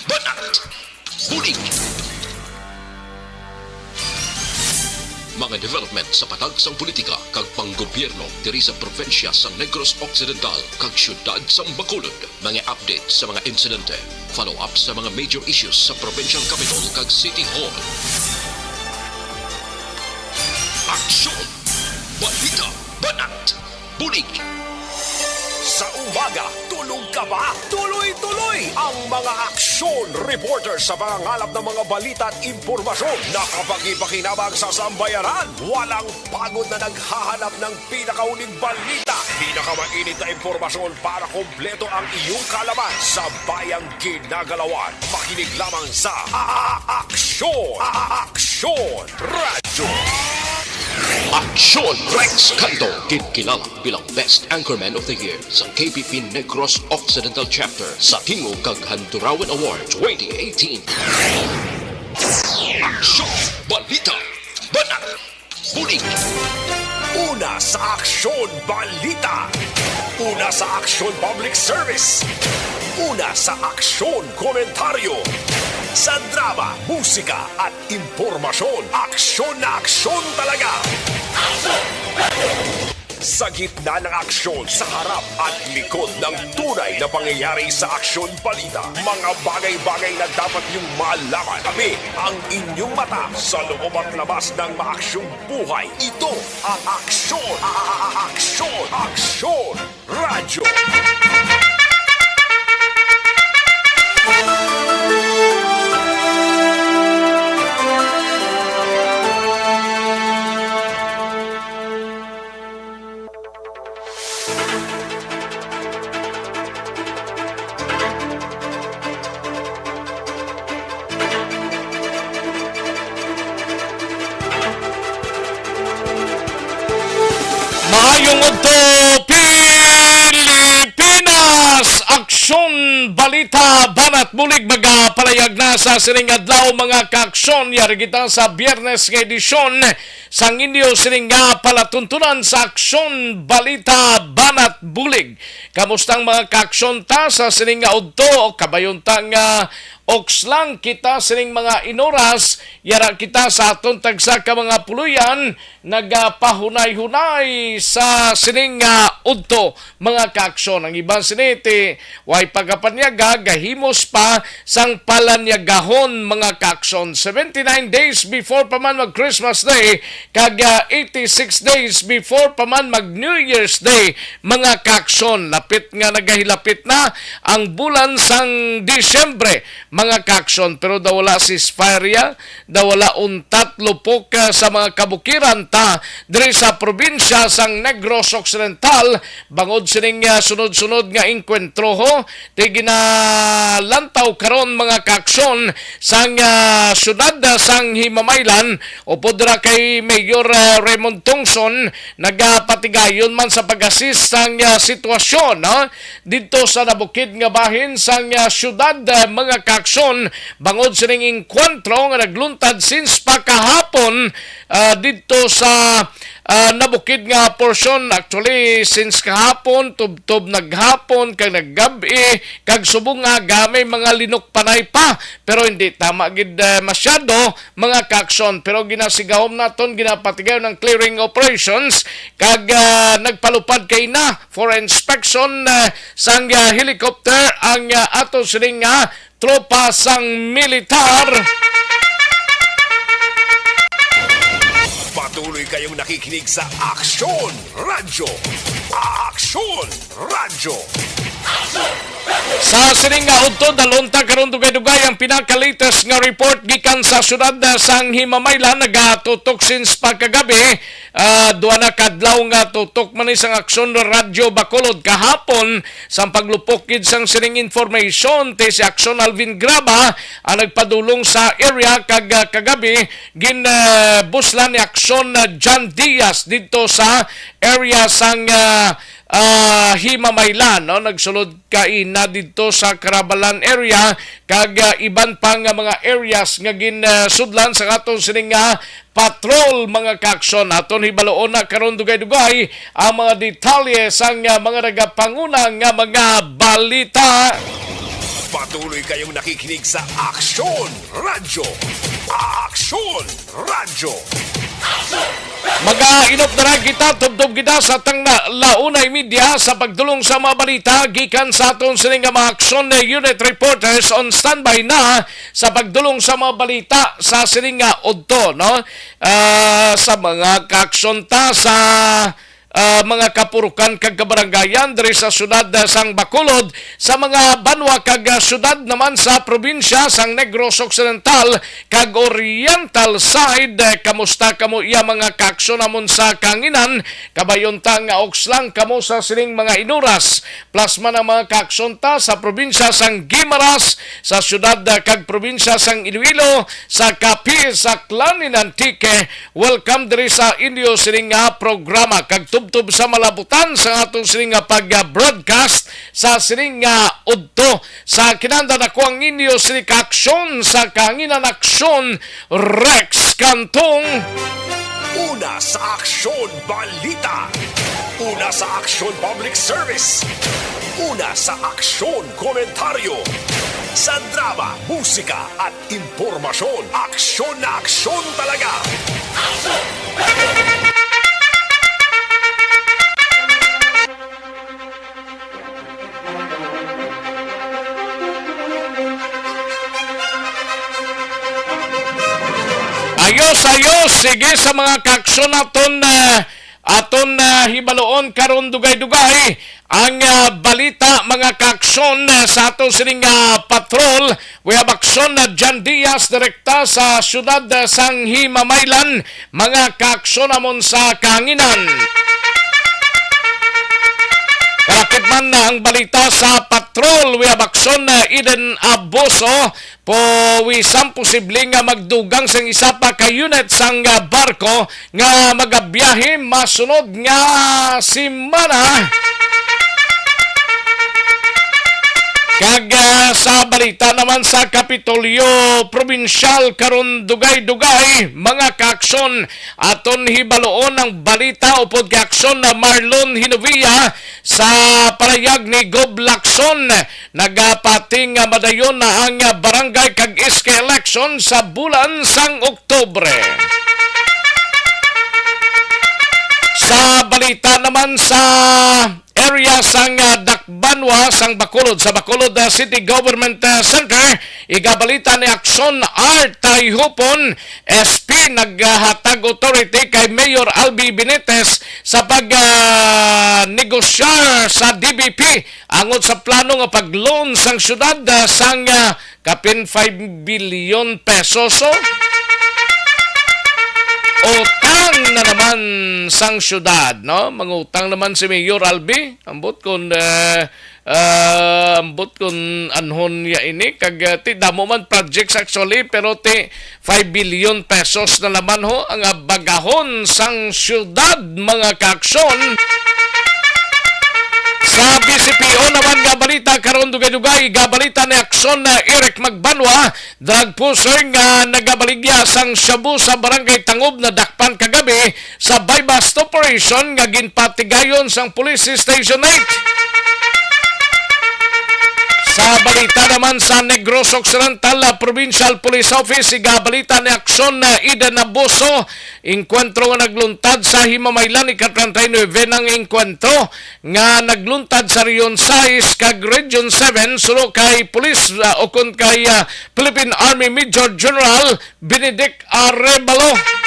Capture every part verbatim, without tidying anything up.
Banat! Bulig! Mga development sa patag sang politika kag panggobyerno diri sa probinsya sang Negros Occidental kag siyudad sang Bacolod. Mga update sa mga insidente, follow-up sa mga major issues sa provincial capital kag city hall. Aksyon! Balita! Banat! Bulig! Sa umaga, tulog ka ba? Tuloy-tuloy ang mga aksyon reporter sa pangangalap ng mga balita at impormasyon na kapaki-pakinabang sa sambayanan. Walang pagod na naghahanap ng pinakahuling balita, pinakamainit na impormasyon para kompleto ang iyong kaalaman sa bayang ginagalawan. Makinig lamang sa A-, A-, Aksyon! A-, A-, Aksyon Radyo! Aksyon Rex Cantong, ginkilala bilang Best Anchorman of the Year sa K P P Negros Occidental Chapter sa Tingog kag Handurawan Award twenty eighteen. Aksyon! Balita! Banat! Bulig! Una sa Aksyon Balita. Una sa Aksyon Public Service. Una sa Aksyon Komentaryo. Sa drama, musika at impormasyon, aksyon na aksyon talaga. Sa gitna ng aksyon, sa harap at likod ng tunay na pangyayari sa Aksyon Balita, mga bagay-bagay na dapat niyong malaman. Kami ang inyong mata sa loob at labas ng maaksyong buhay. Ito ang Aksyon, A-, A-, A-, Aksyon, Aksyon Radyo. Maayong udto, Pilipinas! Aksyon, balita, banat bulig magapalayag na sa sining adlaw, mga kaaksyon. Yari kita sa Biyernes nga edisyon sang inyo sining nga palatuntunan sa Aksyon, Balita, Banat Bulig. Kamusta ang mga kaaksyon ta sa sining nga udto? Kabayon ta nga oks lang kita sining mga inoras, yara kita sa aton tagsa ka mga puloy-an nagapahunay-hunay sa sining nga udto, mga kaaksyon. Ang iban sini ti way pagapanyaga, gahimos pa sang palanyagahon, mga kaaksyon. Seventy-nine days before pa man mag Christmas Day, kag, ah, eighty-six days before pa man mag New Year's Day, mga kaaksyon. Lapit nga nagahilapit na ang bulan sang Disyembre, mga kaaksyon, pero daw wala ceasefire, daw wala untat lupok, ah, sa mga kabukiran ta diri sa probinsya sang Negros Occidental, bangod sining, ah, sunod-sunod nga engkwentro, ho, ti ginalantaw karon, mga kaaksyon, sang, ah, siyudad, ah, sang Himamaylan, upod ra kay Mayor, ah, Raymond Tongson, nagapatigayon man sa pag-assist sang, ah, sitwasyon, no? Didto sa nabukid nga bahin sang, ah, siyudad, ah, mga kaaksyon, bangod sining engkwentro nga nagluntad since pa kahapon, ah, didto sa, ah, nabukid nga porsyon. Actually, since kahapon, tubtob naghapon, kag naggab-i, kag subong aga, may mga linukpanay pa. Pero hindi tama gid, ah, masyado, mga kaaksyon. Pero ginasigahom naton, ginapatigay ang clearing operations, kag, ah, nagpalupad kay na for inspection, ah, sang, ah, helicopter ang, ah, ato sining nga tropa sang militar. Patuloy kayong nakikinig sa Aksyon Radyo. Aksyon Radyo. Sa sining nga udto, dalhon ta karon dugay-dugay ang pinaka-latest nga report gikan sa siyudad, ah, sang Himamaylan. Nagatutok since pagkagabi, ah, duha na kadlaw nga tutok man ni sang Aksyon Radyo Bacolod. Kahapon, sang paglupok gid sang sining information, ti si Aksyon Alvin Graba ang nagpadulong sa area, kag, ah, kagabi gin, ah, buslan ni Aksyon, ah, John Diaz didto sa area sang, ah, ah, Himamaylan, no? Nagsulod kaina didto sa Carabalan area, kag, ah, iban pa nga mga areas nga gin, ah, sudlan sa aton sining nga patrol, mga kaaksyon. Aton hibaluon na karon dugay-dugay ang mga detalye sang, ah, mga nagapanguna nga mga balita. Patuloy kayong nakikinig sa Aksyon Radyo. Aksyon Radyo. Mag-inop na lang kita, tubtob kita sa tang na, la una y media sa pagdulong sa mga balita gikan sa aton sining nga mga aksyon. Unit reporters on standby na sa pagdulong sa mga balita sa sining nga udto, no? Ah, sa mga kaaksyon ta sa ah, mga kapurukan kag kabarangayan diri sa siyudad, ah, sang Bacolod, sa mga banwa kag, ah, siyudad naman sa probinsya sang Negros Occidental kag Oriental side. Eh, kamusta kamo iya mga kaaksyon namon sa kahanginan? Kabayon ta nga uks lang kamo sa sining mga inuras. Plus man ang mga kaaksyon ta sa probinsya sang Guimaras, sa siyudad, ah, kag probinsya sang Iloilo, sa Capiz, Aklan, and Antique. Welcome diri sa inyo sining nga programa kag tubtob sa malabutan sa atong sining nga pag-broadcast sa sining nga udto. Sa kinahanglan, ako ang inyo sining kaaksyon sa kahanginan, Aksyon Rex Cantong. Una sa Aksyon Balita. Una sa Aksyon Public Service. Una sa Aksyon Komentaryo. Sa drama, musika, at impormasyon. Aksyon na aksyon talaga. Ayos, ayos. Sige, sa mga kaaksyon naton, ah, aton, ah, hibaloon karon dugay-dugay ang, ah, balita, mga kaaksyon, ah, sa ato sining, ah, patrol. We have aksyon na John Diaz, direkta sa siyudad, ah, sang Himamaylan, mga kaaksyon namon sa kahanginan. Kalakip man na ang balita sa patrol. We have aksyon na Eden Abuso, pawisan posible nga magdugang sang isa pa ka unit sang, ah, barko nga magabiyahe masunod nga semana. Kag, ah, sa balita naman sa Kapitolyo Probinsyal karon, dugay-dugay, mga kaaksyon, aton hibaloon ang balita upod kay aksyon na Marlon Hinovia sa palayag ni Gob Lacson. Nagapati nga madayon na ang barangay kag S K election sa bulan sang Oktubre. Sa balita naman sa area sang, ah, Dakbanwa sang Bacolod, sa Bacolod, ah, City Government, ah, Center, igabalita ni Aksyon Art Tayhupon, S P, naghatag authority kay Mayor Albi Benitez sa pag, ah, negosyar sa D B P angot sa plano nga pag-loan sang syudad, ah, sang, ah, kapin five billion pesos. So, utang na naman sang syudad, no? Mangutang naman si Mayor Albi. Ambot kung, ah, ah, ambot kung anhon niya ini. Kag, ah, ti damo man projects actually, pero ti five billion pesos na naman ho ang, ah, bagahon sang syudad, mga kaaksyon. Sa B C P O naman nga balita karon, dugay-dugay, gabalita ni Aksyon na Eric Magbanwa, drug pusher nga nagabaligya sang shabu sa Barangay Tangob, nadakpan kagabi sa buy-bust operation nga ginpatigayon sang Police Station eight. Sa balita naman sa Negros Occidental, ah, Provincial Police Office, igabalita ni Aksyon na Eden Abuso, engkwentro nga nagluntad sa Himamaylan, ika-treinta y nuebe nang engkwentro nga nagluntad sa Region sais kag Region seven, suno kay Police, ah, ukon kay, ah, Philippine Army Major General Benedict Arevalo.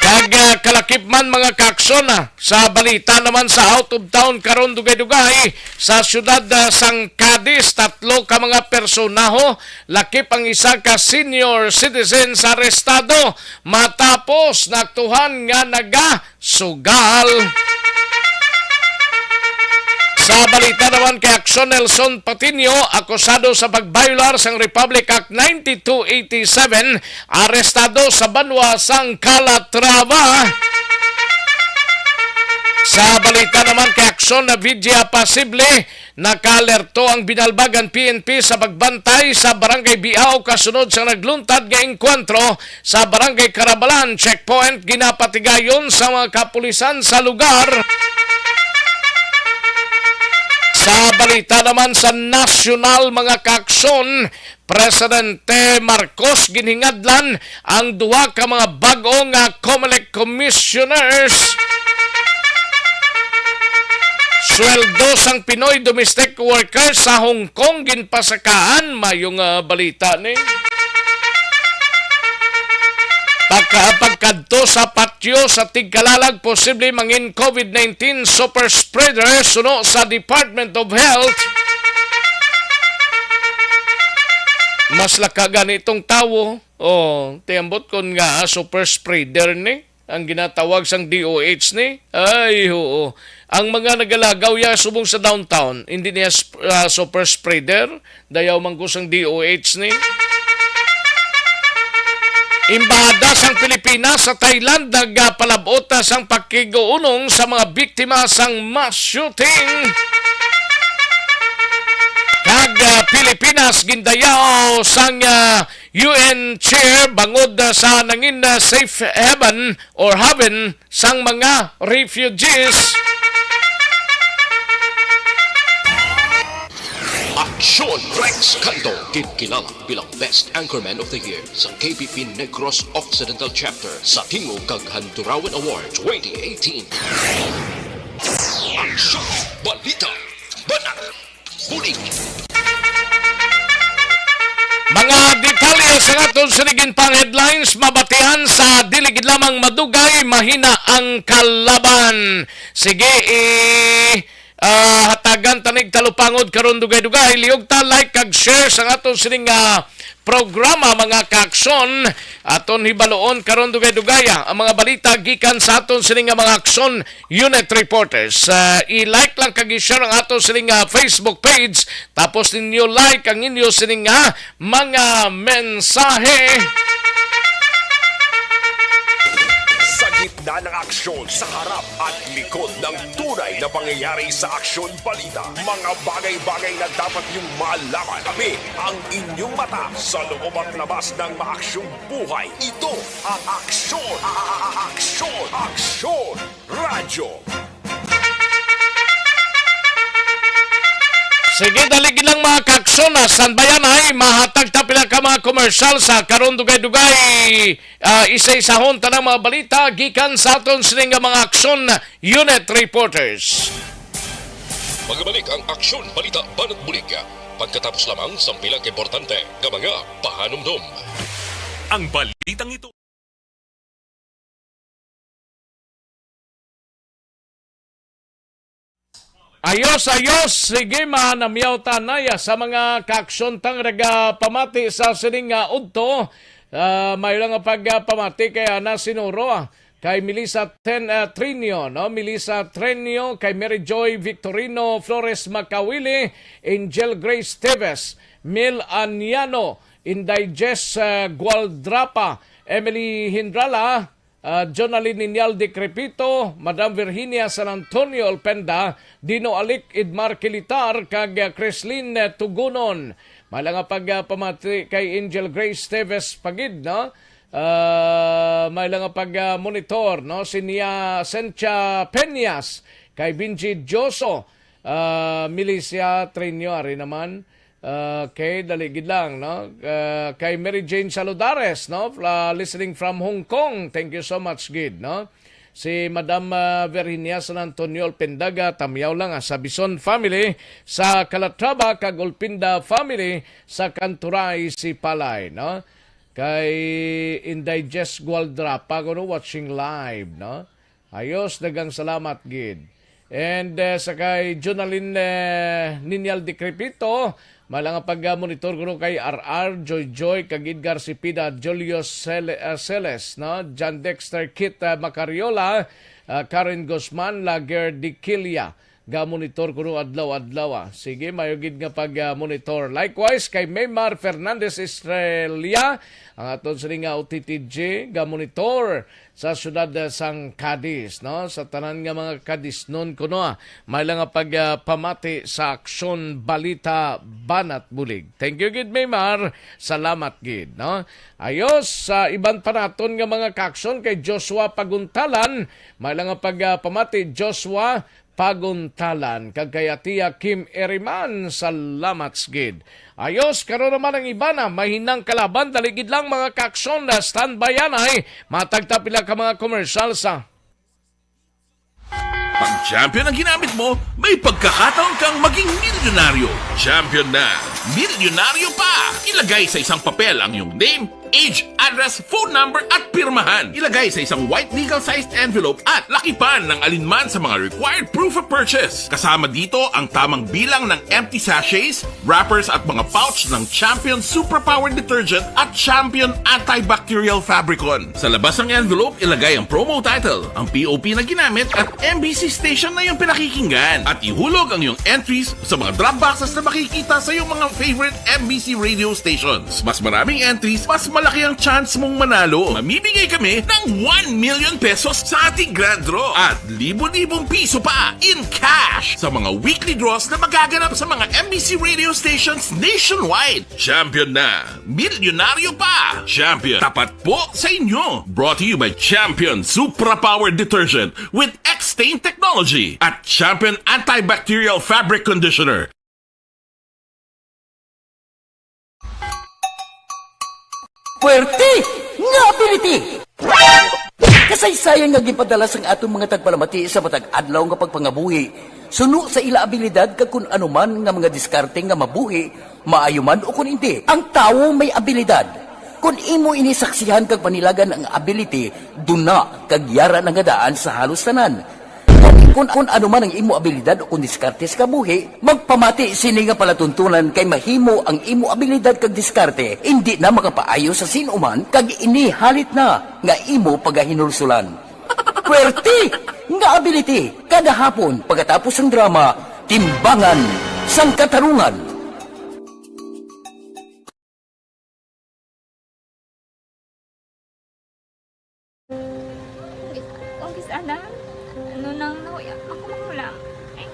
Kag, ah, kalakip man, mga kaaksyon, ah, sa balita naman sa out of town karon, dugay-dugay sa siyudad, ah, sang Cadiz, tatlo ka mga personaho, lakip ang isa ka senior citizen, sa arestado matapos naaktuhan nga naga sugal. Sa balita naman kay Aksyon, Nelson Patiño, akusado sa pag-violar sang Republic Act ninety-two eighty-seven, arestado sa banwa sang Calatrava. Sa balita naman kay Aksyon, na Vidya, posible nakaalerto ang Binalbagan P N P sa pagbantay sa Barangay Biao kasunod sa nagluntad nga engkwentro sa Barangay Carabalan Checkpoint, ginapatigayon sa mga kapulisan sa lugar. Sa balita naman sa nasyonal, mga kaaksyon, Presidente Marcos ginhingadlan ang duha ka mga bag-o nga Comelec commissioners. Sweldo sang Pinoy domestic workers sa Hong Kong ginpasakaan. Mayo nga balita ni. Pagka, pagkadto sa patyo sa tigkalalag, posible mangin COVID nineteen super spreader suno sa Department of Health. Mas laka gani itong tawo. Oh, tiambot kon nga super spreader ni ang ginatawag sang D O H ni. Ay, oo. Ang mga nagalagaw ya subong sa downtown, hindi niya sp-, ah, super spreader. Dayaw man ko sang D O H ni. Embahada sang Pilipinas sa Thailand nagapalabot na sang pakig-uunong sa mga biktima sang mass shooting. Kag, ah, Pilipinas gindayaw sang, ah, U N chair bangod, ah, sa nangin, ah, safe haven or haven sang mga refugees. Aksyon Rex Canto, kinkilala bilang Best Anchorman of the Year sa K P P Negros Occidental Chapter sa Tingog kag Handurawan Award twenty eighteen. Aksyon! Balita! Banat! Bulig! Mga detalye sa aton sining pang headlines, mabatian sa dili gid lamang madugay, mahina ang kalaban. Sige, i-, ah, hatagan tanig talupangod karon dugay-dugay. Liyog ta, like kag share sa aton sining, ah, programa, mga kaaksyon. Aton hibaloon karon dugay-dugay, ah, ang mga balita gikan sa aton sining nga mga aksyon unit reporters. Ah, i-like lang kag i-share ang ato sining, ah, Facebook page. Tapos ninyo like ang inyo sining, ah, mga mensahe. Sa gitna ng aksyon, sa harap at likod ng tunay na pangyayari sa Aksyon Balita, mga bagay-bagay na dapat niyong malaman. Kami ang inyong mata sa loob at labas ng maaksyong buhay. Ito ang Aksyon, a-, a-, a-, Aksyon, Aksyon Radyo. Sige, dalig lang, mga kaaksyon, ah, standby ay mahatag ta pila ka mga komersyal sa karon dugay-dugay. Ah, isa-isahon tanang mga balita gikan sa aton sining nga mga aksyon unit reporters. Magabalik ang Aksyon Balita Banat Bulig pagkatapos lamang sang pila ka importante nga mga pahanumdom. Ang balitang ito. Ayos, ayos. Sige, manamyaw ta na ya sa mga kaaksyon tang nagapamati sa sining nga udto. Ah, may lang nga pagpamati kay Ana Sinuro, ah, kay Melissa Ten-, ah, Trinio, no? Melissa Trinio, kay Mary Joy Victorino, Flores Macawili, Angel Grace Teves, Mil Aniano, Inday Jess, ah, Gualdrapa, Emily Hindrala, ah, Jonalyn Ninyal Decrepito, Madam Virginia San Antonio Olpenda, Dino Alic, Idmar Kilitar, kag, ah, Chrislyn, eh, Tugunon. May lang nga pag, ah, pamati kay Angel Grace Teves Pagid, no? Ah, may lang nga pag, ah, monitor, no? Si Nia Sentia Peñas, kay Benji Dioso, ah, Milicia Trinio, ari naman. Okay, dali gid lang, no? Ah, kay Mary Jane Saludares, no? Fla-, listening from Hong Kong. Thank you so much gid, no? Si Madam, ah, Virginia San Antonio Alpendaga, tamyaw lang, ah, sa Bison family, sa Calatrava, kag Olpenda family, sa Kanturay, Sipalay, no? Kay Inday Jess Gualdrapa, kuno, watching live, no? Ayos, daghang salamat gid. And, eh, sa kay Jonalyn, eh, Ninyal Decrepito, may lang nga pag-monitor kuno kay R R, Joy Joy, kag Edgar Cepeda, Julio Cele-, eh, Celes, no? John Dexter, Kit, eh, Macariola, ah, Karen Guzman, Lager Diquilia. Ga-monitor kuno adlaw-adlaw, ah. Sige, mayo gid nga pag-monitor. Likewise, kay Maymar Fernandez Estrella, ang aton sini nga O T T G, ga-monitor sa siyudad, ah, sang Cadiz, no? Sa tanan nga mga Cadiznon kuno, ah, may lang nga pag, ah, pamati sa Aksyon Balita Banat Bulig. Thank you gid, Maymar. Salamat gid, no? Ayos, sa iban pa naton nga mga kaaksyon kay Joshua Paguntalan, may lang nga pag, ah, pamati, Joshua, Paguntalan, kag kay Tia Kim Eriman, salamat gid. Ayos, karon naman ang iba na mahinang kalaban, dali gid lang, mga kaaksyon, na standby yan ay matagta pila ka mga commercial sa Pag champion ang ginamit mo, may pagkakataon kang maging milyonaryo. Champion na milyonaryo pa! Ilagay sa isang papel ang iyong name, age, address, phone number, at pirmahan. Ilagay sa isang white legal-sized envelope at lakipan ng alinman sa mga required proof of purchase. Kasama dito ang tamang bilang ng empty sachets, wrappers, at mga pouch ng Champion Superpower Detergent at Champion Antibacterial Fabricon. Sa labas ng envelope, ilagay ang promo title, ang P O P na ginamit, at M B C station na iyong pinakikinggan. At ihulog ang iyong entries sa mga drop boxes na makikita sa iyong mga favorite M B C radio stations. Mas maraming entries, mas malaki ang chance mong manalo. Mamimigay kami ng one million pesos sa ating grand draw at libo-libong piso pa in cash sa mga weekly draws na magaganap sa mga M B C radio stations nationwide. Champion na! Milyonaryo pa! Champion, tapat po sa inyo! Brought to you by Champion Supra Power Detergent with X-Stain Technology at Champion Antibacterial Fabric Conditioner. Puwerte nga ability! Kasaysayan nga ginpadala sang aton mga tagpalamati sa matag adlaw nga pagpangabuhi, suno sa ila abilidad kag kun ano man nga mga diskarte nga mabuhi, maayo man o kun indi. Ang tawo may abilidad. Kun imo ini saksihan kag panilagan ang ability, duna kag yara na nga daan sa halos tanan. Kun, kun ano man ang imo abilidad o kun diskarte sa kabuhi, magpamati sini nga palatuntunan kay mahimo ang imo abilidad kag diskarte indi na makapaayo sa sin-o man kag ini halit na nga imo pagahinulsulan. Puwerte nga ability kada hapon pagkatapos sang drama, Timbangan sang Katarungan. Kung kis-, kung kis-, ana, ano nang nahuya, ako magulang. Eh,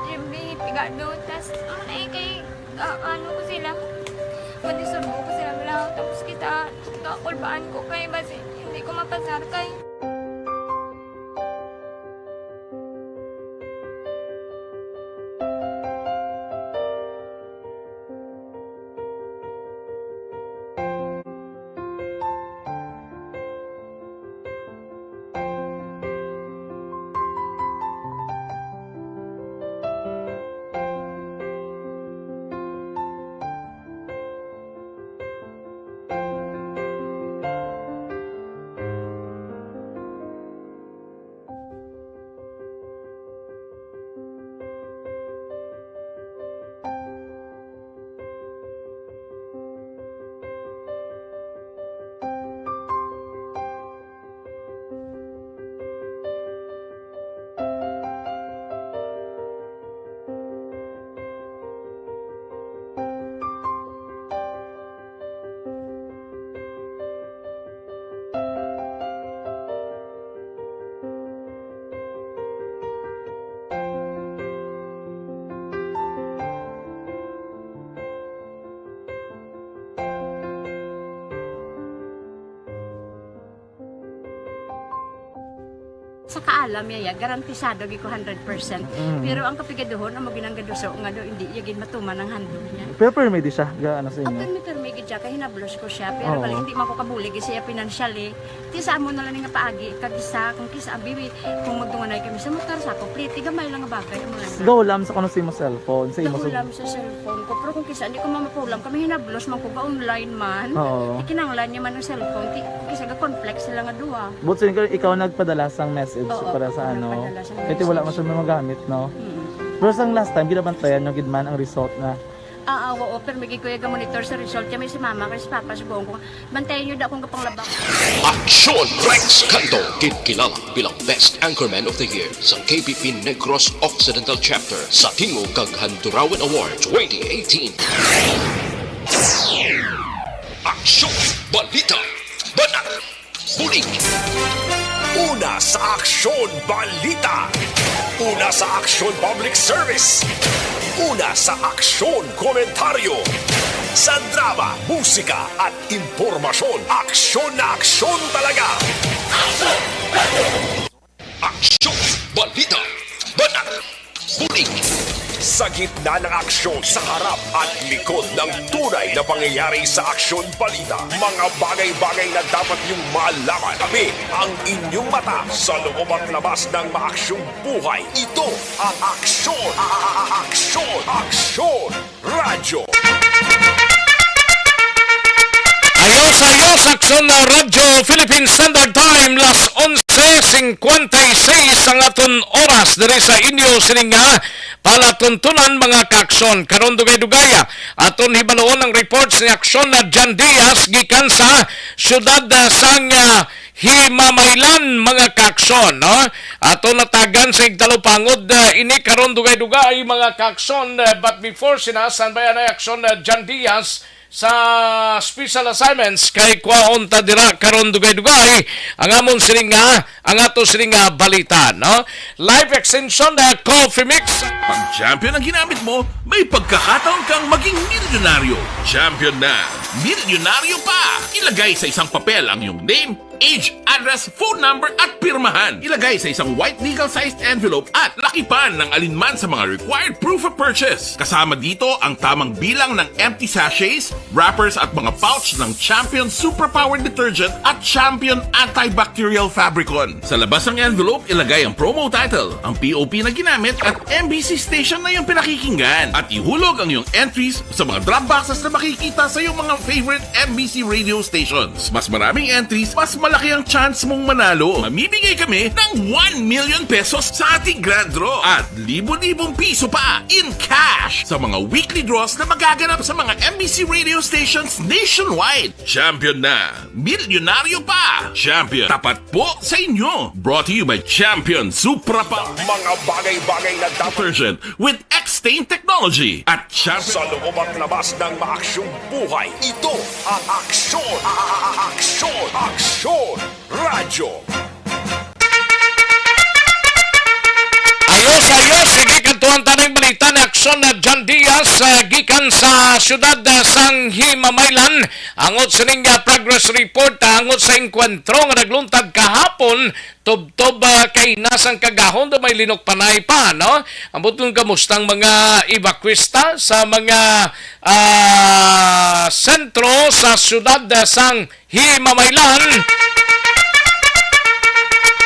siyempre, pigado, tas, ano na eh, kay, ah, ano ko sila, madisurbo ko sila, wala, tapos kita, kakulbaan ko kay, basi, hindi ko mapasar kay. Sa kaalam niya, ya, garantisado gid ko hundred percent. Mm. Pero ang kapigaduhon, amo ginang gaduso nga do, hindi niya gid matuman ang handog niya. Pero permi di siya, ga, ano sa inyo? Permi, permi gid siya, kay hinablos ko siya. Pero Oo. Bali, hindi man ko kabulig siya financially. Ti sa amo na lang nga paagi, kag isa, kung kisa, abi, kung magtunganay kami sa motor, sa ako, plete, gamay lang nga bagay, amo lang. Gahulam sa kuno sa imo cellphone, sa imo sa Gahulam sa cellphone ko. Pero kung kisa, hindi ko mamapulam, kami hinablos man ko, ga-online man. Oo. Ikinanglan niya man ang cellphone, ti, kisa ga-conflict sila nga duha. But so, ikaw, ikaw nagpadala sang message Oo, para sa ako ano? Nagpadala sang Kaya wala message. Man siya magamit, no? Mm. Pero sang last time, ginabantayan nyo gid man ang result na Ah, ah, oo, pero may gid ko yung monitor sa result. Kami si mama, kay si papa, si buong ko. Bantayan nyo da akong kapanglabak. Aksyon Rex Canto, ginkilala bilang Best Anchorman of the Year sa K B P Negros Occidental Chapter sa Tingog kag Handurawan Award twenty eighteen. Aksyon, balita, banat, bulig. Una sa Aksyon, balita. Una sa Aksyon, public service. Una sa Aksyon, komentaryo. Sa drama, musika, at impormasyon, aksyon na aksyon talaga. Aksyon, balita, gitna ng aksyon, sa harap at likod ng tunay na pangyayari sa Aksyon Balita. Mga bagay-bagay na dapat niyong malaman. Kami ang inyong mata sa loob at labas ng maaksyong buhay. Ito ang Aksyon, a- a- a- Aksyon, Aksyon Radyo. Ayos, ayos, Aksyon na Radyo Philippine Standard Time, las onse cincuenta y seis ang aton oras diri sa inyo sining nga palatuntunan, mga kaaksyon. Karon, dugay-dugay, ah, aton hibaloon ang report sa aksyon na John Diaz gikan sa siyudad, ah, sang, ah, Himamaylan, mga kaaksyon, no? Aton natagan sa igtalupangod, ah, ini karon, dugay-dugay, mga kaaksyon. Ah, but before sina, san ba yan ay aksyon na John Diaz sa special assignments? Kay kwaon ta dira karon, dugay-dugay, ang amon sining nga, ang ato sining nga balita, no? Life Extension na Coffee Mix. Pag Champion ang ginamit mo, may pagkakataon kang maging milyonaryo. Champion na, milyonaryo pa! Ilagay sa isang papel ang iyong name, age, address, phone number, at pirmahan. Ilagay sa isang white legal-sized envelope at lakipan ng alinman sa mga required proof of purchase. Kasama dito ang tamang bilang ng empty sachets, wrappers, at mga pouch ng Champion Superpower Detergent at Champion Antibacterial Fabricon. Sa labas ng envelope, ilagay ang promo title, ang P O P na ginamit, at M B C station na iyong pinakikinggan. At ihulog ang iyong entries sa mga drop boxes na makikita sa iyong mga favorite M B C radio stations. Mas maraming entries, mas malaki ang chance mong manalo. Mamimigay kami ng one million pesos sa ating grand draw at libo-libong piso pa in cash sa mga weekly draws na magaganap sa mga M B C radio stations nationwide. Champion na! Milyonaryo pa! Champion, tapat po sa inyo! Brought to you by Champion Supra Pa Mga bagay-bagay na dapat Detergent with X-Stain Technology at Champion sa loob at labas ng maaksyong buhay. Ito ang Aksyon, a- a- a- Aksyon, Aksyon Radyo. Ayos, ayos. Sige, kantuan ta ning balita ni Aksyon na John Diaz, ah, gikan sa siyudad, ah, sang Himamaylan. Angot sining, ah, progress report, ah, angot sa engkwentro nga nagluntad kahapon, tubtob, ah, kay nasang kagahon do may linukpanay pa, no? Ambot kung kamusta ang mga evacuista sa mga, ah, sentro sa siyudad, ah, sang Himamaylan.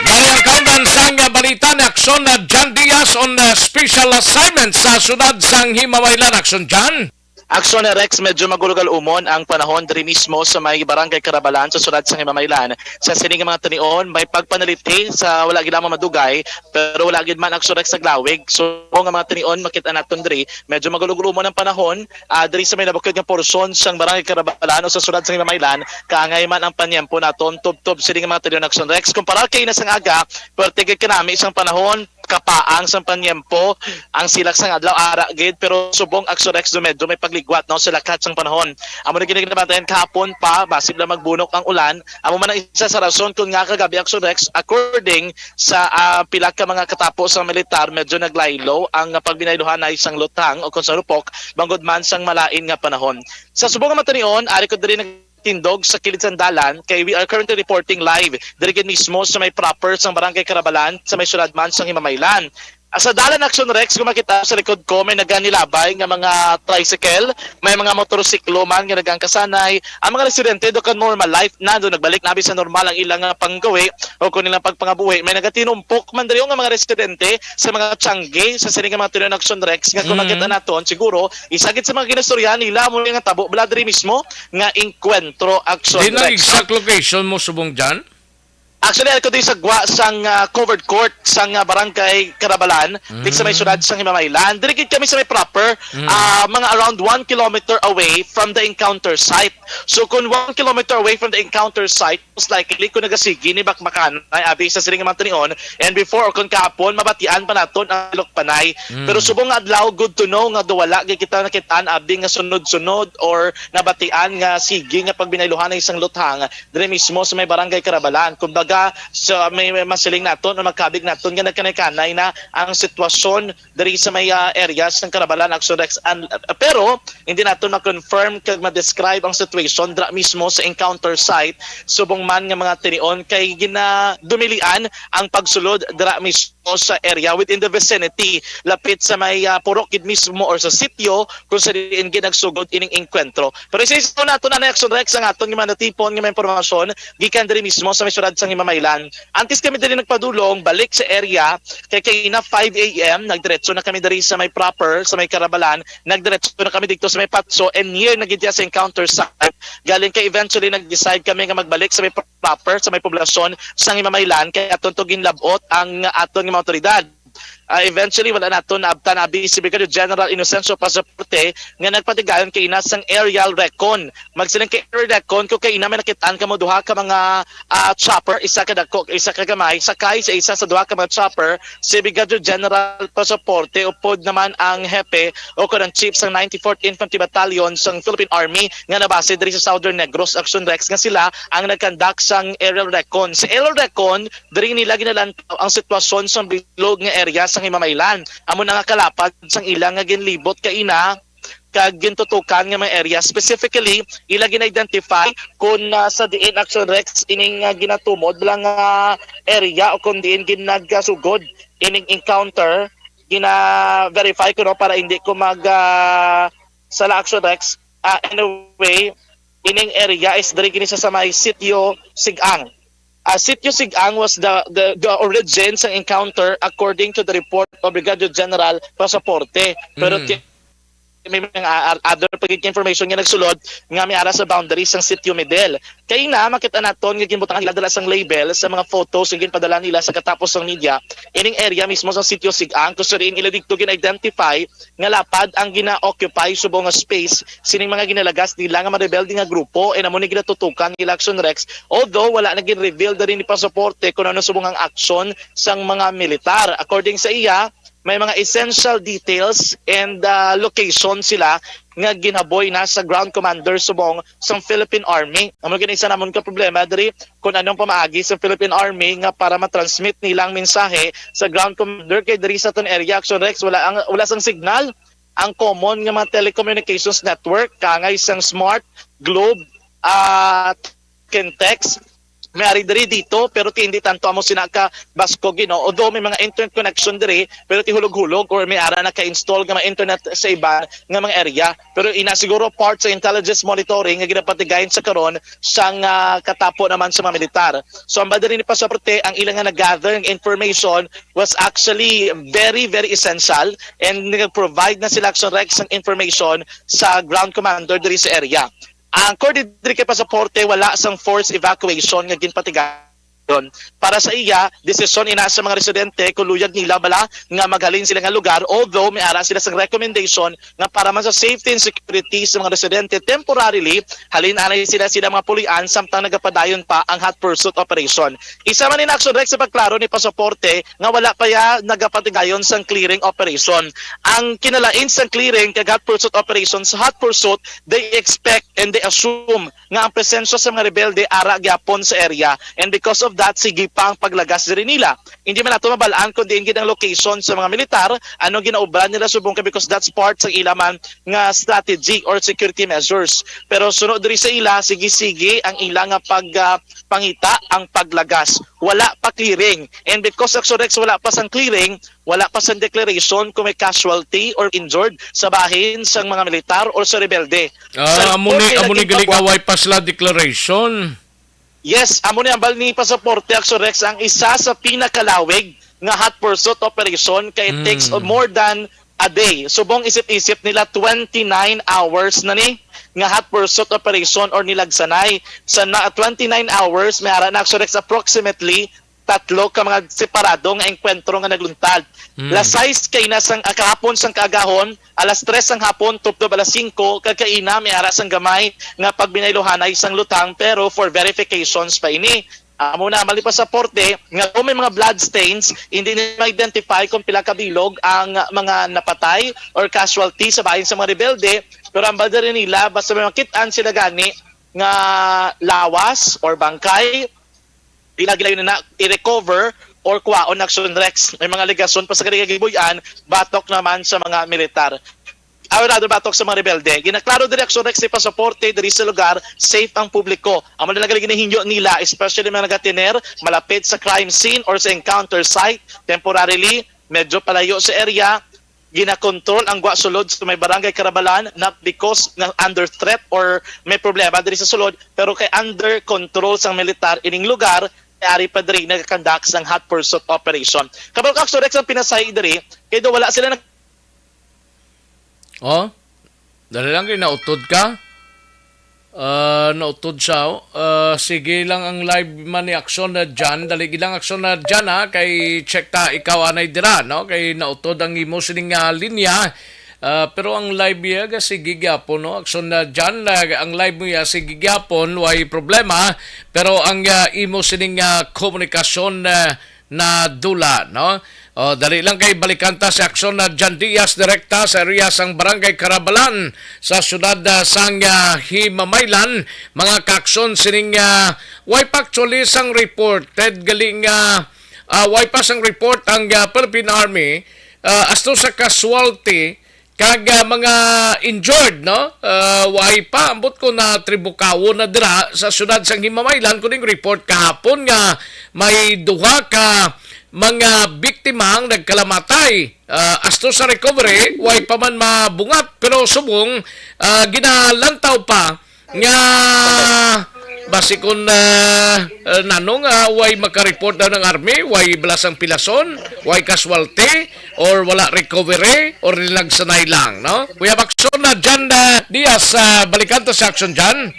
Yari ang kaundan sang balita ni Aksyon na John Diaz on, uh, special assignment sa siyudad sang Himamaylan. Aksyon John. Aksyon ni Rex, medyo magulo-gulo umon ang panahon diri mismo sa may Barangay Carabalan sa siyudad sang Himamaylan. Sa sining nga mga tanion, may pagpanalithi sa wala gid lamang madugay, pero wala gid man, Aksyon Rex, naglawig. So, nga mga tanion, makita naton diri, medyo magulo-gulo umon ang panahon, ah, diri sa may nabukid nga porsyon sang Barangay Carabalan o sa siyudad sang Himamaylan, kaangay man ang panyempo naton tubtob sini nga mga tanion, Aksyon Rex. Kumpara kay nasang aga, pwerte gid kanami sang panahon, kapaang sang panyempo ang silak sang adlaw, ara gid, pero subong, Aksyon Rex, do medyo may pagligwat, no, sa lakat sang panahon. Amo na gid ang ginabantayan kahapon pa, basin lang magbunok ang ulan. Amo man ang isa sa rason kung nga kagabi, Aksyon Rex, according sa, ah, pila ka mga katapo sa militar, medyo naglaylo ang pagbinayluhanay sang luthang o kung sa rupok, bangod man sang malain nga panahon. Sa subong nga mga tanion, ari ko diri nagtindog sa kilid sang dalan, kay we are currently reporting live diri gid mismo sa may proper sang Barangay Carabalan, sa may siyudad man sang Himamaylan. Ah, sa dalan, Aksyon Rex, kung makita sa likod ko, may naganilabay nga mga tricycle, may mga motorsiklo man nga nagangkasanay. Ang mga residente do kan normal life na, do nagbalik na abi sa normal ang ilang, ah, panggawi o kung ilang pagpangabuhi. May nagatinumpok man diri nga mga residente sa mga tiyangge sa sining nga mga tanion, Aksyon Rex, nga kung Mm. makita naton, siguro, isa gid sa mga ginastoryahan nila, amo nga tabo bala diri mismo nga engkwentro, Aksyon Di na Rex, exact no? location mo subong dyan? Actually, ako din sa gwa sang, ah, covered court sang, ah, Barangay Carabalan, dito sa may Mm. siyudad sang Himamaylan. Diri gid kami sa may proper, Mm. ah, mga around one kilometer away from the encounter site. So, kung one kilometer away from the encounter site, most likely kung nagasigi ni bakbakanay abi sa sining mga tanion, and before or kung kahapon, mabatian pa naton ang lukpanay. Mm. Pero subong nga adlaw, good to know nga do wala gid kita nakitaan abi nga sunod-sunod or nabatian nga sige nga pagbinayluhan ang isang luthang diri mismo sa may Barangay Carabalan. Kumbaga, sa may, may masiling naton o magkabig naton nga nagkanay-kanay na ang sitwasyon diri sa may, ah, area sang Karabalan, Action Rex. An-, pero hindi naton ma-confirm kag ma-describe ang situation dira mismo sa encounter site, subong man nga mga tinion kay ginadumilian ang pagsulod dira mismo sa area within the vicinity, lapit sa may, ah, purok gid mismo or sa sitio kung sa diin ginagsugod ining engkwentro. Pero isa-isa nato na, Action Rex, ang aton nga mga natipon nga mga impormasyon gikan diri mismo sa may syudad sang Himamaylan. Antes kami diri nagpadulong balik sa area, kay kaina five a m, nagdiretso na kami diri sa may proper, sa may Karabalan, nagdiretso na kami dito sa may Patso, and near na gid siya sa encounter site. Galing kay eventually nag-decide kami nga magbalik sa may proper, sa may poblasyon sang Himamaylan, kay aton to ginlabot ang aton nga mga otoridad. Ah, eventually, wala naton naabtan abi si Brigadier General Inocencio Pasaporte nga nagpatigayon kaina sang aerial recon. Magsiling kay aerial recon, kung kaina may nakitaan kamo duha ka mga, ah, chopper, isa ka dako, isa ka gamay, sakay sa isa sa duha ka mga chopper si Brigadier General Pasaporte, upod naman ang hepe o kon ang chief sang ninety-fourth Infantry Battalion sang Philippine Army nga nabase diri sa Southern Negros, Action Rex, nga sila ang nag-conduct sang aerial recon. Sa aerial recon, diri nila ginalantaw ang sitwasyon sa bilog nga area sang Himamaylan. Amo na nga kalapad sang ila nga ginlibot kaina kag gintutukan nga mga area. Specifically, ila gina-identify kung, ah, sa diin, Action Rex, ining, ah, ginatumod lang nga area o kung diin ginagasugod ining encounter. Gina-verify ko, no, para hindi ko mag, ah, sala, Action Rex. Ah, anyway, ining area is diri gini sa, sa may Sitio Sigang. Ah, Sitio Sigang was the, the, the origin sa encounter, according to the report of Brigadier General Pasaporte. Pero Mm. ti-, may mga, ah, other pa gid information nga nagsulod nga may ara sa boundaries sang Sitio Medel. Kay na, makita naton nga ginbutangan nila dala sang label sa mga photos nga ginpadala nila sa katapos sang media. Ining area mismo sa Sitio Sigang, kung sa diin ila dito gin-identify nga lapad ang gina-occupy subong nga space sining mga ginalagas nila nga mga rebelde nga grupo, and amo ni ginatutukan nila, Action Rex, although wala na gin-reveal diri ni Pasaporte kung ano subong ang aksyon sang mga militar. According sa iya, may mga essential details and, ah, location sila nga ginaboy na sa ground commander subong sang Philippine Army. Amo gani isa namon ka problema diri, kung anong pamaagi sa Philippine Army nga para ma-transmit nila ang mensahe sa ground commander, kay diri sa aton area, Action Rex, wala ang, wala sang signal ang common nga mga telecommunications network, kaangay sang Smart, Globe, at Kintex. May ari diri dito, pero ti hindi tanto amo sina ka baskog, you know. Although may mga internet connection diri, pero ti hulog-hulog or may ara na ka-install nga mga internet sa iban nga mga area. Pero ina siguro part sa intelligence monitoring nga ginapatigayon sa karon sang, ah, katapo naman sa mga militar. So, ang ba diri ni Pasaporte, ang ilang nga nag-gather nga information was actually very, very essential, and nag-provide na sila, Action Rex, ng information sa ground commander diri sa area. Ang according diri kay Pasaporte, wala sang forced evacuation nga ginpatigayon. Para sa iya, desisyon ina sa mga residente kung luyag nila bala nga maghalin sila nga lugar, although may ara sila sang recommendation nga para man sa safety and security sa mga residente, temporarily, halin anay sila sila mga pulian samtang nagapadayon pa ang hot pursuit operation. Isa man in Action Rex sa pagklaro ni Pasaporte nga wala pa ya nagapatigayon sang clearing operation. Ang kinalain sang clearing kag hot pursuit operation, sa hot pursuit, they expect and they assume nga ang presensya sa mga rebelde ara gyapon sa area, and because of that, sige pa ang paglagas diri nila. Hindi man nato mabalaan kung diin gid ang location sa mga militar, ano ginaubran nila subong ka, because that's part sa ila man nga strategy or security measures. Pero sunod diri sa ila, sige-sige ang ila nga pag, ah, pangita ang paglagas. Wala pa clearing. And because, Action Rex, wala pa sang clearing, wala pa sang declaration kung may casualty or injured sa bahin sang mga militar or sa rebelde. Ah, amo ni, amo ni gali nga way pa sila declaration. Yes, amo ni ang bal ni Pasaporte, Action Rex, ang isa sa pinakalawig nga hot pursuit operation, kay it takes Mm. more than a day. Subong isip-isip nila, twenty-nine hours na ni nga hot pursuit operation or nilagsanay. Sa na, twenty-nine hours, may ara na, Action Rex, approximately tatlo ka mga separado nga engkwentro nga nagluntad. Mm. Las sais kaina sang, ah, kahapon sang kaagahon, alas tres sang hapon, tubtob alas singko, kag kaina may ara sang gamay nga pagbinaylohanay sang lutang, pero for verifications pa ini. Amo na, mali Pasaporte, nga kung may mga blood stains, hindi nila ma-identify kung pila ka bilog ang mga napatay or casualty sa bahin sa mga rebelde, pero ang balda rin nila, basta may makit-an sila gani nga lawas or bangkay, Ila gilayon na i-recover or kwaon, Action Rex. May mga alegasyon pa sa kanilang gibuy-an batok naman sa mga militar. Or rather, batok sa mga rebelde. Ginaklaro diri, Action Rex, ni pasaporte diri sa lugar, safe ang publiko. Amo na lang ginahinyo nila, especially mga nagatiner malapit sa crime scene or sa encounter site, temporarily medyo palayo sa area, ginakontrol ang gwa sulod sa may Barangay Carabalan, not because nga under threat or may problema diri sa sulod, pero kay under control sang militar ining lugar, kay ari pa diri nagakandak sang hot pursuit operation. Kabalo ka, Action Rex, ang pinasahi diri, kay daw wala sila nag- Oh? Dali lang, kay nautod ka. Ah, nautod siya, oh. Ah, sige lang ang live man ni Action na Jan. Dali lang, Action na Jan, ha, kay check ta ikaw anay dira, no? Kay nautod ang imo sining, ah, linya. Ah, pero ang live niya ga sige gyapon, no? Action na Jan, ah, ang live mo ya sige gyapon, way problema. Pero ang, ah, imo sining, ah, komunikasyon, ah, na dula, no? O, dali lang, kay balikan ta si Action na Jan Diaz, direkta sa area sang Barangay Carabalan sa siyudad, ah, sang, ah, Himamaylan. Mga kaaksyon sining, ah, way pa actually sang reported gali nga, ah, way pa sang report ang, ah, Philippine Army, ah, asto sa casualty kag, ah, mga injured, no? Ah, way pa, ambot ko na tribukawon na dira sa siyudad sang Himamaylan kuning report kahapon nga may duha ka mga biktima ang nagkalamatay. Ah, asto sa recovery, way pa man mabungat, pero subong, ah, ginalantaw pa nga basi kun, ah, ah, nanong, ah, way makareport daw ng army, way balasang pilason, way casualty, or wala recovery, or nagsanay lang, no? Kuya Bakson, na Jan, ah, Diaz, ah, balikan to sa Action Jan.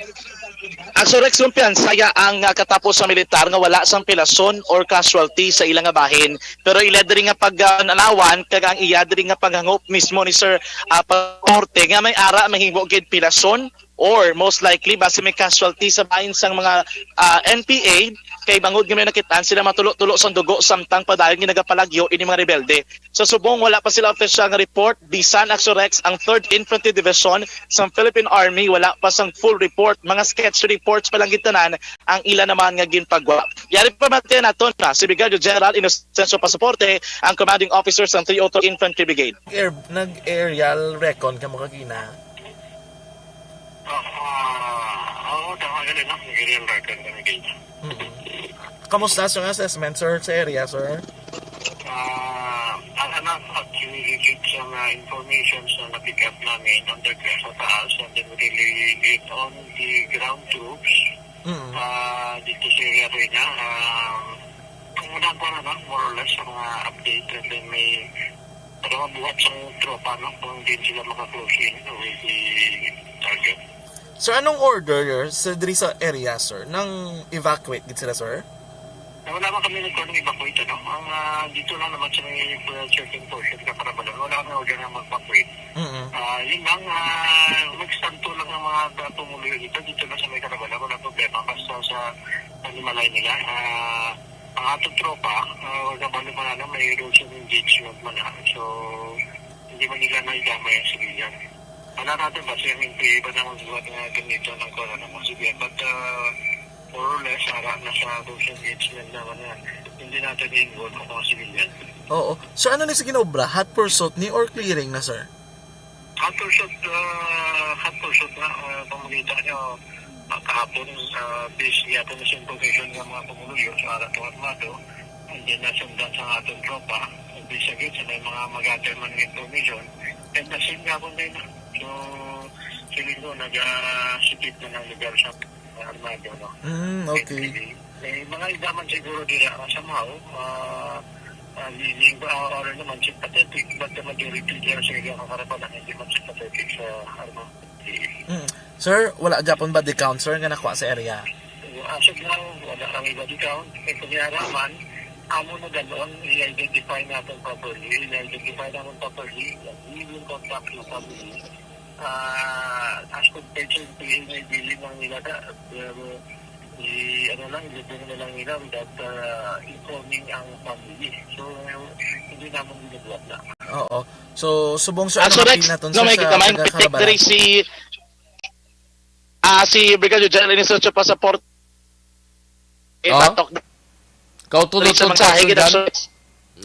Action Rex, kumpiyansa ya ang, ah, katapos sa militar nga wala sang pilason or casualty sa ila nga bahin. Pero ila diri nga pag-anawan kag ang iya diri nga paghangop mismo ni Sir, ah, Pasaporte nga may ara mahimo gid pilason or most likely basi may casualty sa bahin sang mga, ah, N P A, kay bangod nga may nakit-an sila matulo-tulo sang dugo samtang padayon nga nagapalagyo ini mga rebelde. Sa subong wala pa sila opisyal nga report, bisan Action Rex ang Third Infantry Division sang Philippine Army wala pa sang full report, mga sketch reports pa lang gid tanan ang ila naman nga ginpagwa. Yari pa man naton na si Brigadier General Inocencio Pasaporte, ang commanding officer sang three oh three Infantry Brigade. Air, nag-aerial recon ka mo kagina? Ah, oo, tama gali, no? Nag-aerial recon kami kagina. Mm-mm. Kamusta sa assessment, sir, sa area, sir? Ah, ang anak actually received some, ah, information sa na-pick up namin on the, sa taas, and then we relay it on the ground troops. Mm. Ah, dito sa area ko na, ah, ang muna ko na, no, more or less, ang mga update, and then may para mabuhat sa tropa, no, kung din sila maka-close in with the target. Sir, anong order sa diri sa area, sir? Nang evacuate gid sila, sir? Na wala man kami nagkuha ng evacuate, ano? Ang, ah, dito lang naman sa may, uh, certain portion sa Carabalan, wala kami order na mag-evacuate. Mm-mm. Ah, yun lang, ah, magsanto lang ang mga pumuluyo dito, dito lang sa may Carabalan, wala problema. Basta sa panimalay nila, ah, ang atong tropa, ah, wala ba naman, ano, may rules of engagement man, ah. So, hindi man nila naidamay ang civilian. Wala natin ba siyang N P A ba na magbuhat nga ganito ng kuwan ng mga civilian? But, ah, more or less, ara na sa rules of engagement naman na hindi natin i-involve ang mga civilian. Oo. So, ano ni sa ginobra? Hot pursuit ni or clearing na, sir? Hot pursuit, ah, hot pursuit na, ah, kung makita nyo, ah, kahapon, ah, based yata na sa information ng mga pumuluyo sa ara to armado, and then nasundan sa atong tropa, and based again sa may mga mag-gather man ng information, and nasin nga kung din na. So, feeling ko, nag-sipit na ng lugar sa armado, no? Mm, okay. May mga iba man siguro dira, ah, somehow, ah, ah, leaning ba, ah, or naman sympathetic, but the majority dira sa ilang kakarapalan hindi man sympathetic sa armado. Mm. Sir, wala gyapon ba di count, sir, nga nakuha sa area? As of now, wala kami ba di count. Kaya kung yara man, amo na dalon, i-identify natin properly, i-identify natin properly, we will contact the family. Ah, as compared sa P A na bilin lang nila na, pero i-, ano lang, ilubong na lang nila without, ah, informing ang family. So, hindi naman ginagawa na. Oo. So, subong, sir, Ah, so, Rex, natin, no, sir, may sa kita man, taga Carabalan. Diri si, ah, si Brigadier General Inisocho Pasaport. Oh? Ipatok Kautod-utod sa mensahe, Action Jan.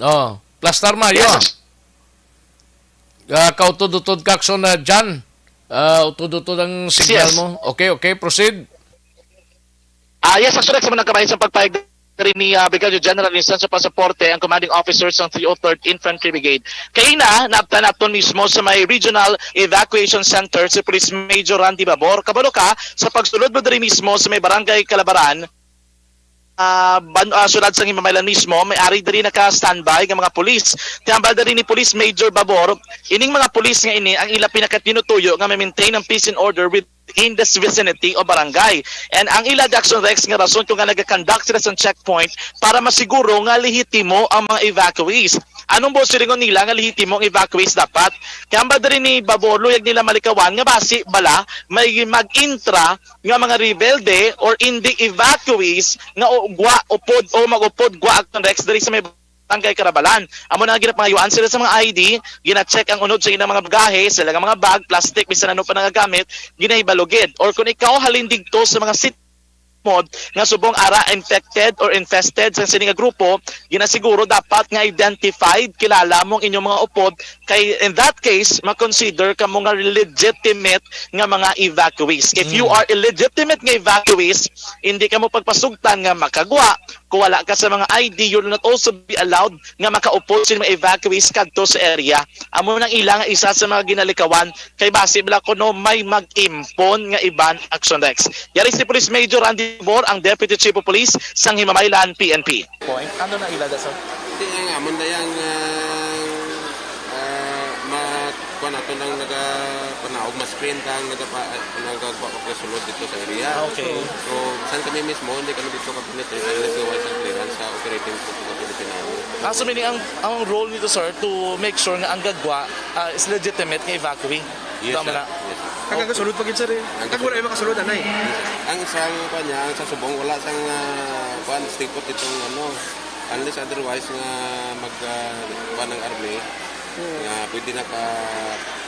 Oh, plastar, Mayo. Yes. Ah, kautod-utod ka, Action, ah, Jan. Ah, utod-utod ang signal mo. Okay, okay, proceed. Ah, yes, Action Rex, mo nagkabahin sa pagpahayag diri ni, ah, Brigadier General Instancio Pasaporte, ang commanding officer sang three oh third Infantry Brigade. Kaina, naabtan naton mismo sa may Regional Evacuation Center si Police Major Randy Babor. Kabalo ka, sa pagsulod mo diri mismo sa may Barangay Calabaran, ah, ban-, ah, siyudad sang Himamaylan mismo, may ari diri naka-standby nga mga pulis. Kay hambal diri ni Police Major Babor, ining mga pulis nga ini ang ila pinakatinutuyo nga ma-maintain ang peace and order within this vicinity o barangay. And ang ila, Action Rex, nga rason kung nga nagakonduct sila sa checkpoint para masiguro nga lehitimo ang mga evacuees. Anong buot silingon nila nga lehitimo ang evacuees dapat? Kay hambal diri ni Babor, luyag nila malikawan nga basi bala may mag-intra nga mga rebelde or indi evacuees nga ugwa, upod o mag-upod gwa, Action Rex, diri sa may Barangay Carabalan. Amo na nga ginapangayuan sila sa mga I D, gina-check ang unod sa ilang mga bagahe, sa ilang mga bag, plastic, bisan ano pa nga gamit, ginahibalugid. Or kung ikaw halin digto sa mga city mod nga subong ara infected or infested sa sini nga grupo, ginasiguro dapat nga identified, kilala mo ang inyong mga upod, kay in that case, ma-consider kamo nga legitimate nga mga evacuees. If you Mm. are illegitimate nga evacuees, hindi kamo pagpasugtan nga makagwa, kung wala ka sa mga I D, you'll not also be allowed nga makaupod sa mga evacuees kadto sa area. Amo nang ila nga isa sa mga ginalikawan kay basi bala kuno may mag-impon nga iban, Action Rex. Yari si Police Major Randy Bor, ang Deputy Chief of Police sang Himamaylan P N P. Point. Ano na ila, sir? Hindi nga, amon na yang, ah, ah, ma-, kuha nato ng naga-, panaog, ma-screen ka, ang nagapa-, nagagwa ka sulod dito sa area. Ah, okay. So, saan kami mismo, hindi kami dito ka-penetrate unless nga wala sa clearance sa operating po sa Pilipinas. Ah, so meaning ang, ang role nito, sir, to make sure nga ang gagwa, ah, is legitimate nga evacuee? Yes, Tama sir. na. Yes, sir. Ang nagasulod pa gid, sir, eh. Ang Ang wala yung makasulod, anay. Ang isang, kuwan niya, ang sa subong, wala sang, ah, kuwan, stingkot itong, ano, unless otherwise nga mag, ah, kuwan ng army, Hmm. nga pwede na pa,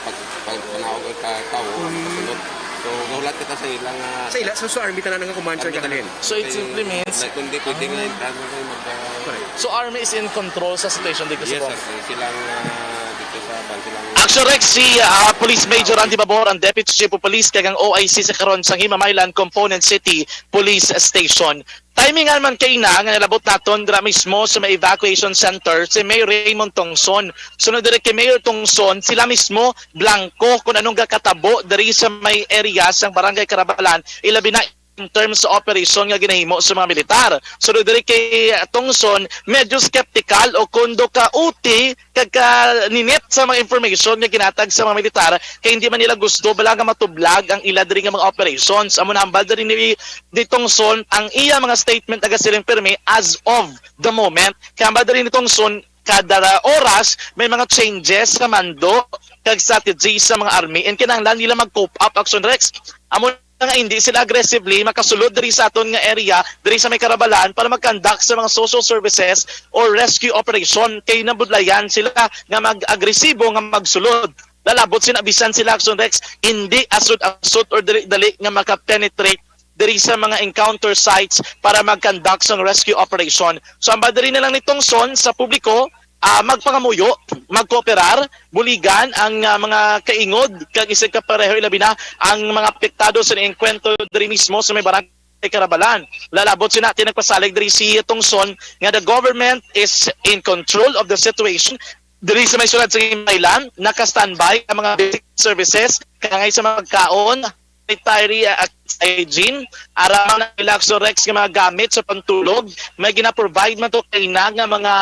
pag, pag, panaog ang ka-, tao, Hmm. makasulod. So, nahulat kita sa ilang, ah, Sa ila, so, sa army, tanan nga command, sir, Army, kahalin? tanan. So, it Kay, simply means like, kung di pwede nga, Ah. intran mo kayo mag, ah, Correct. So, army is in control sa situation dito sa Yes, Guam? sir. Silang, ah, dito sa, kuwan, silang Action Rex, si, ah, Police Major Ah, okay. Randy Babor, ang Deputy Chief of Police, kag ang O I C sa karon sang Himamaylan Component City Police Station. Timingan man kaina nga nalabot naton dira mismo sa may evacuation center si Mayor Raymond Tongson. Sunod diri kay Mayor Tongson, sila mismo blanco kung anong gakatabo diri sa may area sang Barangay Carabalan, ilabi na in terms sa operation nga ginahimo sa mga militar. Sunod diri kay Tongson, medyo skeptical o kundo ka uti kag kaninit sa mga information nga ginatag sa mga militar, kay hindi man nila gusto bala nga matublag ang ila diri nga mga operations. Amo na hambal diri ni, ni Tongson, ang iya mga statement nagasiling pirmi as of the moment. Kay hambal diri ni Tongson, kada oras may mga changes sa mando kag strategy sa mga army, and kinahanglan nila mag-cope up, Action Rex. Amo nga hindi sila aggressively makasulod diri sa aton nga area, diri sa may Carabalan, para mag-conduct sa mga social services or rescue operation, kay nabudlayan sila nga mag-agresibo nga magsulod. Lalabot sila, bisan sila, Action Rex, hindi asot-asot or dali-dali nga maka-penetrate diri sa mga encounter sites para mag-conduct sa rescue operation. So, ang diri na lang ni Tongson sa publiko, ah, magpangamuyo, magkooperar, buligan ang, ah, mga kaingod kag isig kapareho, ilabi na ang mga apektado sa engkwentro diri mismo sa may barangay Carabalan. Lalabot sina, ti nagpasalig diri si Tongson nga the government is in control of the situation. Diri sa may siyudad sa Himamaylan, naka-standby ang mga basic services, kaangay sa mga pagkaon, sanitary, uh, hygiene, aram ang Relaxo Rex nga mga gamit sa pantulog. May gina-provide man to kaina nga mga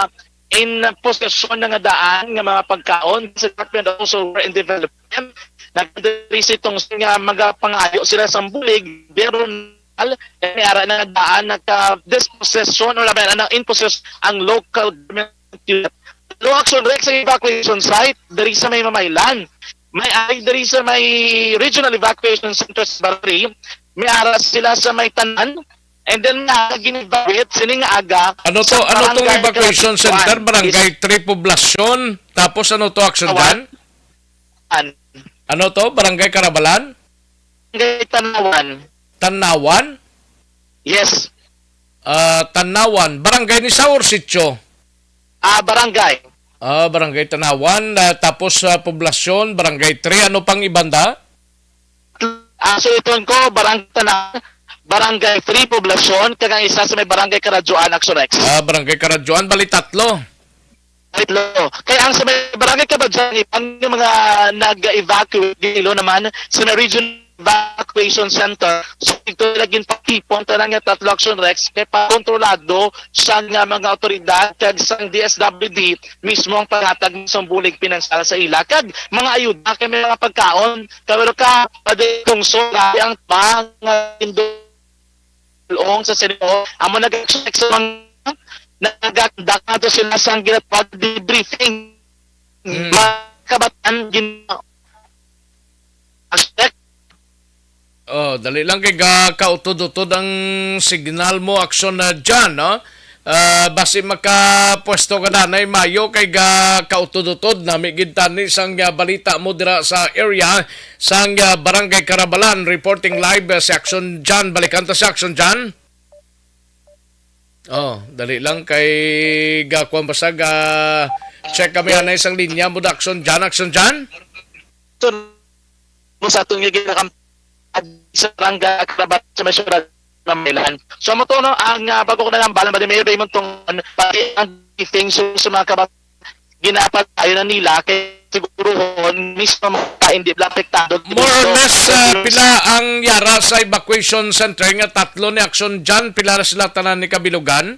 in possession na nga daan nga mga pagkaon sa Department of Social Welfare and Development. Nagdiri si Tongson nga magapangayo sila sa bulig, pero may ara na nga daan naka-dispossession o labi na in possession ang local government unit. Pero, Action Rex, sa evacuation site diri sa may Himamaylan, may ari diri sa may Regional Evacuation Center sa Barri, may ara sila sa may Tanan, and then may ara gin-evacuate sining aga Ano to? sa Ano tong Barangay evacuation center? Calabalan. Barangay Tripoblacion? Tapos ano to, Action Jan? Tanawan. Ano to? Barangay Carabalan? Barangay Tanawan. Tanawan? Yes. Ah, Tanawan. Barangay ni sa or sitio? Ah, barangay. Ah, Barangay Tanawan. Ah, tapos sa poblasyon, Barangay three. Ano pang ibanda? Ah, so iton ko, Barangay Tanawan, Barangay three, poblasyon, kag ang isa sa may Barangay Karadyoan, Action Rex. Ah, Barangay Karadyoan, bali tatlo. Tatlo. Kaya ang sa may Barangay Karadyoan, ang mga nag-evacuate, gilo naman sa may Regional Evacuation Center. So, ito lagi patipon tanan nga tatlo, Action Rex, kay pakontrolado siya nga mga otoridad kag sang D S W D mismo ang paghatag sa bulig pinansyal sa ila kag mga ayuda kay may mga pagkaon. Kabalo ka, pwede kung so, grabe ang ba nga tindulong sa Senado. Amo nag-expect sa mga nagaganda nga to sila sang ginatawag debriefing. Mm. Mga kabatan, gin-, expect. Oh, dali lang kay ga kautod-utod ang signal mo, Action na dyan, no? Ah, basi makapwesto ka na, Nay Mayo, kay ga kautod-utod nami gid tani sang, ah, balita mo dira sa area sang, ah, Barangay Karabalan. Reporting live, ah, si Action John. Balikan ta si Action John. Oh, dali lang kay ga kuwan basta ga check kami anay sang linya mo da, Action John, Action John. So, mo sa aton nga ginakam-, sa Barangay Akrabat sa may syudad ng Mailan. So, amo to, no, ang, ah, bago ko na lang balan, Mayor Raymond Tongon, pati ang briefing sa, sa mga kabat-, ginapatayo na nila, kay siguruhon, mismo mga hindi lang apektado. More or less, ah, pila ang yara sa evacuation center nga tatlo ni Action John? Pila na sila tanan ni kabilugan?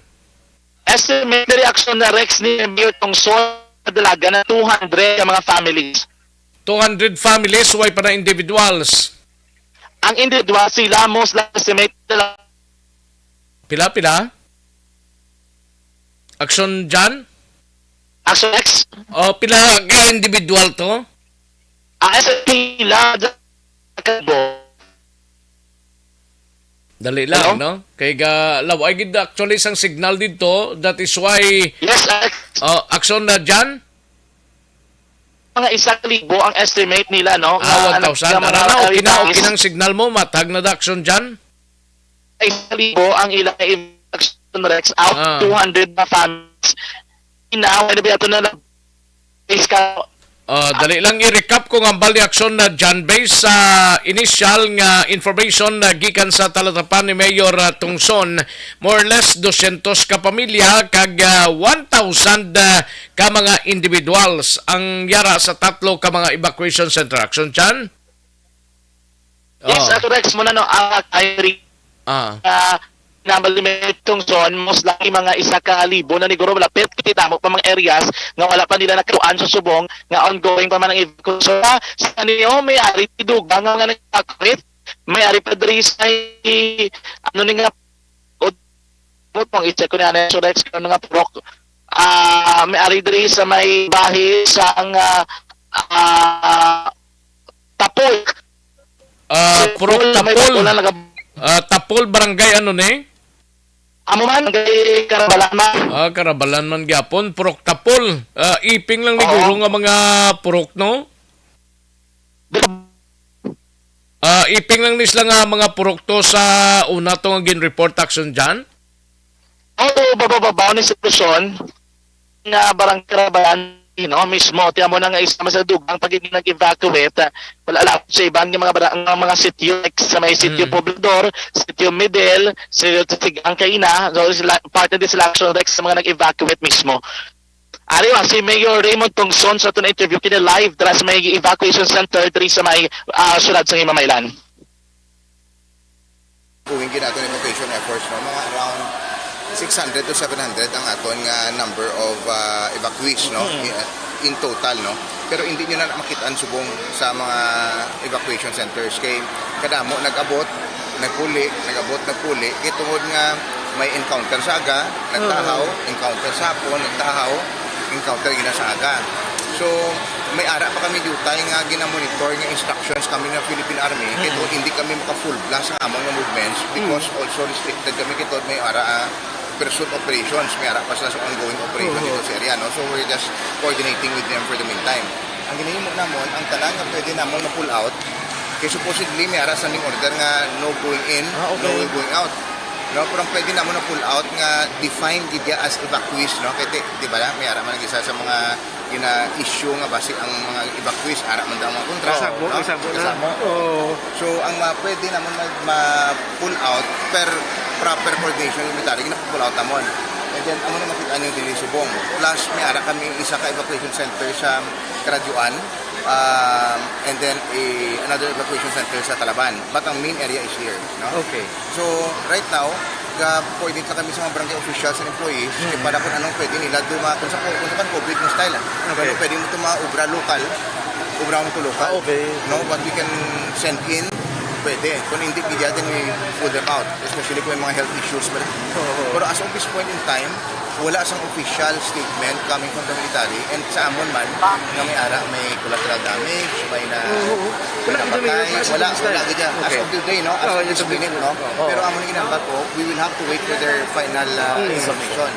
Estimate reaction na Rex ni Mayor Tongson sa Dalaga na two hundred ka mga families. Two hundred families, way pa na individuals. Ang individual sila, most likely estimate nila. Pila, pila? Action John? Action X? O, pila ka individual to? Ah, sa pila, Dali lang, Hello? no? Kay ga, laway gid actually sang signal didto. That is why, Yes, Alex. oh, Action na dyan? Mga isa ka libo ang estimate nila, no? Ah, Nga, ano, one thousand. nga mga Ara na, okay na, okay revised. nang signal mo. Matag na da, Action dyan? Isa ka libo ang ilang Action Rex out Ah. two hundred na families. Ina, ano ba ito na lang? Is ka, Ah, dali lang i-recap ko nga ang bali aksyon na dyan based sa initial nga information na gikan sa talatapan ni Mayor, ah, Tungson, more or less dosyentos ka pamilya kag, ah, one thousand, ah, ka mga individuals ang yara sa tatlo ka mga evacuation center. Action, Chan? Yes, Oh. Ato Rex, muna, no, ang Kyrie, Ah. ah, na Malimit Tungson, most likely mga isa ka libo na niguro, wala, pero kita mo pa mga areas nga wala pa nila nakuhaan sa subong nga ongoing pa man ang evacuation. Sa, sa niyo, may ari tiduga nga mga nag-evacuate, may ari pa diri sa, ano ni nga, o, mo pang i-check ko ni Ana Surex, kung nga purok, ah, may ari diri sa may bahi sa ang, ah, ah, Tapol. Ah, Purok Tapol, may Tapol. Tapol na nag- Ah, Tapol, barangay ano ni? Amo man, kay Karabalan man. Ah, Karabalan man gyapon, Purok Tapol. Ah, iping lang ni Oo. Guro nga mga purok, no? Di ba? Ah, iping lang ni sila nga mga purok to sa una to nga gin-report action dyan? Oo, babababaw ni sitwasyon nga Barangay Karabalan, no, mismo. Tiyan mo na nga isa man sa dugang pag hindi nag-evacuate, ah, wala lang sa iban nga mga bara-, nga mga sitio, like sa may sitio Mm. Poblador, sitio Medel, sitio Tigang Kaina, so sila, parte din sila action, like, sa mga nag-evacuate mismo. Ari, ah, si Mayor Raymond Tungson sa aton interview kini live dira sa may evacuation center diri sa may, ah, siyudad sa Himamaylan. Ongoing gid aton evacuation efforts, no? Mga around six hundred to seven hundred ang aton nga number of, ah, evacuees, no? Mhm. I-, in total, no? Pero hindi nyo na makit-an subong sa mga evacuation centers. Kay kadamo nag-abot, nagpuli, nag-abot, nagpuli. Kay tungod nga may encounter sa aga, nagtahaw, Oo. encounter sa hapon, nagtahaw, encounter gina sa aga. So, may ara pa kami diutay nga ginamonitor nga instructions kami ng Philippine Army, kay Mm. tungod hindi kami maka-full blast sa amon nga movements because Mm. also restricted kami kay tungod may ara, ah, pursuit operations, may ara pa sila sa ongoing operation Mhm. dito sa area, no? So, we're just coordinating with them for the meantime. Ang ginahimo namon, ang tanan nga pwede namon ma-pull out, kay supposedly may ara standing order nga no going in, Ah, okay. no going out. No, pero ang pwede namo na pull out nga defined gid ya as evacuees, no? Kay di, di ba, may ara man ang isa sa mga gina-issue nga basi ang mga evacuees ara man daw mga kontra, Kasabo, no? Kasabo na. Kasamo. Oo. So, ang ma-, pwede namon ma-, ma-pull out per proper coordination with military, gina-pull out namon. And then, amo na makita niyo diri subong. Plus, may ara kami isa ka evacuation center sa Karadyuan, um, and then a, another evacuation center sa Talaban. But ang main area is here, no? Okay. So, right now, ga-coordinate lang kami sa mga barangay officials and employees, mm-hmm, para kung anong pwede nila duma-, kung sa, kung sa pan-, COVID mo style, ah. Okay. Pero pwede mo ito maubra lokal, ubra mo ito lokal. Ah, okay. No, what we can send in, pwede. Kung hindi, bigyan din, we pull them out. Especially kung may mga health issues pala. Oo. Pero as of this point in time, wala sang official statement coming from the military, and sa amon man, nga may ara, may collateral damage, may na, oo, oo, may wala, napatay, wala, wala, wala gid yan. As of today, no? As of this minute, no? Oo. Pero amon ang ginambal ko, we will have to wait for their final, uh, mm, information.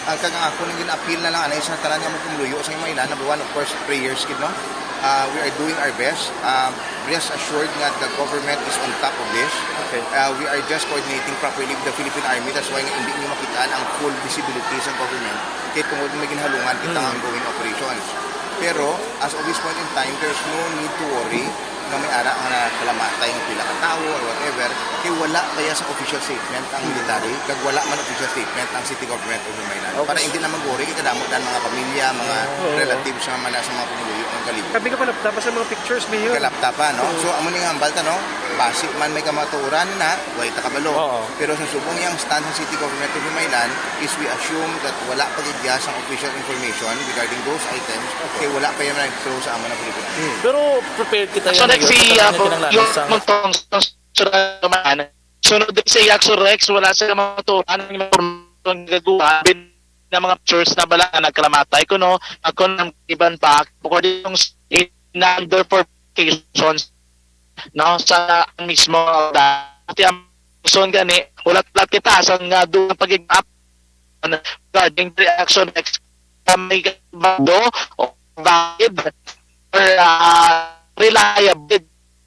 Ang kag ang ako nang gina-appeal na lang, anay sa tanan nga mo pumuluyo sa imong ilan, number one, of course, prayers gid, no? Uh, we are doing our best. Um, rest assured nga the government is on top of this. Okay. Uh, we are just coordinating properly with the Philippine Army. That's why nga hindi niyo makitaan ang full visibility sa government. Kay tungod may ginhalungan kita, mm, ang ongoing operations. Pero, as of this point in time, there's no need to worry nga may ara nga nakalamatay nga pila ka tawo or whatever. Kay wala pa ya sa official statement ang military, kag wala man official statement ang city government of Lumaylan. Okay. Para hindi naman worry, kay kadamo dan mga pamilya, mga, oo, relatives nga man sa mga pumuluyo ang kalibo. Kami ka palapta pa sa mga pictures, Mayor. Kalapta pa, no? Oo. So, amo ni nga hambal ta, no? Basi man may kamatuoran na, way ta kabalo. Oo. Pero sa subong yang stand sa City Government of Lumaylan is we assume that wala pa gid ya sang official information regarding those items, okay, kay wala pa yan nag-through sa amo na Pilipinas. Hmm. Pero prepared kita. So, yan, next, Mayor, si, sa ah, kanya kinahanglan yung sa mga tong-, tong-, sunod sa iya, Axel Rex, wala sila maturan ang mga impormasyon nga gagawa, bin-, na mga pictures na bala nga nagkalamatay kuno, ang kuno ang iban pa, according yung in under for cations, no, sa mismo dati ang son gani, ulat-ulat kita sa nga dugang pag-igap regarding the reaction next sa may bando o valid or, ah, reliable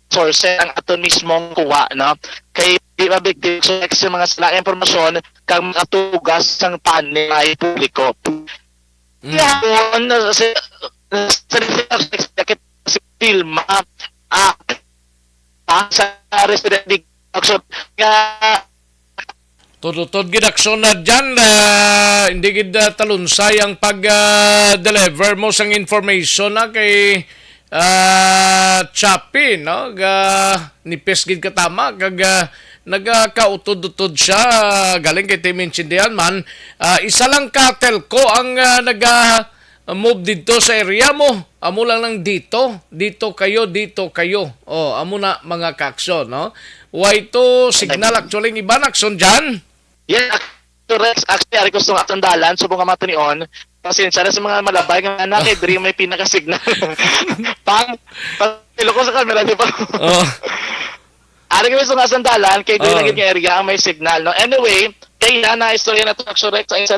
source ang aton mismong kuha, no? Kay di mabigti sa mga sila impormasyon kag makatugas sang panig publiko. Mm. Kaya po, na, sa, sa, sa, si Vilma, ah, ah, sa resident di-, action nga Tututod gid aksyon na dyan, ah, hindi gid, ah, talunsay ang pag, ah, deliver mo sang information na kay, ah, Chappie, no? Ga, nipis gid katama, kag, ah, nagakautod-utod siya, galing kay Tim Intindihan man. Ah, isa lang ka telco ang, ah, naga, move dito sa area mo. Amo lang lang dito, dito kayo, dito kayo. Oh, amo na mga kaaksyon, no? Way to signal actually ang iban aksyon dyan. Yes, Axel Rex, actually, ari ko sa atong dalan, subong nga matinion. Pasensya na sa mga malabay nga na kay diri may pinaka-signal. Pang, pang, ko sa camera, di ba? Oh. Ari kami sa nga sandalan, kay diri Oh. na gid nga area ang may signal, no? Anyway, kay na, na istorya na to, Axel Rex, ang isa,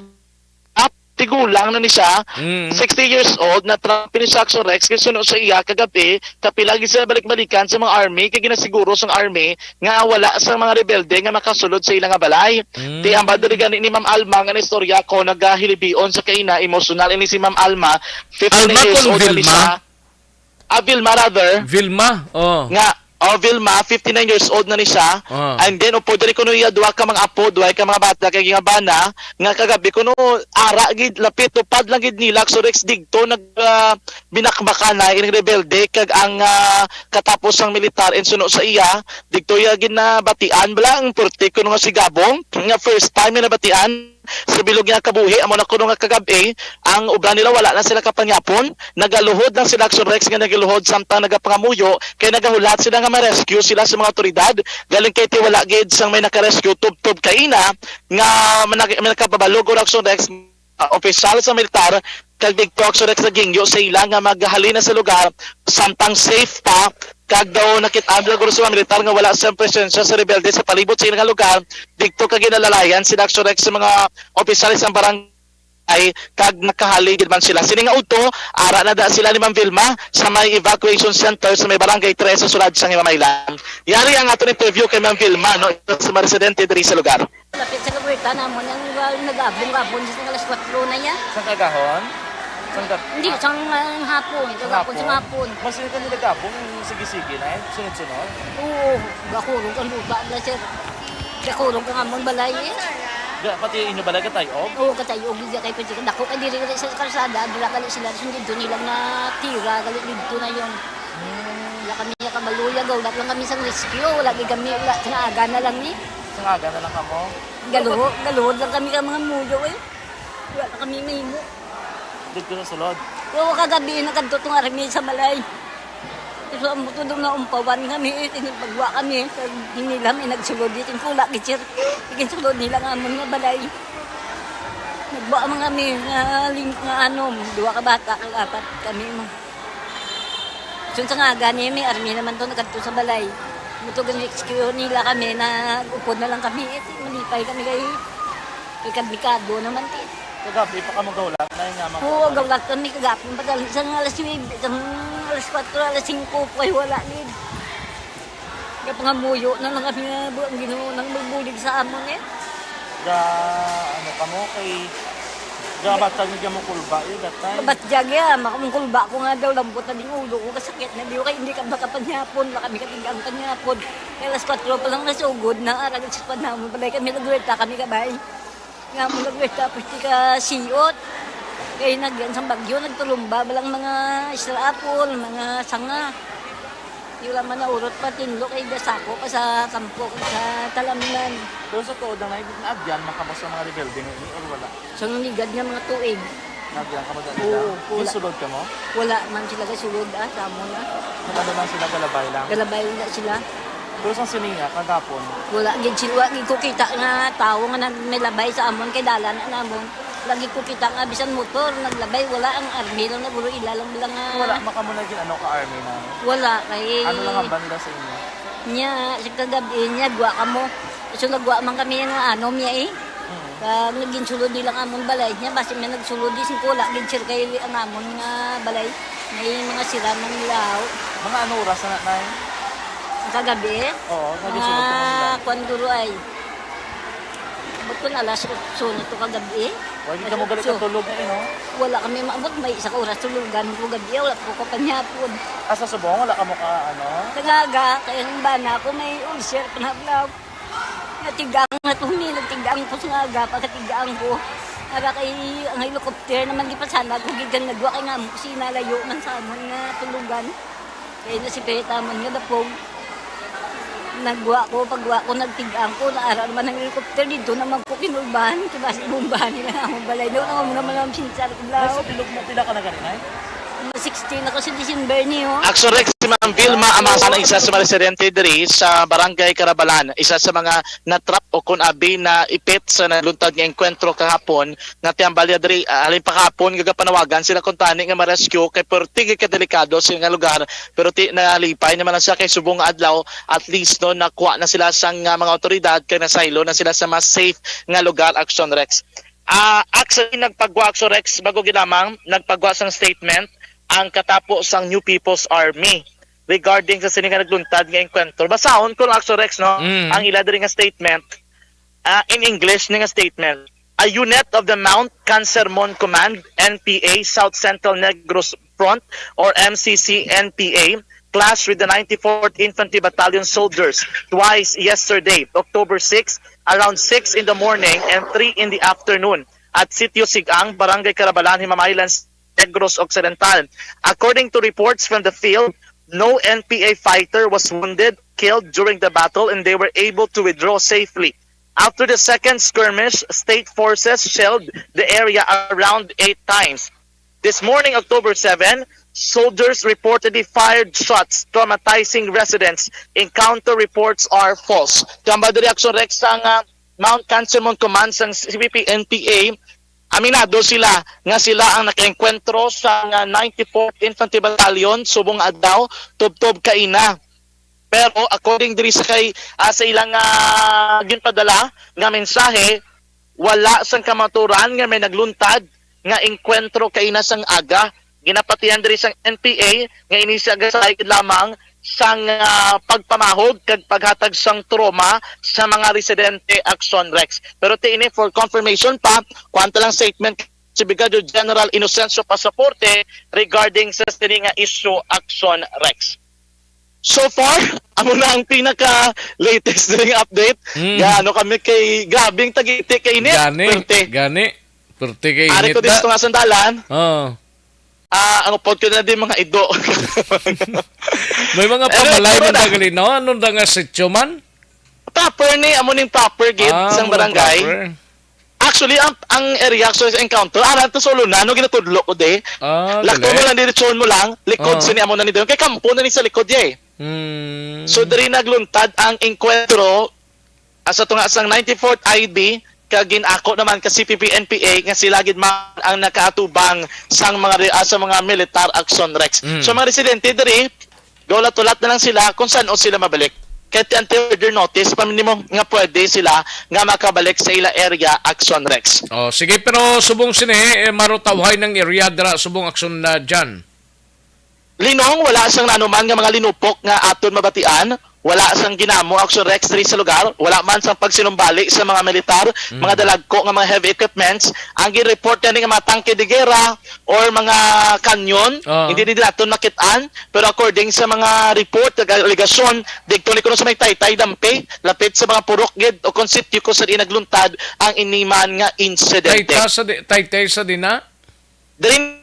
at tigulang na ni siya, Mm. sixty years old, na-trap ni siya, Axel Rex, kay suno sa iya kagabi, kapila gid sila balik-balikan sa mga army, kay ginasiguro sang army nga wala sa mga rebelde nga makasulod sa ila nga balay. Mm. Ti hambal diri gani ni Ma'am Alma nga istorya ko nagahilibion sa kaina, emosyonal ini si Ma'am Alma, fifty-nine Alma years kun old na ni Vilma? siya. Ah, Vilma rather. Vilma, oh. Nga, oh, Vilma, fifty-nine years old na ni siya. Oh. And then, upod diri kuno iya duha ka mga apo, duha ka mga bata, kay gingabana, nga kagabi kuno, ara gid, lapit, tupad lang gid nila, Axel Rex, digto, nag, ah, binakbakan na ining rebelde, kag ang, ah, katapos sang militar, insuno sa iya, digto iya ginabatian, bala, ang purti kuno nga si Gabong, nga first time nga nabatian, sa bilog niya kabuhi, amo na kuno nga kagab-i, ang uban nila wala na sila kapanyapon, nagaluhod lang sila, Axel Rex, nga nagaluhod samtang nagapangamuyo, kay nagahulat sila nga ma-rescue sila sa mga awtoridad, galing kay ti wala gid sang may naka-rescue tubtob kaina, nga manag-, may nakababalog, Axel Rex, ah, opisyal sa militar, kag digto, Axel Rex, nagingyo sa ila nga maghalin na sa lugar, samtang safe pa, kag daw nakit-an lang guro sa mga militar nga wala sa presensya sa rebelde sa palibot sa ila nga lugar, digto kag ginalalayan sila, Axel Rex, sa mga opisyales sang barangay, kag nakahalin gid man sila. Sini nga udto, ara na da sila ni Ma'am Vilma sa may evacuation center sa may Barangay Tres sa sulod sang Himamaylan. Yari ang aton interview kay Ma'am Vilma, no, isa sa mga residente diri sa lugar. Lapit sa lugarta namon, ang, ah, nag-abong-abong sa alas kwatro na niya. Sang kagahon? Sang gab- Hindi, sang, ah, hapon. Sang Kagapon, hapon? sang hapon. Mas yun ka nilagabong, sige-sige na eh. Sunod-sunod. Oo, gakurog ang lupa na, sir. Gakurog ang amon balay, eh. Ga, pati inyo balay katayog? Oo, katayog, hindi kay pwede. Dako kay diri sa kalsada, dira gali sila, sundidon nila na tira, gali didto na yon. Hmm. Wala kami nakabaluya, gawlat lang kami sang rescue, wala gid kami, wala, sang aga na lang ni. Sang aga na lang kamo? Galuhod, galuhod lang kami ka mga muyo, eh. Wala na kami mahimo. Dito sa sulod? Oo, kagabi, nakadto tong army sa balay. So, ang buto doon na umpawan kami, eh, tinipagwa kami. Sa hinila, may nagsulod dito, yung pula, gitsir. Ikinsulod nila nga amon nga balay. Nagwa man kami nga, ling-, nga ano, duha ka bata, kag apat kami mo. Sun sa nga gani, may army naman to, nagkadto sa balay. Muto gani rescue nila kami, na upod na lang kami, eh, malipay kami kay, kay kadlikado naman, eh. Kagabi pa ka magawlat na nga mga Oo, gawlat kami kagabi, padali sa nga alas nuebe, sa alas kwatro, alas singko, kay wala ni. Kaya pangamuyo na lang kami nga bu-, ang Ginoo nang magbulig sa amon, eh. Ga, ano ka mo, kay, ga batag nga mo kulba, eh, that time. Batyag, ya, makamungkulba ko nga daw, lambot na ding ulo ko, kasakit na, di ko kay hindi ka makapanyapon, wala kami katigang panyapon. Kaya alas kwatro pa lang nasugod na, arag sa panahon, balay kami, nagwelta kami, kabay. Nga mo nagwelta, pwede ka siyot. Kay nagyan sa bagyo, nagtulumba, balang mga isla apple, mga sanga. Yung lang man naurot pa, tinlo kay gasako pa sa kampo, sa talamnan. Pero sa tuod lang, na-, naagyan man kamo sa mga rebelde nga ini, or wala? Sa nunigad nga mga tuig. Naagyan kamo dati Oo, lang? wala. Yung sulod kamo? Wala man sila gasulod, ah, sa amo na. Nagano lang sila, galabay lang? Galabay na sila. Pero sa sininga, kagapon? Wala gid sila, wa gid ko kita nga tawo nga nag-, may labay sa amon, kay dalan na namon. Lagi ko kita nga bisan motor, naglabay, wala, ang army lang, naguro ila lang, lang nga Wala man kamo naging ano ka army na? Wala, kay Ano lang ang ban nila sa inyo? Nya, sa kagabi, niya, gwa kamo. So, nagwa man kami nga ano, niya eh. Mm. Kag naging sulod nila nga amon balay niya, basi may nagsulod di singko, wala gid, sir, kay ang amon nga balay, may mga sira man nila, oh. Mga ano oras na, Nay? Ang kagabi? Oo, naging sulod ka man nila. Mga kwan, guro, ay. Abot ko na alas otso na to kagabi. Wala gid kamo gali Alas otso. Katulog na, eh, no? Wala kami maabot, may isa ka oras tulugan ko gabi, wala po ko panyapon. Ah, sa subong, wala kamo ka, ano? Sa aga, kay ang bana ko may ulcer, panablaw. Natigang na to, mi, natigang ko sa aga, pagkatigang ko. Ara kay ang helicopter naman, di pa sana, kung gigan nagwa kay nga, sinalayo man sa amon nga tulugan. Kay nasipit amon nga dapog. Nagwa ko, pagwa ko, nagtigang ko, naara naman ang helicopter, dito naman ko kinulbahan, kay basi bombahan nila nga among balay. Doon naman mo naman ang sinsar ko, Ay, sa blaw. Bilog mo, pila ka na gani, Nay? Mga sixteen ako sa December niyo. Action Rex, si Ma'am Vilma Amasa, na isa sa mga residente diri sa Barangay Carabalan, isa sa mga natrap o kun abi na ipit sa nagluntad nga engkwentro kahapon, nga tiambalya diri, ah, halin pa kahapon, gagapanawagan sila kuntani nga ma-rescue kay perti gid ka delikado sila nga lugar, pero ti-, nalipay naman lang siya kay subong nga adlaw, at least, no, nakuha na sila sang, ah, mga awtoridad kay nasaylo na sila sa mas safe nga lugar, Action Rex. Ah, actually, nagpagwa, Action Rex, bago gid lamang, nagpagwa sang statement ang katapo sang New People's Army regarding sa sini nga nagluntad nga engkwentro. Basahon ko lang, Action Rex, no? Mm. Ang ila diri nga statement, ah, in English ni nga statement. A unit of the Mount Cancermon Command, N P A, South Central Negros Front, or M C C N P A, clashed with the ninety-fourth Infantry Battalion soldiers twice yesterday, October six, around six in the morning and three in the afternoon at Sitio Sigang, Barangay Carabalan, Himamaylan, Negros Occidental. According to reports from the field, no N P A fighter was wounded, killed during the battle, and they were able to withdraw safely. After the second skirmish, state forces shelled the area around eight times. This morning, October seven, soldiers reportedly fired shots, traumatizing residents. Encounter reports are false. Kamba diri, Action Rex, sa nga Mount Cancermon Command sang C P P N P A, aminado sila nga sila ang nakaengkwentro sa nga ninety-fourth Infantry Battalion subong adlaw, tubtob kaina. Pero according diri sa kay, ah, sa ilang, ah, ginpadala nga mensahe, wala sang kamaturan nga may nagluntad nga engkwentro kaina sang aga. Ginapatihan diri sang N P A nga ini siya gasalig lamang sang, ah, pagpamahog kag paghatag sang trauma sa mga residente, Action Rex. Pero ti ini, for confirmation pa, kuwan ta lang statement si Brigadier General Inocencio Pasaporte regarding sa sini nga issue, Action Rex. So far, amo na ang pinaka-latest diri nga update. Mm. Nga, ano kami kay, grabe ang tag-init, kay init. Gani, Pwerte. gani. Pwerte kay Ari init ko na. Disto nga sandalan. Oo. Ah, ang upod ko na di mga ido. May mga Ano, pamalay ano man na? Tagalino. Ano na nga sityo man? Proper ni, amo ning proper gate Ah, sang mga barangay. Proper. Actually, ang, ang area actually sa encounter, aran to solo na, no, ginatudlo ko de. Ah, Lako mo dali. lang, diretsyon mo lang, likod Ah. sini amo na ni doon. Kay kampo na ni sa likod, eh. Hmm. So, diri nagluntad ang enkwentro, ah, sa tunga sang ninety-fourth I B, kag ginako naman ka C P P N P A nga sila gid man ang nakaatubang sang mga re-, ah, sa mga militar action, Rex. Mm. So, mga residente diri, gaulat-ulat na lang sila kung saan o sila mabalik. Kay ti until further notice pa nimo nga pwede sila nga makabalik sa ila area action, Rex. Oh, sige, pero subong sini, eh, marutawhay ng area dira subong action na dyan. Linong, wala sang nanuman nga mga linupok nga aton mabatian. Wala sang ginamo action, Rex, diri sa lugar. Wala man sang pagsinumbali sa mga militar, Mm. mga dalagko nga mga heavy equipments. Ang gi-report gani nga mga tangke de gera or mga kanyon, Ah. hindi din naton makit-an. Pero according sa mga report, nag-alegasyon, didto ni kuno sa may Taytay Dampe, lapit sa mga purok gid o kon sitio kung saan nagluntad ang iniman nga insidente. Taytay sa di-, Taytay sa dina? Diri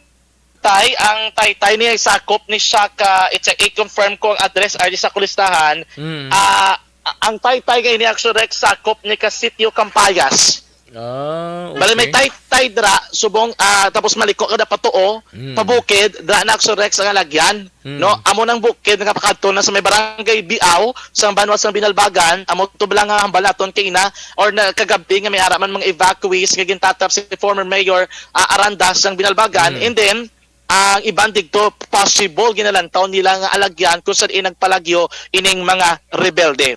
Tay, ang Taytay niya ay sakop ni siya ka, it's a, i-confirm ko ang address, ari sa Kulistahan. Mm. Ah, a-, ang Taytay nga ini, action, Rex, sakop ni ka Sitio Campayas. Ah, Bali, may okay. Taytay dra, subong, ah, tapos maliko ka na patuo, Mm. pabukid, dra na, action, Rex, ang alagyan. Mm. No, amo nang bukid nga pakadto na sa may barangay Biao, sa banwa sang Binalbagan, amo to bala nga hambal naton kay ina, or na kagabi nga may ara man mga evacuees nga gintatap si former Mayor, ah, Aranda sang Binalbagan. Mm. And then, ang iban digto, possible ginalantaw nila nga alagyan kung saan nagpalagyo ining mga rebelde.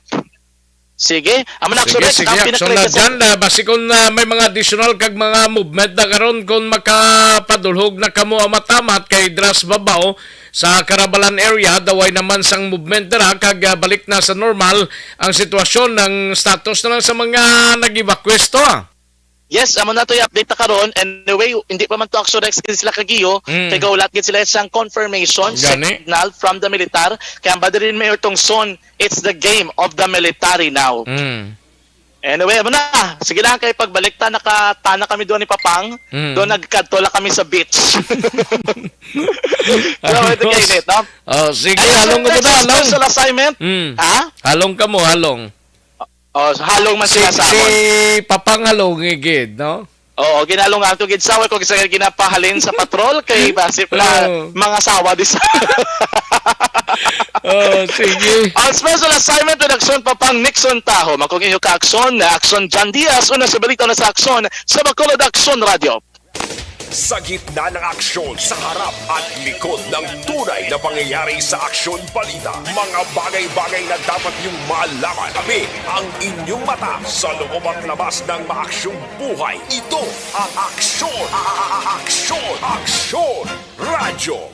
Sige, amo na, Sige, Rex, sige, ang action na pinakalatest dyan, ah, basi kung, ah, may mga additional kag mga movement na karon, kung makapadulhog na kamo ang matamat kay dras babaw sa Carabalan area, daway naman sang movement dira kag, ah, balik na sa normal ang sitwasyon, ang status na lang sa mga nag-evacuees to, ah. Yes, amo na to yung update na karon. Anyway, hindi pa man to, action, Rex, gid sila kagiyo. Mm. Kay gaulat gid sila sang confirmation Gani. signal from the militar. Kaya ang badalin, Mayor Tongson, it's the game of the military now. Mm. Anyway, amo na. Sige lang, kay pagbalik ta, nakatana kami doon ni Papang. Mm. Doon nagkadto lang kami sa beach. So, ito Ayos. kainit, no? Oh, sige, Ayun, halong ka mo na, halong. Special assignment. Mm. Ha? Halong ka mo, halong. Oh, so halong man Si, sila sa si amon. Papang halong, igid, no? Oo, ginalong ato gid sa ko gid sa ginapahalin sa patrol kay basip na Oo. mga sawa di sa Oh, sige. Ang special assignment with Action Papang Nixon Taho. Makong inyo ka action na action John Diaz, una sa balita na sa action sa Bacolod Action Radio. Sa gitna ng aksyon, sa harap at likod ng tunay na pangyayari sa aksyon balita, mga bagay-bagay na dapat niyong malaman. Kami ang inyong mata sa loob at labas ng maaksyong buhay. Ito ang Aksyon, a-, a-, a-, Aksyon, Aksyon Radyo.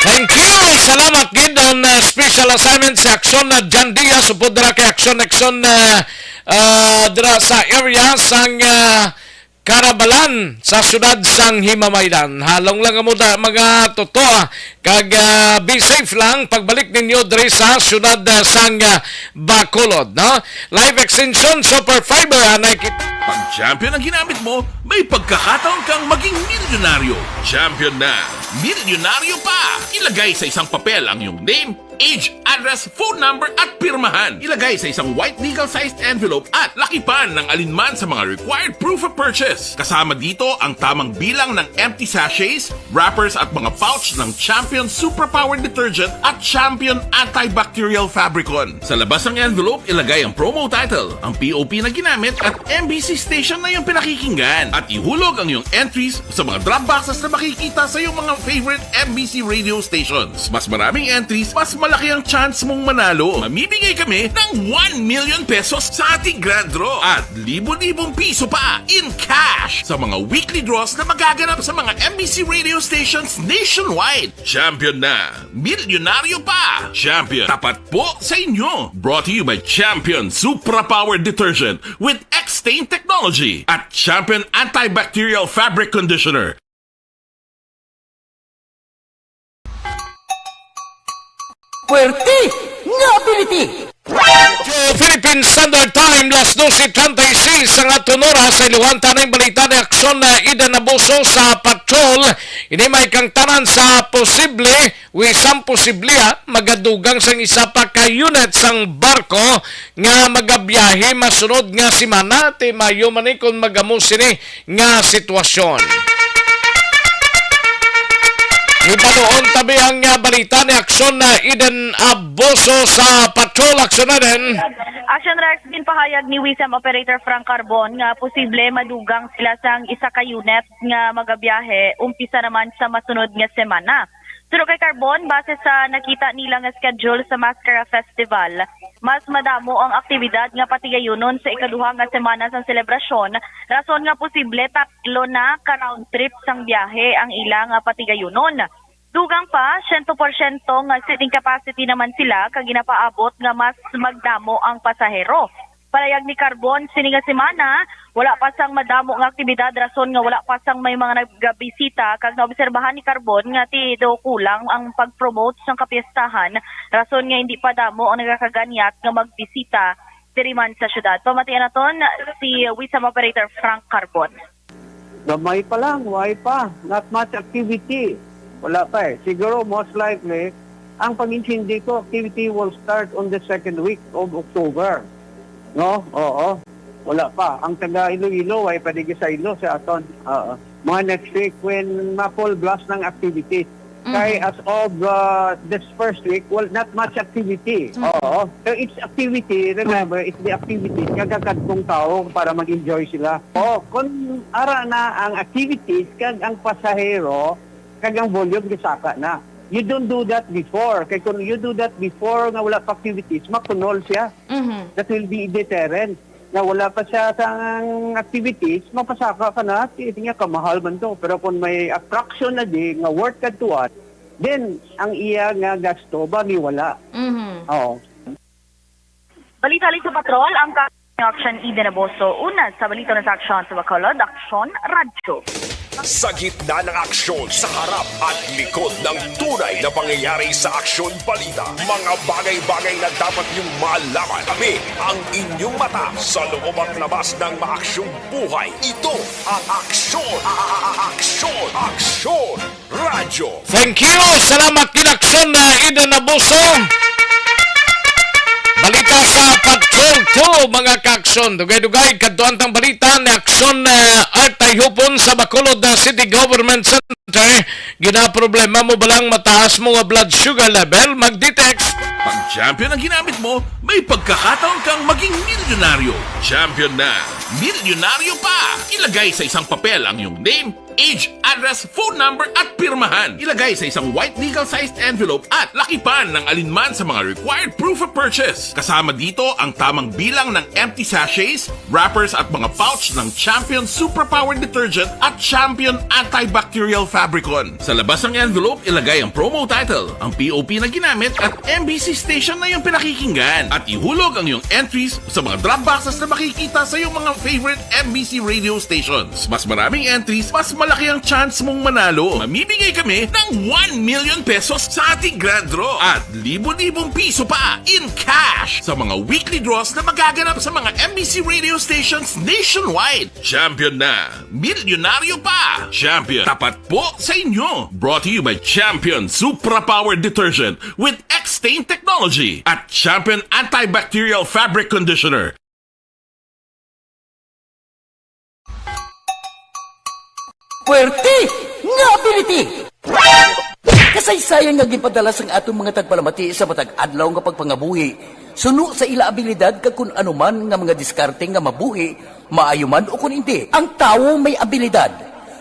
Thank you. Salamat gid on, uh, special assignment sa Aksyon na John Diaz, upod dira kay Aksyon, Aksyon, uh, uh, dira sa area sang, uh, Carabalan sa siyudad sang Himamaydan. Halong lang mo da, mga totoo, kag, ah, be safe lang pagbalik ninyo diri sa siyudad, ah, sang, ah, Bacolod, no? Live extension, super fiber, anay kita. Pag Champion ang ginamit mo, may pagkakataon kang maging milyonaryo. Champion na, milyonaryo pa! Ilagay sa isang papel ang iyong name, age, address, phone number, at pirmahan. Ilagay sa isang white legal-sized envelope at lakipan ng alinman sa mga required proof of purchase. Kasama dito ang tamang bilang ng empty sachets, wrappers, at mga pouch ng Champion Superpower Detergent at Champion Antibacterial Fabricon. Sa labas ng envelope, ilagay ang promo title, ang P O P na ginamit, at M B C station na iyong pinakikinggan. At ihulog ang iyong entries sa mga drop boxes na makikita sa iyong mga favorite M B C radio stations. Mas maraming entries, mas Laki ang chance mong manalo. Mamimigay kami ng one million pesos sa ating grand draw at libo-libong piso pa in cash sa mga weekly draws na magaganap sa mga M B C radio stations nationwide. Champion na, milyonaryo pa. Champion, tapat po sa inyo. Brought to you by Champion Supra Power Detergent with X-Stain Technology at Champion Antibacterial Fabric Conditioner. Puwerte nga ability! Philippine Standard Time, las doce treinta y seis ang aton oras. Sa iluhan, tanay balita ni Aksyon na Ida Nabuso sa patrol. Ini may kangtanan sa posible, wi sang posible, ha, magadugang sang isa pa ka unit sang barko nga magabiyahe masunod nga semana. Ti mayo man ni kon magamo sini nga sitwasyon. Ibaluon tabi ang nga balita ni Aksyon na Eden Abuso sa Patrol. Aksyon na din. Action Rex, ginpahayag ni Wisam Operator Frank Carbon nga posible madugang sila sang isa ka unit nga magabiyahe umpisa naman sa masunod nga semana. Suno kay Carbon, base sa nakita nila nga schedule sa Mascara Festival, mas madamo ang aktibidad nga patigayunon sa ikaduha nga semana sang selebrasyon, rason nga posible tatlo na ka round trip sang biyahe ang ila nga patigayunon. Dugang pa, siyento porsyento nga seating capacity naman sila kag ginapaabot nga mas magdamo ang pasahero. Palayag ni Carbon, sini nga semana, wala pa sang madamo nga aktibidad rason nga wala pa sang may mga nagabisita, kag naobserbahan ni Carbon nga ti daw kulang ang pag-promote sang kapiestahan rason nga hindi pa damo ang nagakaganyat nga magbisita diri man sa syudad. Pamatian naton si Wisam Operator Frank Carbon. Gamay pa lang, why pa? Not much activity. Wala pa eh. Siguro most likely, ang pag-intindi ko, activity will start on the second week of October. No? Oo. Wala pa. Ang taga Iloilo, why pa di gisaylo sa aton? Oo. Mga next week when ma-full blast ng activity. Kay as of uh, this first week, well, not much activity. Oo. So it's activity, remember, it's the activity nga gakadtong tao para mag-enjoy sila. Oh, kung ara na ang activities kag ang pasahero kag ang volume gisaka na. You don't do that before. Kay kung you do that before nga wala pa activities, makunol siya. That will be deterrent. Nga wala pa siya sang activities, mapasaka ka na, ti niya kamahal man to. Pero kung may attraction na di nga worth kadtuan, then ang iya nga gasto ba mi wala. Mhm. Oo. Balita sa patrol, ang ka- Action Eden Aboso, una sa balita na sa aksyon sa Bacolod, Aksyon Radyo. Sa gitna ng aksyon, sa harap at likod ng tunay na pangyayari sa Aksyon Balita, mga bagay-bagay na dapat niyong malaman. Kami ang inyong mata sa loob at labas ng maaksyong buhay. Ito ang Aksyon, a- a- a- Aksyon, Aksyon Radyo. Thank you! Salamat gid, Aksyon, uh, Eden Abuso. Balita sa Patrol two, mga kaaksyon. Dugay-dugay, kadtuan tang balita ni Aksyon, uh, Art Tayhupon sa Bacolod, uh, City Government Center. Ginaproblema mo ba lang mataas mo nga blood sugar level? Mag-detect. Pag champion ang ginamit mo, may pagkakataon kang maging milyonaryo. Champion na, milyonaryo pa! Ilagay sa isang papel ang iyong name, age, address, phone number, at pirmahan. Ilagay sa isang white legal-sized envelope at lakipan ng alinman sa mga required proof of purchase. Kasama dito ang tamang bilang ng empty sachets, wrappers, at mga pouch ng Champion Superpower Detergent at Champion Antibacterial Fabricon. Sa labas ng envelope, ilagay ang promo title, ang P O P na ginamit, at M B C station na iyong pinakikinggan. At ihulog ang iyong entries sa mga drop boxes na makikita sa iyong mga favorite M B C radio stations. Mas maraming entries, mas malaki ang chance mong manalo. Mamimigay kami ng one million pesos sa ating grand draw at libo-libong piso pa in cash sa mga weekly draws na magaganap sa mga M B C radio stations nationwide. Champion na! Milyonaryo pa! Champion, tapat po sa inyo! Brought to you by Champion Supra Power Detergent with X-Stain Technology at Champion Antibacterial Fabric Conditioner. Puwerte nga ability! Kasaysayan nga ginpadala sang aton mga tagpalamati sa matag adlaw nga pagpangabuhi, suno sa ila abilidad kag kun ano man nga mga diskarte nga mabuhi, maayo man o kun indi. Ang tawo may abilidad.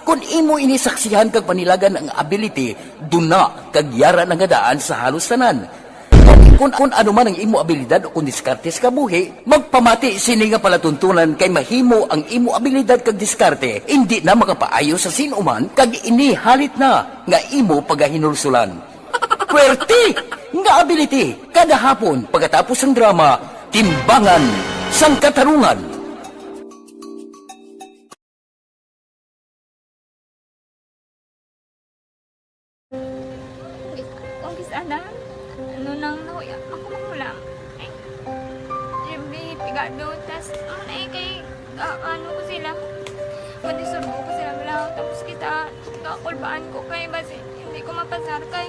Kon imo ini saksihan kag panilagan ang ability, duna kag yara na nga daan sa halos tanan. Kung, kung ano man ang imo abilidad o kung diskarte sa kabuhi, magpamati sini nga palatuntunan, kay mahimo ang imo abilidad kag diskarte indi na makapaayo sa sin-uman, kag ini halit na nga imo pagahinulsulan. Puwerte nga ability, kada hapon pagkatapos sang drama, Timbangan sang Katarungan. Umpisa na. Ano nang nahuya ako magulang? Ay, every pigado, tas, ano na eh, kay, ah, ano ko sila, madisturbo ko sila, wala. Tapos kita, kakulbaan ko kay, basi, hindi ko mapasar kay.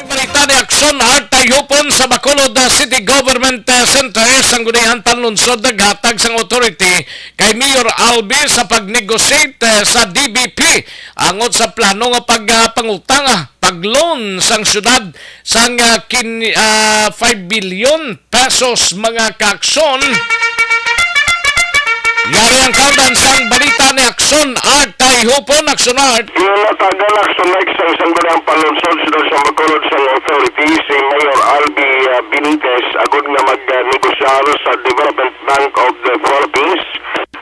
Balita ni Aksyon Art Tayupon sa Bacolod, uh, City Government, uh, Center, Sangguniang Panlunsod, naghatag sang authority kay Mayor Albi sa pag-negotiate, uh, sa D B P angot sa plano nga pag, uh, pangutang, uh, pag-loan sang syudad sang, uh, kin-, uh, five billion pesos, mga kaaksyon. Yari ang kauban sang balita ni Aksyon Art Tayupon. Aksyon Art. Ginatagan Aksyon Art sa isang barang panlunsod sa Bacolod sang authority si Mayor Albi, ah, Benitez agud nga mag-negosyar sa Development Bank of the Philippines,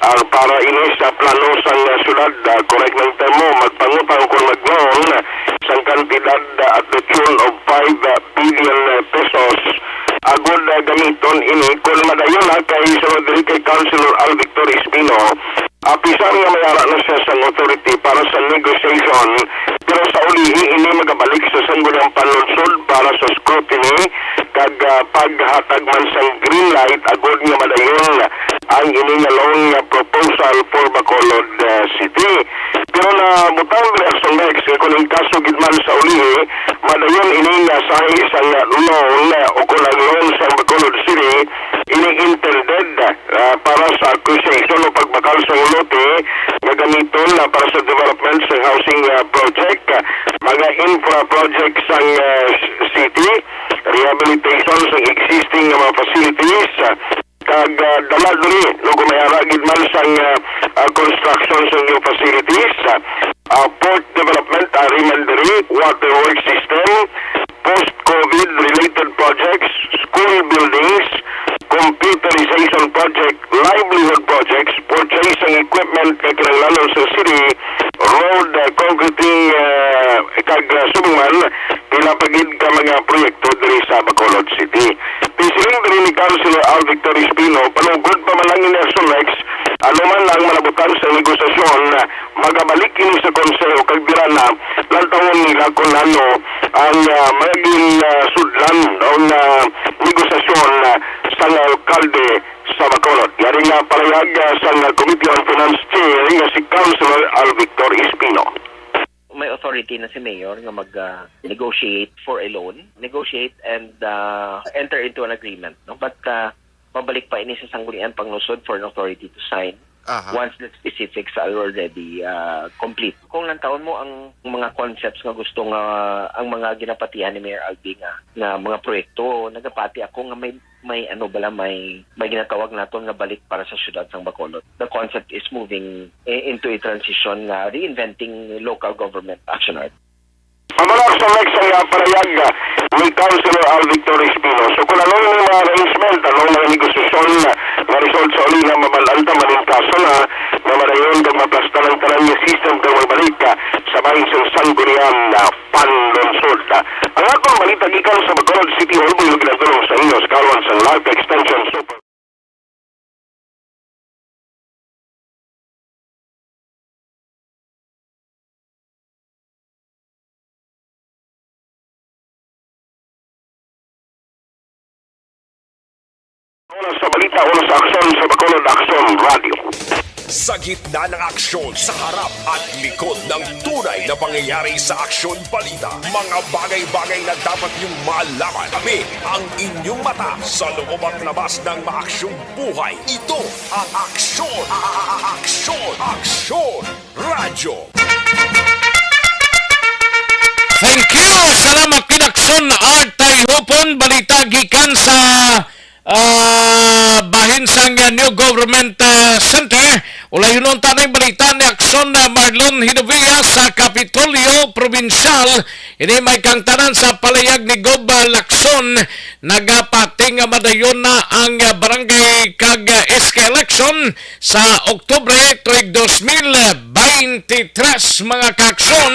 ah, para ini sa plano sang, ah, syudad. Ah, correct nga termo, magpangutang kon mag-loan sang kantidad, ah, at the tune of five billion pesos. Agud, ah, gamiton ini kon madayon na kay sunod diri kay Councilor Al Victor Espino. Apisan nga may ara na siya sang authority para sa negotiation, pero sa ulihi ini magabalik sa Sangguniang Panlunsod para sa scrutiny kag, ah, paghatag man sang green light agud nga madayon ang ini nga loan nga proposal for Bacolod, ah, City. Pero nabutang diri, Aksyon Rex, nga kung ang kaso gid man sa ulihi, madayon ini nga sahi sang loan, ah, o kung ang loan sa Bacolod City, ini intended, ah, para sa acquisition o pagbakal sa lote nga gamiton, ah, para sa development sa housing, ah, project, ah, mga infra projects sang, ah, city, rehabilitation sa existing nga mga facilities, ah, kag, ah, dala diri, no, kung may ara gid man sang, ah, ah, construction sa new facilities, ah, ah, port development, ari man diri, waterworks system, post-COVID related projects, school buildings, computerization project, livelihood projects, purchasing equipment nga kinahanglanon sa city, road, ah, concreting, ah, kag, ah, subong man, pila pa gid ka mga proyekto diri sa Bacolod City. Pisiling diri ni Councilor Al Victor Espino, panugod pa man lang ini, Aksyon Rex, ano man ang manabutang sa negosasyon, magabalik ini sa konseho kag dira na lantawon nila kung ano ang, ah, maging, ah, sudlan o nga negosasyon, ah, sang alkalde sa Bacolod. Yari nga palahayag, ah, sang Committee on Finance Chair nga si Councilor Al Victor Espino. May authority na si Mayor nga mag, ah, negotiate for a loan, negotiate and, ah, enter into an agreement, no? But, ah, mabalik pa ini sa Sangguniang Panlunsod for an authority to sign. Aha. Once the specifics are already, ah, complete. Kung lantawon mo ang mga concepts nga gusto nga ang mga ginapatihan ni Mayor Albi nga, nga mga proyekto, nagapati ako nga may may ano bala, may, may ginatawag naton nga balik para sa siyudad sang Bacolod. The concept is moving i-, into a transition nga reinventing local government, Aksyon Art. Ang mga sa next ay, ah, parayag, ah, ni Councilor Al Victor Espino. So, kung ano yung mga arrangement, ano yung mga negosasyon, ah, nga result sa uli nga mabalaan ta, maningkaso na, nga madayon kag maplastar ang tanan nga system kag magbalik, ah, sa bahin sa Sangguniang, ah, Panlunsod. Ang atong balita gikan sa Bacolod City Hall, buyo ginadulong sa inyo sa karon sang Life Extension Super. Una sa balita, una sa aksyon sa Bacolod Aksyon Radio. Sa gitna ng aksyon, sa harap at likod ng tunay na pangyayari sa Aksyon Balita, mga bagay-bagay na dapat niyong malaman. Kami ang inyong mata sa loob at labas ng maaksyong buhay. Ito ang Aksyon, a- a- a- Aksyon, Aksyon Radyo. Thank you. Salamat, Kinaksyon Art Tayhupon. Balita gikan sa ah, bahin sang, ah, New Government, ah, Center. Ulayon unta na ang balita ni Aksyon na Marlon Hinovia sa Kapitolyo Probinsyal. Ini may kangtanan sa palayag ni Gob, ah, Lacson. Nagapati nga madayon na ang, ah, barangay kag, ah, S K election sa Oktubre tuig dos mil baynte tres, mga kaaksyon.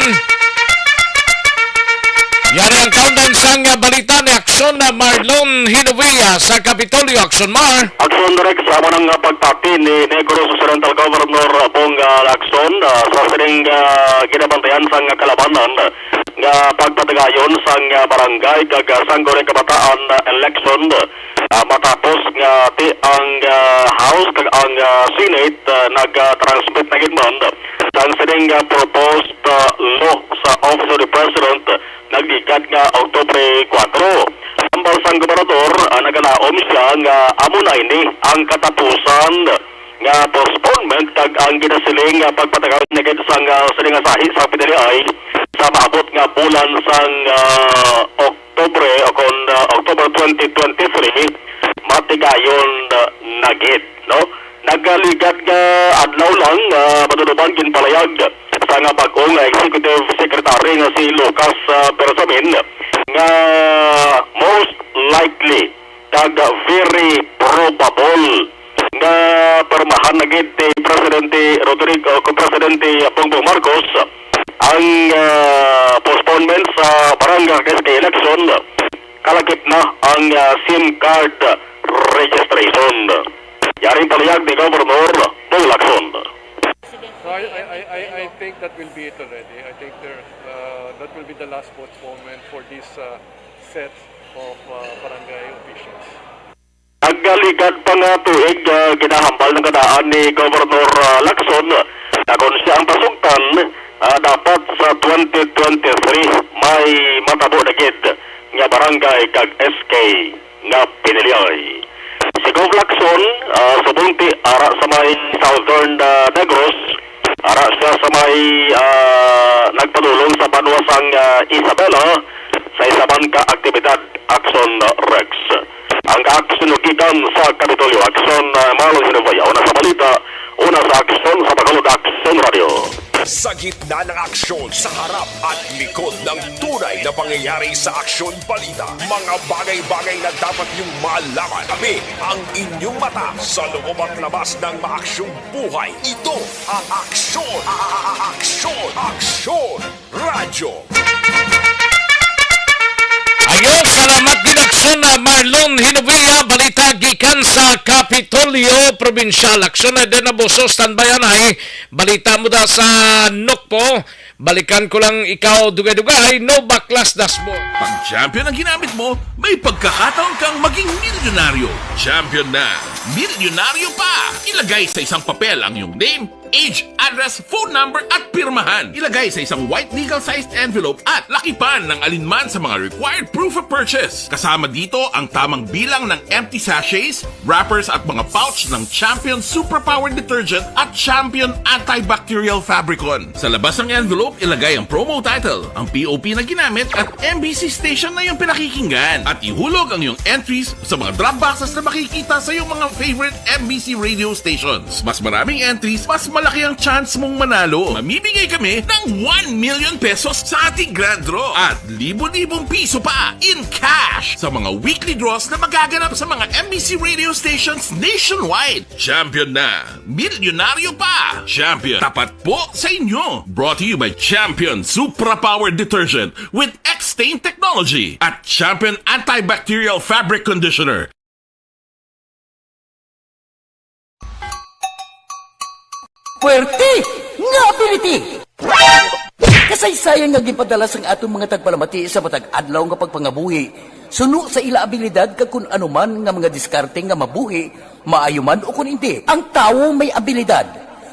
Yari ang kaundan sang balita ni Aksyon na Marlon Hinovia sa Kapitolyo. Aksyon, Mar. Aksyon, Rex, amo nang pagpati ni Negros Occidental Governor Bong, ah, Lacson, ah, sa sining, ah, ginabantayan sang kalabanan nga pagpatigayon sang, ah, barangay kag, ah, sangguniang kabataan, ah, election, ah, matapos nga ti ang, ah, House kag ang, ah, Senate, ah, nag-transmit na gid man sang sining, ah, proposed, ah, law sa Office of the President nagligad nga Oktubre kuwatro. Hambal sang gobernador, ah, nagalaom siya nga amo na ini ang katapusan nga postponement kag ang ginasiling nga pagpatagal na gid sang, ah, sining nga sahi sa P D L I sa maabot nga bulan sang, ah, Oktubre o kon, ah, October twenty twenty-three, matigayon, ah, na gid, no? Nagligad nga adlaw lang, ah, madunduban ginpalayag sa nga bag-o nga executive secretary nga si Lucas, ah, Bersamin nga most likely kag very probable nga pirmahan na gid ni Presidente Rodrigo, o kon Presidente Bongbong Marcos, ang, ah, postponement sa barangay kag S K election, kalakip na ang, ah, SIM card registration. Yari ang palayag ni Governor Bong Lacson. So I, I, I, I, I think that will be it already. I think there, uh, that will be the last postponement for this, uh, set of, uh, barangay officials. Nagligad pa nga tuig, ah, ginahambal na nga daan ni Governor, ah, Lacson, na kon siya ang pasugtan, ah, dapat sa twenty twenty-three may matabo na gid nga barangay kag S K nga piniliay. Si Gov Lacson, ah, subong ti ara sa may Southern, ah, Negros, ara siya sa may, ah, nagpadulong sa banwa sang, ah, Isabela sa isa man ka aktibidad, Aksyon, ah, Rex. Ang kaaksyon gikan sa Kapitolyo, Aksyon, ah, Marlon Hinovia, una sa balita, una sa aksyon sa Tagalog Aksyon Radio. Sa gitna ng aksyon, sa harap at likod ng tunay na pangyayari sa Aksyon Balita, mga bagay-bagay na dapat niyong malaman. Kami ang inyong mata sa loob at labas ng maaksyong buhay. Ito ang Aksyon, a- a- a- Aksyon, Aksyon Radyo. Ayun, salamat gid, Aksyon na Marlon Hinovia. Balita gikan sa Kapitolyo Probinsyal. Aksyon na din na Boso, standby anay. Balita mo da sa Nokpo. Balikan ko lang ikaw, dugay-dugay, no baklas dashboard. Pag Champion ang ginamit mo, may pagkakataon kang maging milyonaryo. Champion na, milyonaryo pa! Ilagay sa isang papel ang iyong name, age, address, phone number, at pirmahan. Ilagay sa isang white legal-sized envelope at lakipan ng alinman sa mga required proof of purchase. Kasama dito ang tamang bilang ng empty sachets, wrappers, at mga pouch ng Champion Superpower Detergent at Champion Antibacterial Fabricon. Sa labas ng envelope, ilagay ang promo title, ang P O P na ginamit, at M B C station na iyong pinakikinggan. At ihulog ang iyong entries sa mga drop boxes na makikita sa iyong mga favorite M B C radio stations. Mas maraming entries, mas malaki ang chance mong manalo. Mamimigay kami ng one million pesos sa ating grand draw at libo-libong piso pa in cash sa mga weekly draws na magaganap sa mga M B C radio stations nationwide. Champion na! Milyonaryo pa! Champion, tapat po sa inyo! Brought to you by Champion Supra Power Detergent with X-Stain Technology at Champion Antibacterial Fabric Conditioner. Puwerte nga ability! Kasaysayan nga ginpadala sang aton mga tagpalamati sa matag adlaw nga pagpangabuhi, suno sa ila abilidad kag kun ano man nga mga diskarte nga mabuhi, maayo man o kun indi. Ang tawo may abilidad.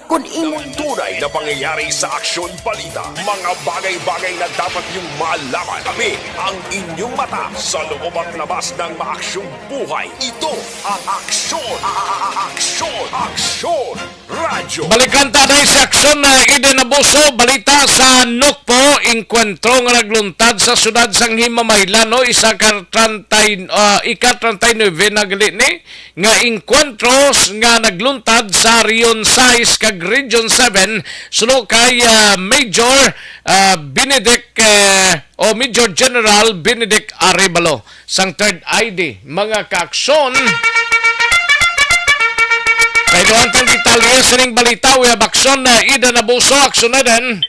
Kung imo Ang tunay na pangyayari sa aksyon balita, mga bagay-bagay na dapat niyong malaman. Kami ang inyong mata sa loob at labas ng maaksyong buhay. Ito ang aksyon, a- a- a- aksyon, aksyon, radyo. Balikan ta na sa aksyon na Eden Abuso, balita sa Nukpo, inkwentro nga nagluntad sa siyudad sang Himamaylan, no? Isa ka treinta, ah, ika treinta y nuebe na gali ni nga inkwentros nga nagluntad sa Region sais kag Region seven, suno kay, ah, Major, ah, Benedict, eh, o Major General Benedict Arevalo sang Third I D. Mga kaaksyon, kailuhan tang detalye sining balita. We have aksyon na Eden Abuso, aksyon na din.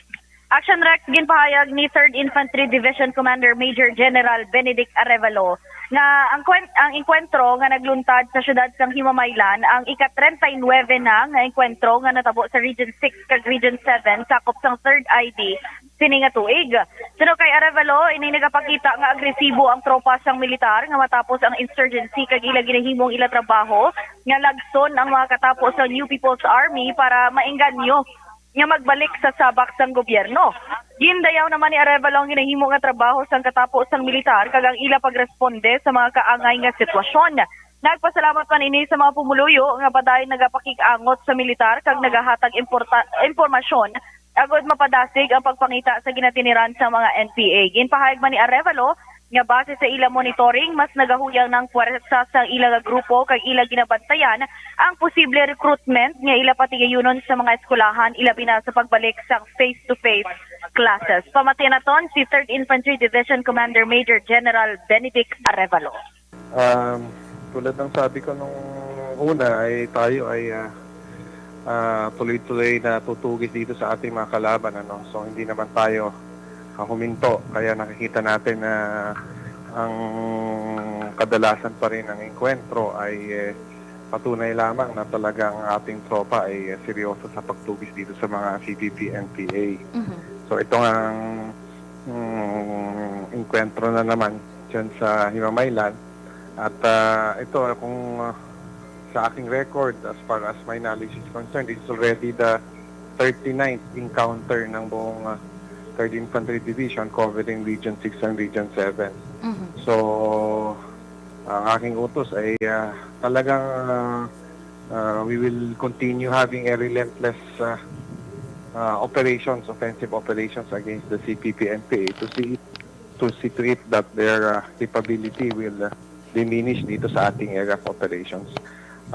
Action Rex, ginpahayag ni Third Infantry Division Commander Major General Benedict Arevalo nga ang kwen-, ang engkwentro nga nagluntad sa siyudad sang Himamaylan ang ika treinta y nuebe na nga engkwentro nga natabo sa Region six kag Region seven sakop sang Third I D sini nga tuig. Suno kay Arevalo, ini nagapakita nga agresibo ang tropa sang militar nga matapos ang insurgency kag ila ginahimong ila trabaho nga lagson ang mga katapo sa New People's Army para maengganyo nga magbalik sa sabak sang gobyerno. Gindayaw naman ni Arevalo ang ginahimo nga trabaho sang katapo sang militar kag ang ila pagresponde sa mga kaangay nga sitwasyon. Nagpasalamat man ini sa mga pumuluyo nga padayon nagapakig-angot sa militar kag nagahatag importa-, impormasyon agod mapadasig ang pagpangita sa ginatiniran sa mga N P A. Ginpahayag man ni Arevalo nga base sa ila monitoring, mas nagahuyang na ang puwersa sa ila nga grupo kag ila ginabantayan ang posible recruitment nga ila patigayunon sa mga eskwelahan, ilabi na sa pagbalik sa face-to-face classes. Pamati naton si Third Infantry Division Commander Major General Benedict Arevalo. Um, tulad ng sabi ko nung una, ay tayo ay, ah, ah, tuloy-tuloy na tutugis dito sa ating mga kalaban, ano? So, hindi naman tayo, ah, huminto. Kaya nakikita natin na ang kadalasan pa rin ng engkwentro ay, eh, patunay lamang na talagang ating tropa ay, eh, seryoso sa pagtugis dito sa mga C P P N P A. Mhm. So, ito nga ang, mm, engkwentro na naman dyan sa Himamaylan. At, ah, ito, kung, ah, sa aking record, as far as my knowledge is concerned, it's already the thirty-ninth encounter ng buong, ah, Third Infantry Division covering Region six and Region seven. Mhm. So, ang aking utos ay, ah, talagang, ah, ah, we will continue having a relentless, ah, ah, operations, offensive operations against the C P P N P A to see to see to it that their, uh, capability will, uh, diminish dito sa ating area of operations.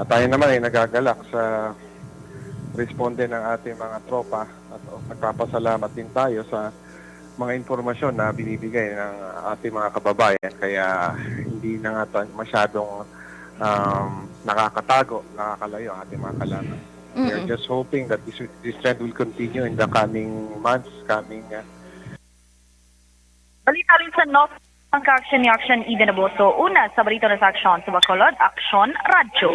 At tayo naman ay nagagalak sa responde ng ating mga tropa at, uh, nagpapasalamat din tayo sa mga impormasyon na binibigay ng ating mga kababayan. Kaya hindi na nga ta-, masyadong, um, nakakatago, nakakalayo ang ating mga kalaban. We're Mm-mm. just hoping that this, this trend will continue in the coming months, coming, uh, Balita rin sa North, ang ka-action ni Action Eden Aboso. Una sa balita na sa aksyon sa Bacolod, Aksyon Radyo.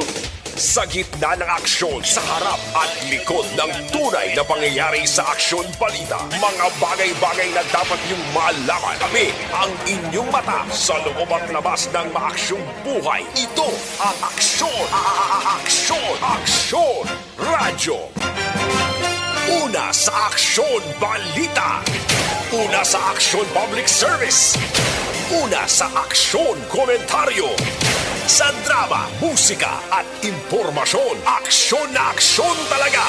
Sa gitna ng aksyon, sa harap at likod ng tunay na pangyayari sa aksyon balita, mga bagay-bagay na dapat niyong malaman. Kami ang inyong mata sa loob at labas ng maaksyong buhay. Ito ang aksyon, a- a- a- aksyon, aksyon. Radyo. Una sa aksyon, balita. Una sa aksyon, public service. Una sa aksyon, komentaryo. Sa drama, musika, at impormasyon, aksyon na aksyon talaga.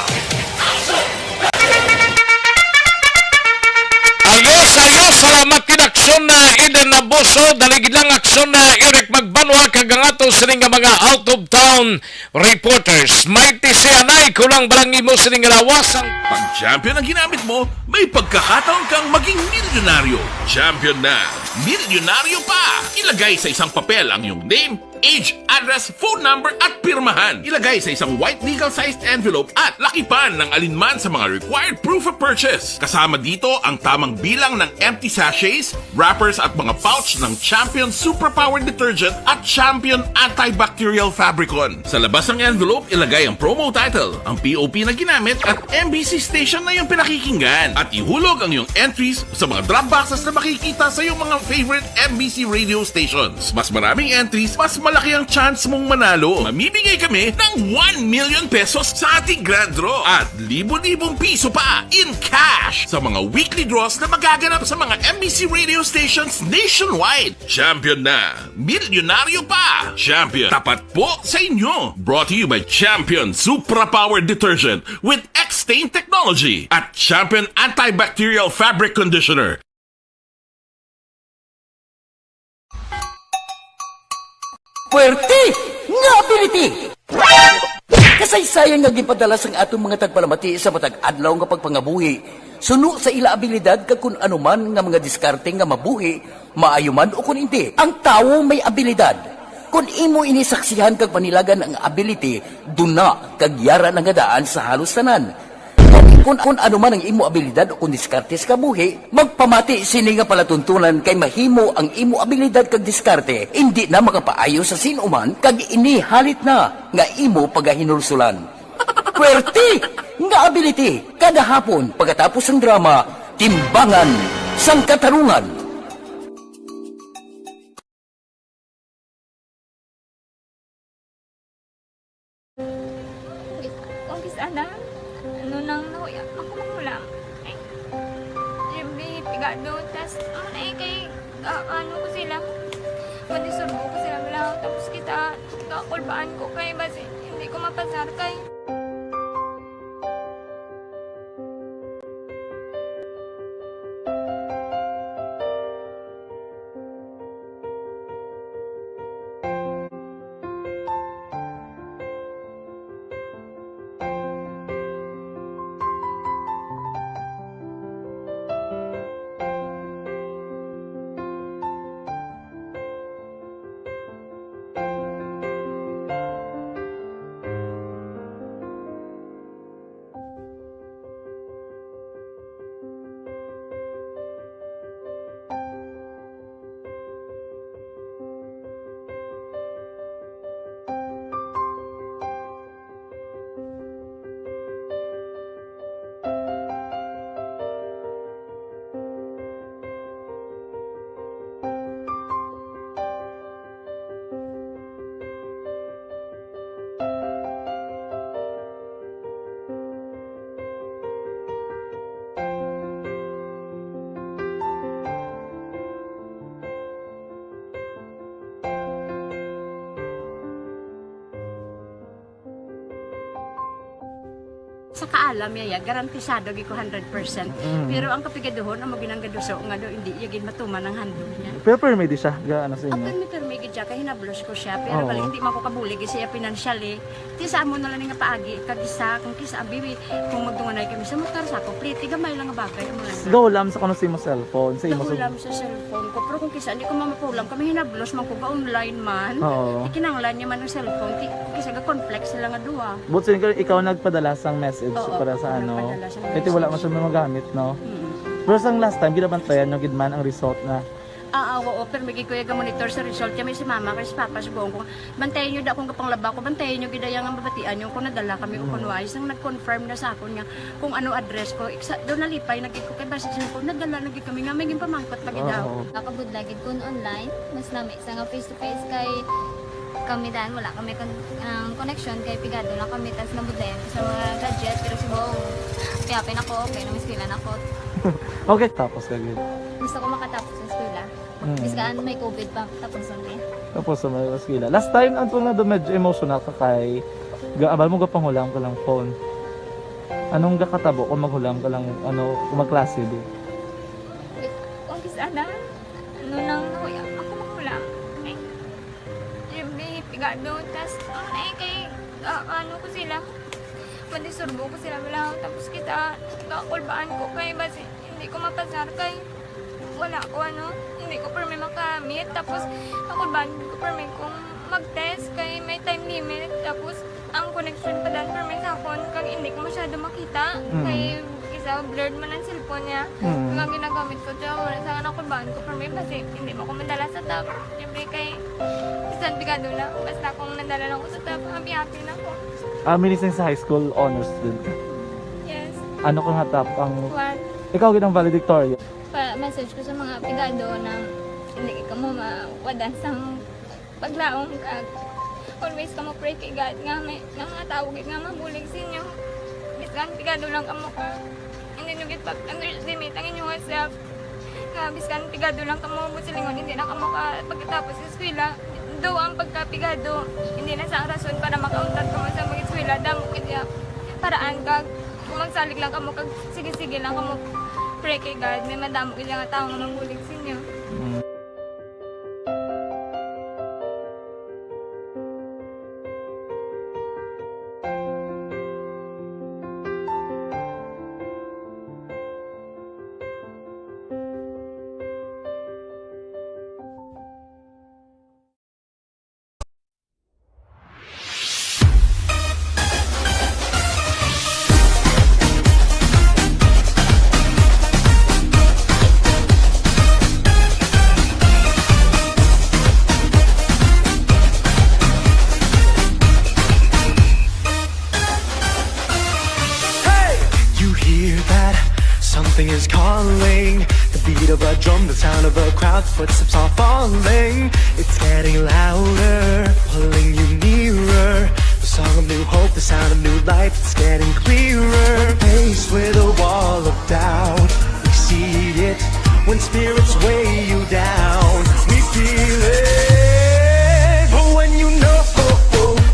Ayos, ayos. Salamat gid, aksyon na Eden Abuso. Dalig lang, aksyon na Eric Magbanwa, kag ang ato sini nga mga out of town reporters. Mighty si Anay, kulang ba lang imo sining lawas ang Pag champion ang ginamit mo, may pagkakataon kang maging milyonaryo. Champion na, milyonaryo pa! Ilagay sa isang papel ang iyong name, age, address, phone number, at pirmahan. Ilagay sa isang white legal-sized envelope at lakipan ng alinman sa mga required proof of purchase. Kasama dito ang tamang bilang ng empty sachets, wrappers at mga pouch ng Champion Superpower Detergent at Champion Antibacterial Fabricon. Sa labas ng envelope, ilagay ang promo title, ang P O P na ginamit at M B C station na iyong pinakikinggan. At ihulog ang iyong entries sa mga drop boxes na makikita sa iyong mga favorite M B C radio stations. Mas maraming entries, mas Laki ang chance mong manalo. Mamimigay kami ng one million pesos sa ating grand draw at libo-libong piso pa in cash sa mga weekly draws na magaganap sa mga M B C radio stations nationwide. Champion na! Milyonaryo pa! Champion, tapat po sa inyo! Brought to you by Champion Supra Power Detergent with X-Stain Technology at Champion Antibacterial Fabric Conditioner. Puwerte nga ability! Kasaysayan nga ginpadala sang aton mga tagpalamati sa matag adlaw nga pagpangabuhi, suno sa ila abilidad kag kun ano man nga mga diskarte nga mabuhi, maayo man o kun indi. Ang tawo may abilidad. Kun imo ini saksihan kag panilagan ang ability, duna kag yara na nga daan sa halos tanan. Kung, kung ano man ang imo abilidad o kung diskarte sa kabuhi, magpamati sini nga palatuntunan kay mahimo ang imo abilidad kag diskarte indi na makapaayo sa sin-o man kag ini halit na nga imo pagahinulsulan. Puwerte nga ability kada hapon pagkatapos sang drama, Timbangan sang Katarungan. Kung kis-, kung kis-a na, ano nang nahuya, ako manghulam. Ay, siyempre, pigado, tas, ano na eh, kay, ah, ano ko sila, mandisturbo ko sila, wala, tapos kita, kakulbaan ko kay, basi, hindi ko mapasar kay. Sa kaalam niya, ya, garantisado gid ko hundred percent. Mm. Pero ang kapigaduhon, amo gid ang gaduso nga daw hindi iya gid matuman ang handog niya. Pero permi di siya, ga, ano sa inyo? Permi, permi gid siya, kay hinablos ko siya. Pero Oo. bali, hindi man ko kabulig siya financially. Ti sa amo na lang nga paagi, kag isa, kung kisa, abi, kung magdunganay kami sa motor, sa ako, pliti, gamay lang nga bagay, amo lang. Gahulam sa kuno sa imo cellphone, sa imo sa Gahulam sa cellphone ko, pero kung kisa, hindi ko mamapulam, kami hinablos man ko, ga-online man. Oo. Ikinanglan niya man ang cellphone, ti, kung kisa, ga-conflict sila nga duha. But sin-, ikaw nagpadala sang message Oo, para sa ako ano? nagpadala sang Kaya ti wala man message. siya magamit, no? Mm. Pero sang last time, ginabantayan nyo gid man ang result na Ah, ah, oo, pero may gid ko iya ga-monitor sa result. Kaya may si mama, kay si papa, subuon ko, bantayan nyo da kung kapanglaba ko, bantayan nyo gid ang mabatian nyo kung nadala kami o Mm. kung wais. Nang nag-confirm na sa akon nga kung ano address ko, iksa, doon nalipay na gid ko, kay basi sa ko, nadala na gid kami nga may ginpamangkot pa gid Oo. ako. Nakabudlay gid kun online, mas lami sa nga face to face kay kami dan, wala kami kon-, ang connection kay pigado lang kami, tas nabudlayan ko sa mga gadget, pero subong, happy-happy na ko, okay na, may eskwela na ko. Okay, tapos ka gid. Gusto ko makatapos sa eskwela. Mm. Bis kaan may covid pa, tapos ang eh. Tapos sa may eskwela. Last time, ang tunga do medyo emotional ka kay ga-, abal mo gapanghulam ka lang phone. Anong gakatabo kung maghulam ka lang, ano, kung magklase di? Kung kis-a na, ano nang nahuya, ako manghulam. Ay, siyempre, pigado, tas, ano na eh, kay, ah, ano ko sila, mandisturbo ko sila, wala, tapos kita, kakulbaan ko kay, basi, hindi ko mapasar kay, wala ko, ano, hindi ko permi makamit, tapos, kakulbaan ko permi kung mag-test kay may time limit, tapos, ang connection pa dan permi sa akon, kag hindi ko masyado makita, Mm. kay isa blurred man ang cellphone niya. Mm. Kag ang ginagamit ko siya, wala sa akin ako baan ko permi, basi hindi mo ko madala sa top. Siyempre kay, bisan pigado na, basta kung nadala lang ko sa top, happy-happy na ko. Ah, meaning sa high school, honor student ka? Yes. Ano ka nga top ang One. Ikaw gid ang valedictorian? Pa-message ko sa mga pigado na hindi ka mo mawadan sang Paglaom kag always kamo pray kay God nga may, nga mga tawo gid nga mabulig sa inyo. Bisan pigado lang kamo ka, hindi nyo gid pag-underestimate ang inyong self. Nga bisan pigado lang kamo, buot silingon, hindi na kamo ka pagkatapos sa eskwela. Do ang pagkapigado, hindi na sa rason para makauntat kamo sa mag-eskwela. Damo gid ya paraan kag kung magsalig lang kamo kag sige-sige lang kamo pray kay God, may madamo gid nga tawo nga mabulig sa inyo. Hey! You hear that? Something is calling. The beat of a drum, the sound of a crowd, footsteps are falling. It's getting louder, pulling you nearer. The song of new hope, the sound of new life, it's getting clearer. Faced with a wall of doubt, we see it. When spirits weigh you down, we feel it. But when you know,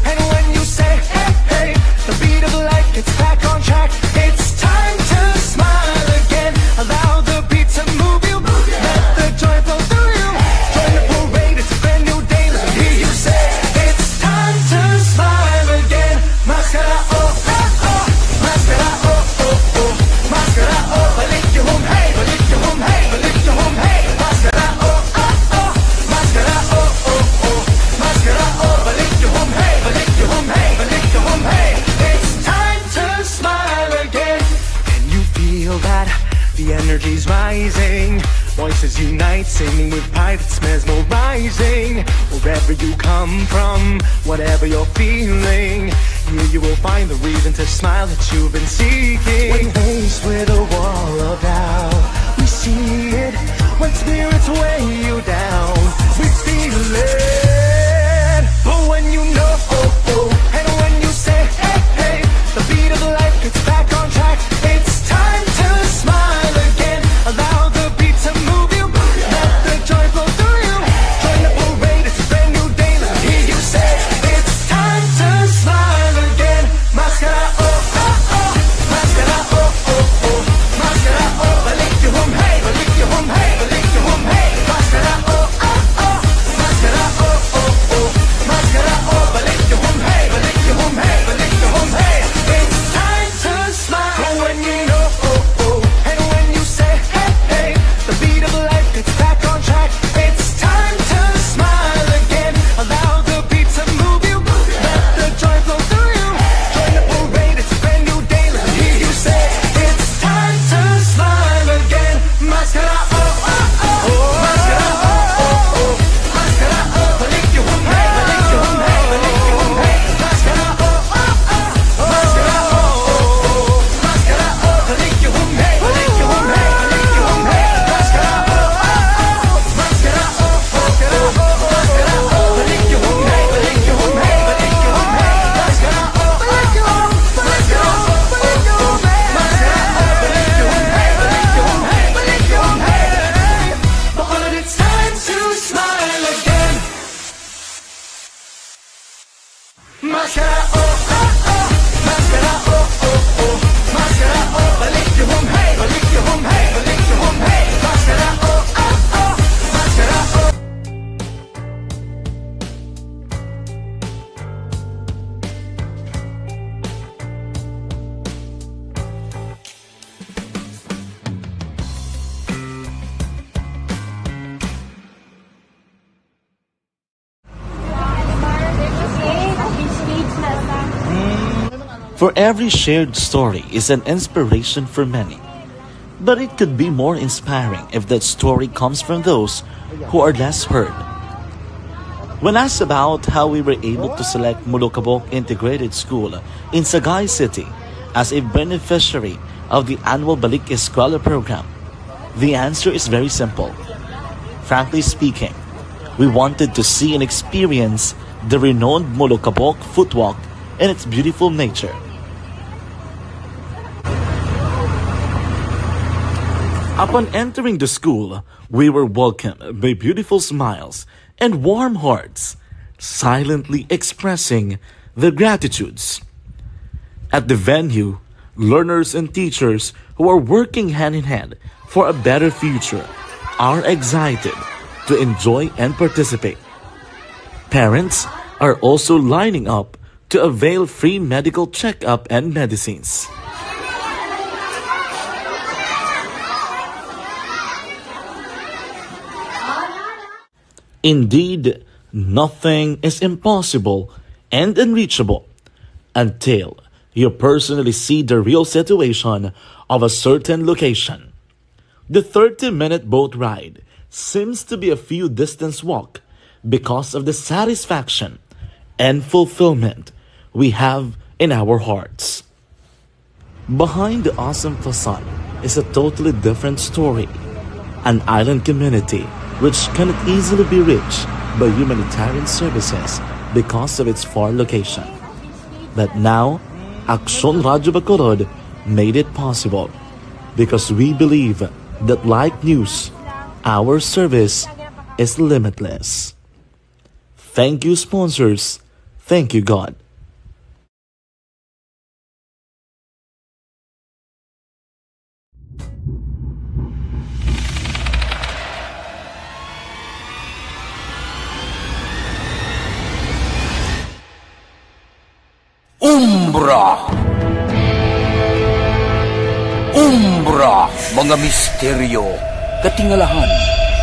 and when you say, hey, hey, the beat of life gets back on track. It's time to smile again. Allow the beat to move you. Let the joy flow through you. Join the parade, it's a brand new day. Let me hear you say, it's time to smile again. Maskara, oh, oh, oh. Maskara, oh, oh, oh. Maskara, oh, balik yung hum, hey, balik yung hum, hey, balik yung hum, hey. Maskara, oh, oh, oh. Maskara, oh, oh, oh. Maskara, oh, balik yung hum, hey, balik yung hum, hey, balik yung hum, hey. It's time to smile again. Can you feel that? The energy's rising. Voices unite, singing with pride that's mesmerizing. Wherever you come from, whatever you're feeling, here you will find the reason to smile that you've been seeking. When faced with a wall of doubt, we see it. When spirits weigh you down, we feel it. But when you know, oh, oh, and when you say, hey, hey, the beat of life gets back on track. It's time to smile again. Allow the beat to move you. Let the joy flow through you. Join the parade, it's a brand new day. Let me hear you say, it's time to smile again. Maskara, oh, oh, oh. Maskara, oh, oh, oh. Maskara, oh, balik yung hum, hey, balik yung hum, hey, balik yung hum, hey. Maskara, oh, oh, oh. Maskara, oh, oh, oh. Maskara, oh, balik yung hum, hey, balik yung hum, hey, balik yung hum, hey. It's time to smile. But when you know, oh, oh, and when you say, hey, hey, the beat of life gets back on track. It's time to smile again. Allow the beat to move you. Let the joy flow through you. Join the parade, it's a brand new day. Let me hear you say, it's time to smile again. Maskara, oh, oh, oh. Maskara, oh, oh, oh. Maskara, oh, balik yung hum, hey, balik yung hum, hey, balik yung hum, hey. Maskara, oh, oh, oh. Maskara, oh, oh, oh. It's time to smile again. Maskara, oh, oh, oh. Maskara, oh, oh, oh. Maskara, oh, balik yung hum, hey, balik yung hum, hey, balik yung hum, hey. Maskara, oh, oh, oh. Maskara, oh. For every shared story is an inspiration for many. But it could be more inspiring if that story comes from those who are less heard. When asked about how we were able to select Molokabok Integrated School in Sagay City as a beneficiary of the annual Balik Eskwela program, the answer is very simple. Frankly speaking, We wanted to see and experience the renowned Molokabok Footwalk and its beautiful nature. Upon entering the school, we were welcomed by beautiful smiles and warm hearts, silently expressing their gratitudes. At the venue, learners and teachers who are working hand in hand for a better future are excited to enjoy and participate. Parents are also lining up to avail free medical checkup and medicines. Indeed, nothing is impossible and unreachable until you personally see the real situation of a certain location. The thirty-minute boat ride seems to be a few distance walk because of the satisfaction and fulfillment we have in our hearts. Behind the awesome facade is a totally different story, an island community which cannot easily be reached by humanitarian services because of its far location. But now, Aksyon Radyo Bacolod made it possible because we believe that, like news, our service is limitless. Thank you, sponsors. Thank you, God. Umbra. Umbra, mga misteryo, katingalahan,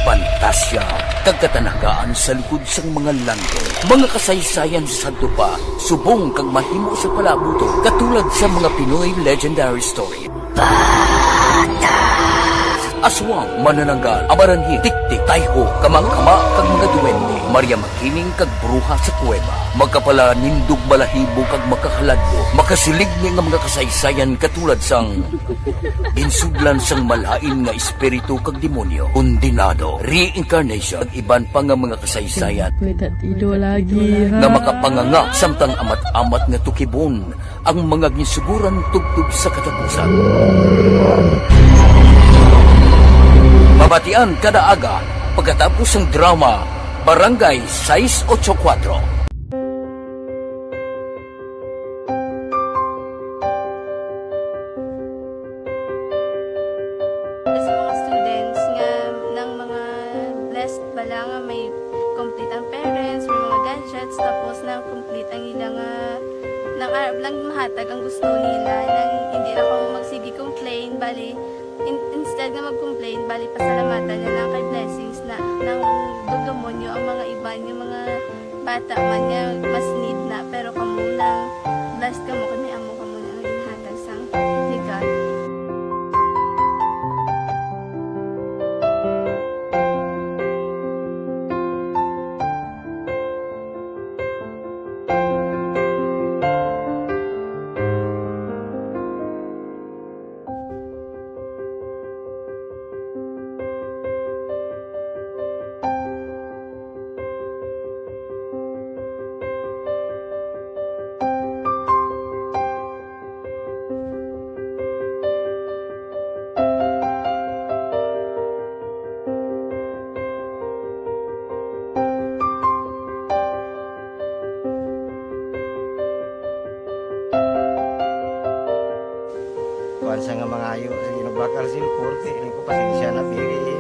pantasya, kag katanagaan sa likod sang mga langit. Mga kasaysayan sa sadto pa, subong kag mahimo sa palabuton, katulad sa mga Pinoy legendary story. Aswang, manananggal, amaranhi, tiktik, tayho, kama-kama, kag mga duwende, Maria Makiling, kag bruha sa kuweba, magkapalanindog balahibo kag makahaladlok, makasilig ni nga mga kasaysayan katulad sang ginsudlan sang malain nga espiritu kag demonyo, kondenado, reincarnation, kag iban pa nga mga kasaysayan May tatido lagi, ha? nga makapanganga samtang amat-amat nga tukibon ang mga ginsuguran tubtob sa katapusan. Mabatian kada aga pagkatapos sang drama Barangay sais ocho kuwatro. Sa mga students nga nang mga blessed bala nga may complete ang parents, may mga gadgets, tapos na complete ang ila nga, nang arab lang mahatag ang gusto nila, nang hindi na ko magsige complain, bali, in-, instead nga mag-complain, bali, pasalamatan na lang kay blessings na, nang dugdumonyo ang mga iban nga mga bata man nga mas need na, pero kamo lang, blessed kamo kay may amo kamo na nga ginhatag sang ni God. Kuan sa nga mangayo sa ginabakal cellphone, kay ko pasensya na, pili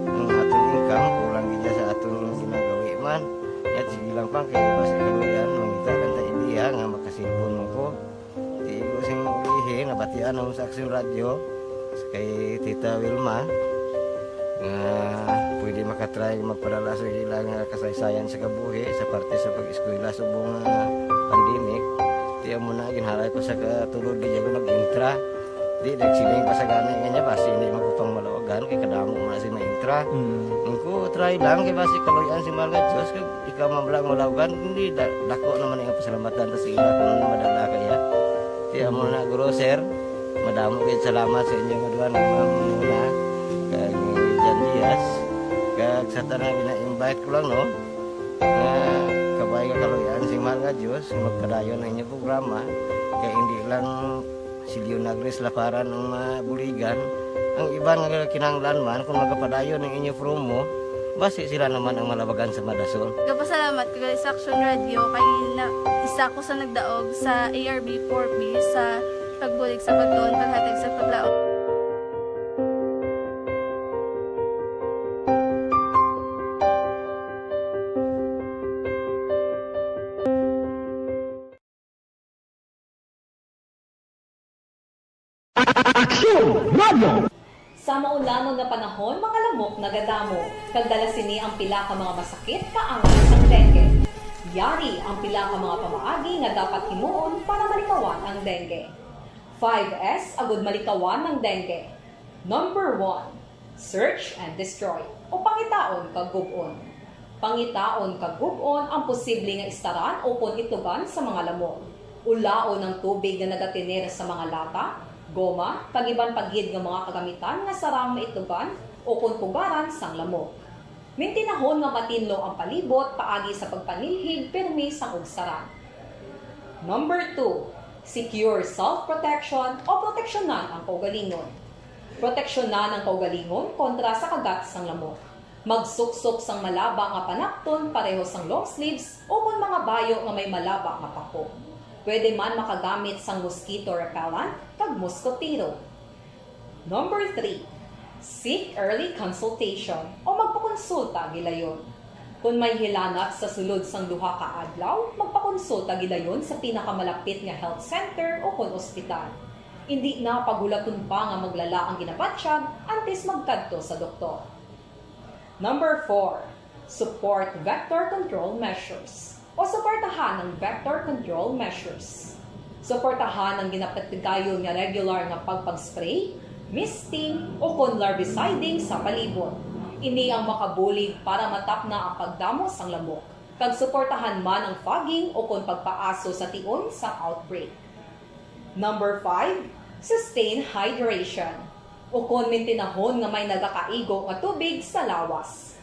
ang aton income, kulang gid sa aton ginagawi man. Yat, sige lang pa, kay basi kaluyan, mangita lang ta ideya nga maka-cellphone mo ko. Di ko sing ulihi, nabatian ako sa Aksyon Radyo, kay Tita Wilma, nga pwede makatry magpadala sa ila nga kasaysayan sa kabuhi sa parte sa pag-eskwela subong nga pandemic. Di amo na, ginhalay ko sa katulod, di ako nag-intra. Di, nagsiling pa sa gani nga niya, basi hindi magkupang malawagan, kay kadamo mo na si maintra. Mm. Ang ko, try lang, kay basi kaluyan si Mahal nga Diyos, kag ikaw man lang malawagan, hindi, da-, dako naman ang pasalamatan ta sa ila kung madala kaya. Kaya mo na, Guro, sir, madamo kayo salamat sa inyo nga duha, ni Ma'am Muna, kag ni Jan Diaz, kag Sa tanan, gina-invite ko lang, no, nga kabay nga kaluy-an sing mahal nga Dios, nga magpadayon ang inyong programa, kay hindi lang si Leonagris Laparan ang mabuligan, ang iban nga kinahanglan man, kung magapadayon ang inyong promo, basi sila naman ang malabagan sa madasol. Nagapasalamat ko gali sa Action Radio kay na, isa ko sa nagdaog sa A R B four B sa pagbulig sa pagtuon, paghatag sa paglaom. Aksyon Radio! Sa maulanon nga panahon, mga lamok nagadamo, kag dala sini ang pila ka mga masakit kaangay sang dengue. Yari ang pila ka mga pamaagi nga dapat himuon para malikawan ang dengue. Five S agud malikawan ang dengue. Number one, search and destroy, o pangitaon kag gub-on. Pangitaon kag gub-on ang posible nga istaran ukon itlogan sa mga lamok. Ulaon ang tubig nga nagatener sa mga lata, goma, kag iban pa gid nga mga kagamitan nga sarang maitlogan ukon pugaran sang lamok. Mintinahon nga matinlo ang palibot paagi sa pagpanilhig pirmi sang ugsaran. Number two, secure self-protection o proteksyonan ang kaugalingon. Proteksyonan ang kaugalingon kontra sa kagat sang lamok. Magsuksok sang malaba nga panapton pareho sang long sleeves ukon mga bayo nga may malaba nga pako. Pwede man makagamit sang mosquito repellent kag moskotero. Number three, seek early consultation o magpakonsulta gilayon. Kon may hilanat sa sulod sang duha ka adlaw, magpakonsulta gilayon sa pinakamalapit nga health center ukon ospital. Indi na paghulaton pa nga maglala ang ginabatyag antes magkadto sa doktor. Number four, support vector control measures o suportahan ang vector control measures. Suportahan ang ginapatigayon nga regular nga pagpag-spray, misting, ukon larviciding sa palibot. Ini ang makabulig para matapna ang pagdamo sang lamok, kag suportahan man ang fogging ukon pagpaaso sa tion sang outbreak. Number five, sustain hydration, ukon mintinahon nga may nagakaigo nga tubig sa lawas.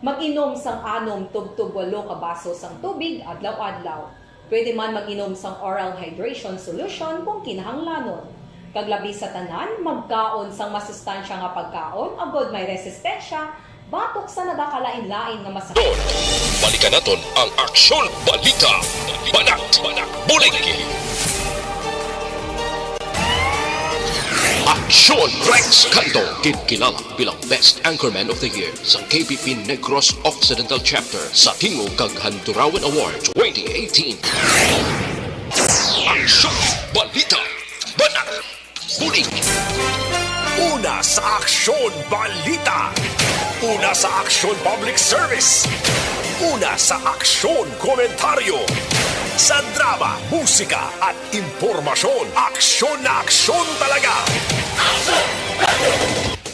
Mag-inom sang anom tubtob walo ka baso sang tubig adlaw-adlaw. Pwede man mag-inom sang oral hydration solution kung kinahanglanon. Kag labi sa tanan, magkaon sang masustansya nga pagkaon agod may resistensya batok sa nagakalain-lain nga masakit. Balikan naton ang Aksyon Balita. Banat, bulig. Aksyon Rex Canto, ginkilala bilang Best Anchorman of the Year sang K B P Negros Occidental Chapter sa Tingog kag Handurawan Award twenty eighteen. Aksyon Balita. Banat. Bulig. Una sa Aksyon Balita. Una sa Aksyon Public Service. Una sa Aksyon Komentaryo. Sa drama, musika, at impormasyon, aksyon na aksyon talaga.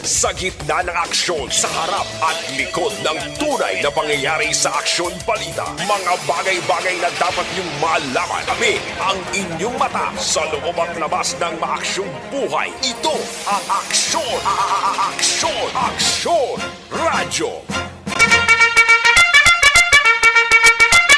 Sa gitna ng aksyon, sa harap at likod ng tunay na pangyayari sa Aksyon Balita, mga bagay-bagay na dapat niyong malaman. Kami ang inyong mata sa loob at labas ng maaksyong buhay. Ito ang Aksyon, a-, a-, a-, Aksyon, Aksyon Radyo.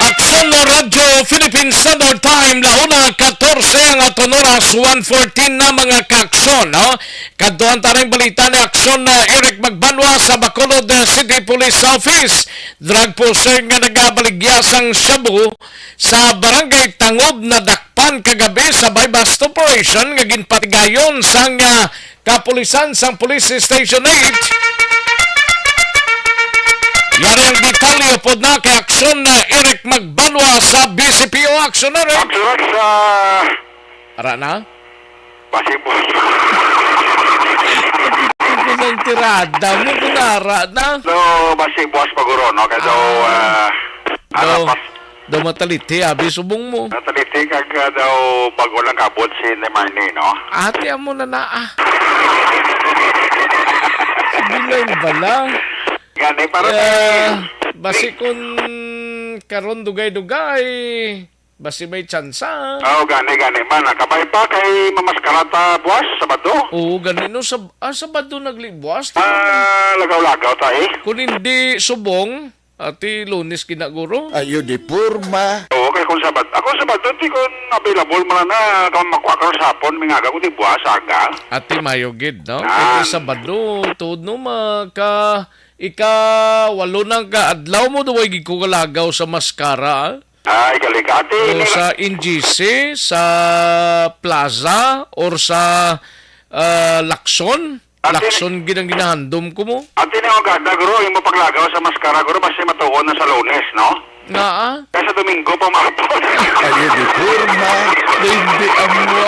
Aksyon Radyo Philippine Standard Time, la una katorse ang aton oras, one fourteen na, mga kaaksyon, no? Kadtuan ta ning balita ni Aksyon, uh, Eric Magbanwa sa Bacolod, uh, City Police Office. Drug pusher nga nagabaligya sang shabu sa Barangay Tangub nadakpan kagabi sa buy-bust operation nga ginpatigayon sang, uh, kapulisan sang Police Station eight. Yari ang detalye pod na kay Aksyon, uh, Eric Magbanwa sa B C P O. Aksyon, Eric. Aksyon, sa Ara na? Basi buwas. Ito ang tirada mo, kung ara na. No, basi buwas pa guro, no? Kaya daw, Ah. ah, Daw, ano, pas- daw mataliti, abi, subong mo. Mataliti, kag, ah, daw bago lang kabot si Nemarni, no? Ate, amo na na, ah. Sige lang bala. Gani, para Eh, sa basi kung karon dugay-dugay, Basi may tsansa. Aw, gani, gani man. Ah, kabay pa kay mamaskara ta buwas, Sabado. Oo, gani, no, sab-, ah, Sabado naglibuwas. Ah, lagaw-lagaw ta, eh. Kung hindi subong, ati Lunes ginaguro. Ayo di porma. Oo, kay kung Sabado, ako Sabado, ti kung available man na, kung makuha ka sa hapon, mingaga ko di buwas, aga. Ati mayo gid, no? Ah. Kay Sabado, tuod no, maka, ika walo nang ka adlaw mo, duway gid ko kalagaw sa maskara, ah. Ay, galing ka. Ati, O ni- sa N G C, sa Plaza, or sa, ah, Lacson. Ati, Lacson gid ang ginahandom ko mo. Ati ni Ogada, guro, imo paglagaw sa maskara, guro, basi matuon na sa Lunes, no? Nga, ah? Kaya sa Domingo pa maapon. Ayo di porma. Hindi, amo.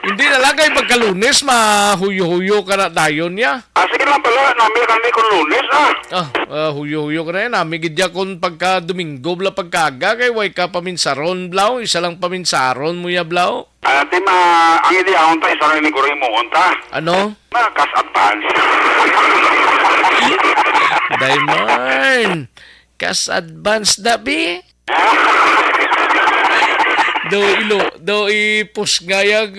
Hindi na lang kay pagka Lunes, mahuyo-huyo ka na dayon niya. Ah, sige lang pala, nami kami kung Lunes, ah. Ah, ah, huyo-huyo ka na yan. Nami gid ya kung pagka Domingo bala pagkaga, kay way ka paminsaron, blaw. Isa lang paminsaron mo ya, blaw. Ah, ti ma, ang idea ta, isa lang ni guro imo ta. Ano? Ma, cash advance. Diamond. Cash advance na, bi? Do ilo, do ipusngayag.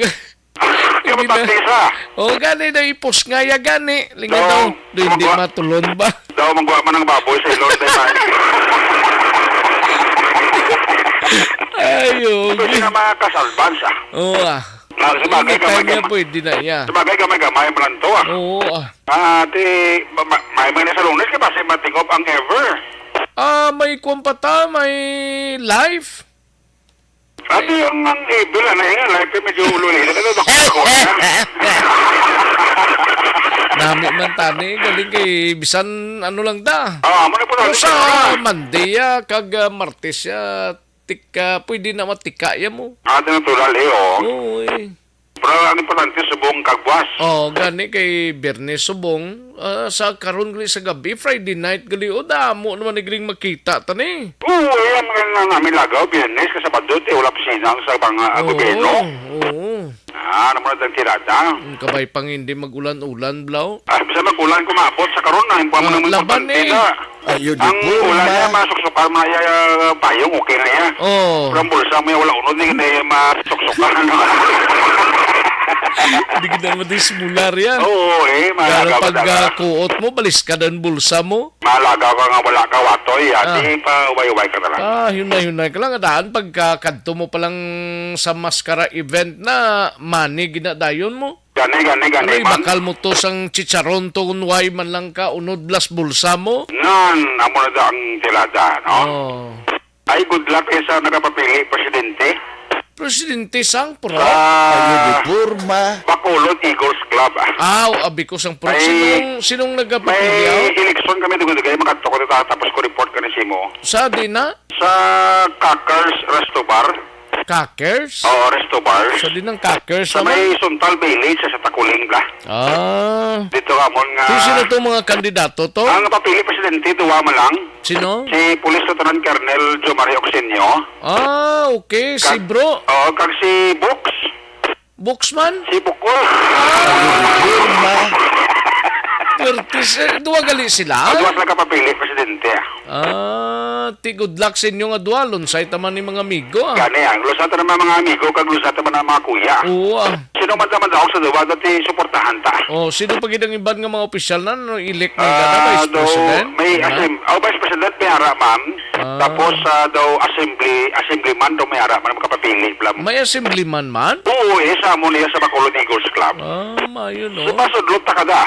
Yung Hindi na. Baptisa. O, gani na ipusngayag, gani. Lingaw Do, daw. Do, hindi magwa- matulon ba? Daw, magwa man ang baboy sa ilong, tayo man. Ayo, Ito okay. Sila mga cash advance, ah. Oo, ah. Ah, sa bagay, Anytime gamay-gamay. Niya pwede na, iya. Sa bagay, gamay-gamay man lang to, ah. Oo, ah. Ah, ti, ma-, ma-, may, may na sa Lunes, kay basi matingop ang ever. Ah, may kuwan pa ta, may life. Ati, ang, ang ever, ano, yung life, eh, medyo ulo nila. Ano, bako-bako na. Nami man tani, galing kay bisan ano lang da. Ah, amo na po Pero natin sa siya. Monday, ah, kag, ah, Martes, ah, tika, pwede na matika ya mo. Ah, di natural, eh, oh. Oo, eh. Pero ang importante, subong kag buwas. Oh, gani kay Biyernes subong, ah, sa karon gani sa gabi, Friday night gali, o damo naman ni gring makita tani. Oo, ayan nga nga namin lagaw, Biyernes, kay Sabado, ti wala pa sinang sa mga Oo, gobyerno. Oo. Ah, ano mo na tang tirada? Ang kabay pang hindi mag-ulan-ulan, blaw. Ah, bisa mag-ulan kung maabot sa karon na, yung Ah, pamang laban eh. Pagkantila. Ayo di Ang porma. Ulan niya, masuksukan, maya, payong, okay na yan. Oh. Pero ang bulsa mo yan, wala unod, hindi na yan masuksukan, ano? Hindi ka na madismular yan. Oo, eh, mga Pero kabata pag na. Ah, kuot mo, baliskad ang bulsa mo. Malagaw ka nga wala ka, watoy, Ah. ati pa, way-way ka na lang. Ah, yun na, yun na. Kailangan daan, pagka kadto mo palang sa maskara event na, money ginadayon mo. Gani, gani, gani, Ano, man. Ibakal mo to sang chicharon to kung way man lang ka unod blas bulsa mo? Nan, amo na da ang tirada, no? Oh. Ay, good luck kay sa nagapapili, presidente. Presidente sang pro? Sa Ayo di porma. Bacolod Eagles Club, ah. Ah, abi ko sang pro. Ay, Sinong, sinong may nagapapili, ah? Eleksyon kami, dugay-dugay, makadto ko dito, tapos ko report ka ni Simo. Sa di na? Sa Kakers Resto Bar. Kakers? Oo, Resto Bars. Sa di ng Kakers Sa naman? May Suntal Village, sa Takuling, bla. Ah. Dito ka mo nga Kung sino to mga kandidato to? Ang papili presidente, duwa man lang. Sino? Si Police Lieutenant Colonel Jomari Oxenio. Ah, okay. Si Kag-, bro. Oo, kag si Books. Books man? Si Bukol. Porma. Pertis, eh, duwa gali sila? Ang duwa sila kapapili, presidente, ah. Ah, ti good luck sa inyo nga duha. Lunsay ta man ni mga amigo, ah. Gani, ah. Lunsay ta man mga amigo, kag lunsay ta man ang mga kuya. Oo, ah. Sino man ta man daog sa duwa, dati suportahan ta. Oh, sino pa gid ang iban nga mga opisyal na, no, elect na Ah, gana, Vice daw, President? May Ano? asem-, oh, Vice President, may ara, ma'am. Ah. Tapos, ah, daw, assembly, assemblyman, daw may ara, man, makapapili, blam. May assemblyman man? Oo, eh, sa amo niya sa Bacolod Eagles Club. Ah, mayo, no? Sa pasudlot ta kada.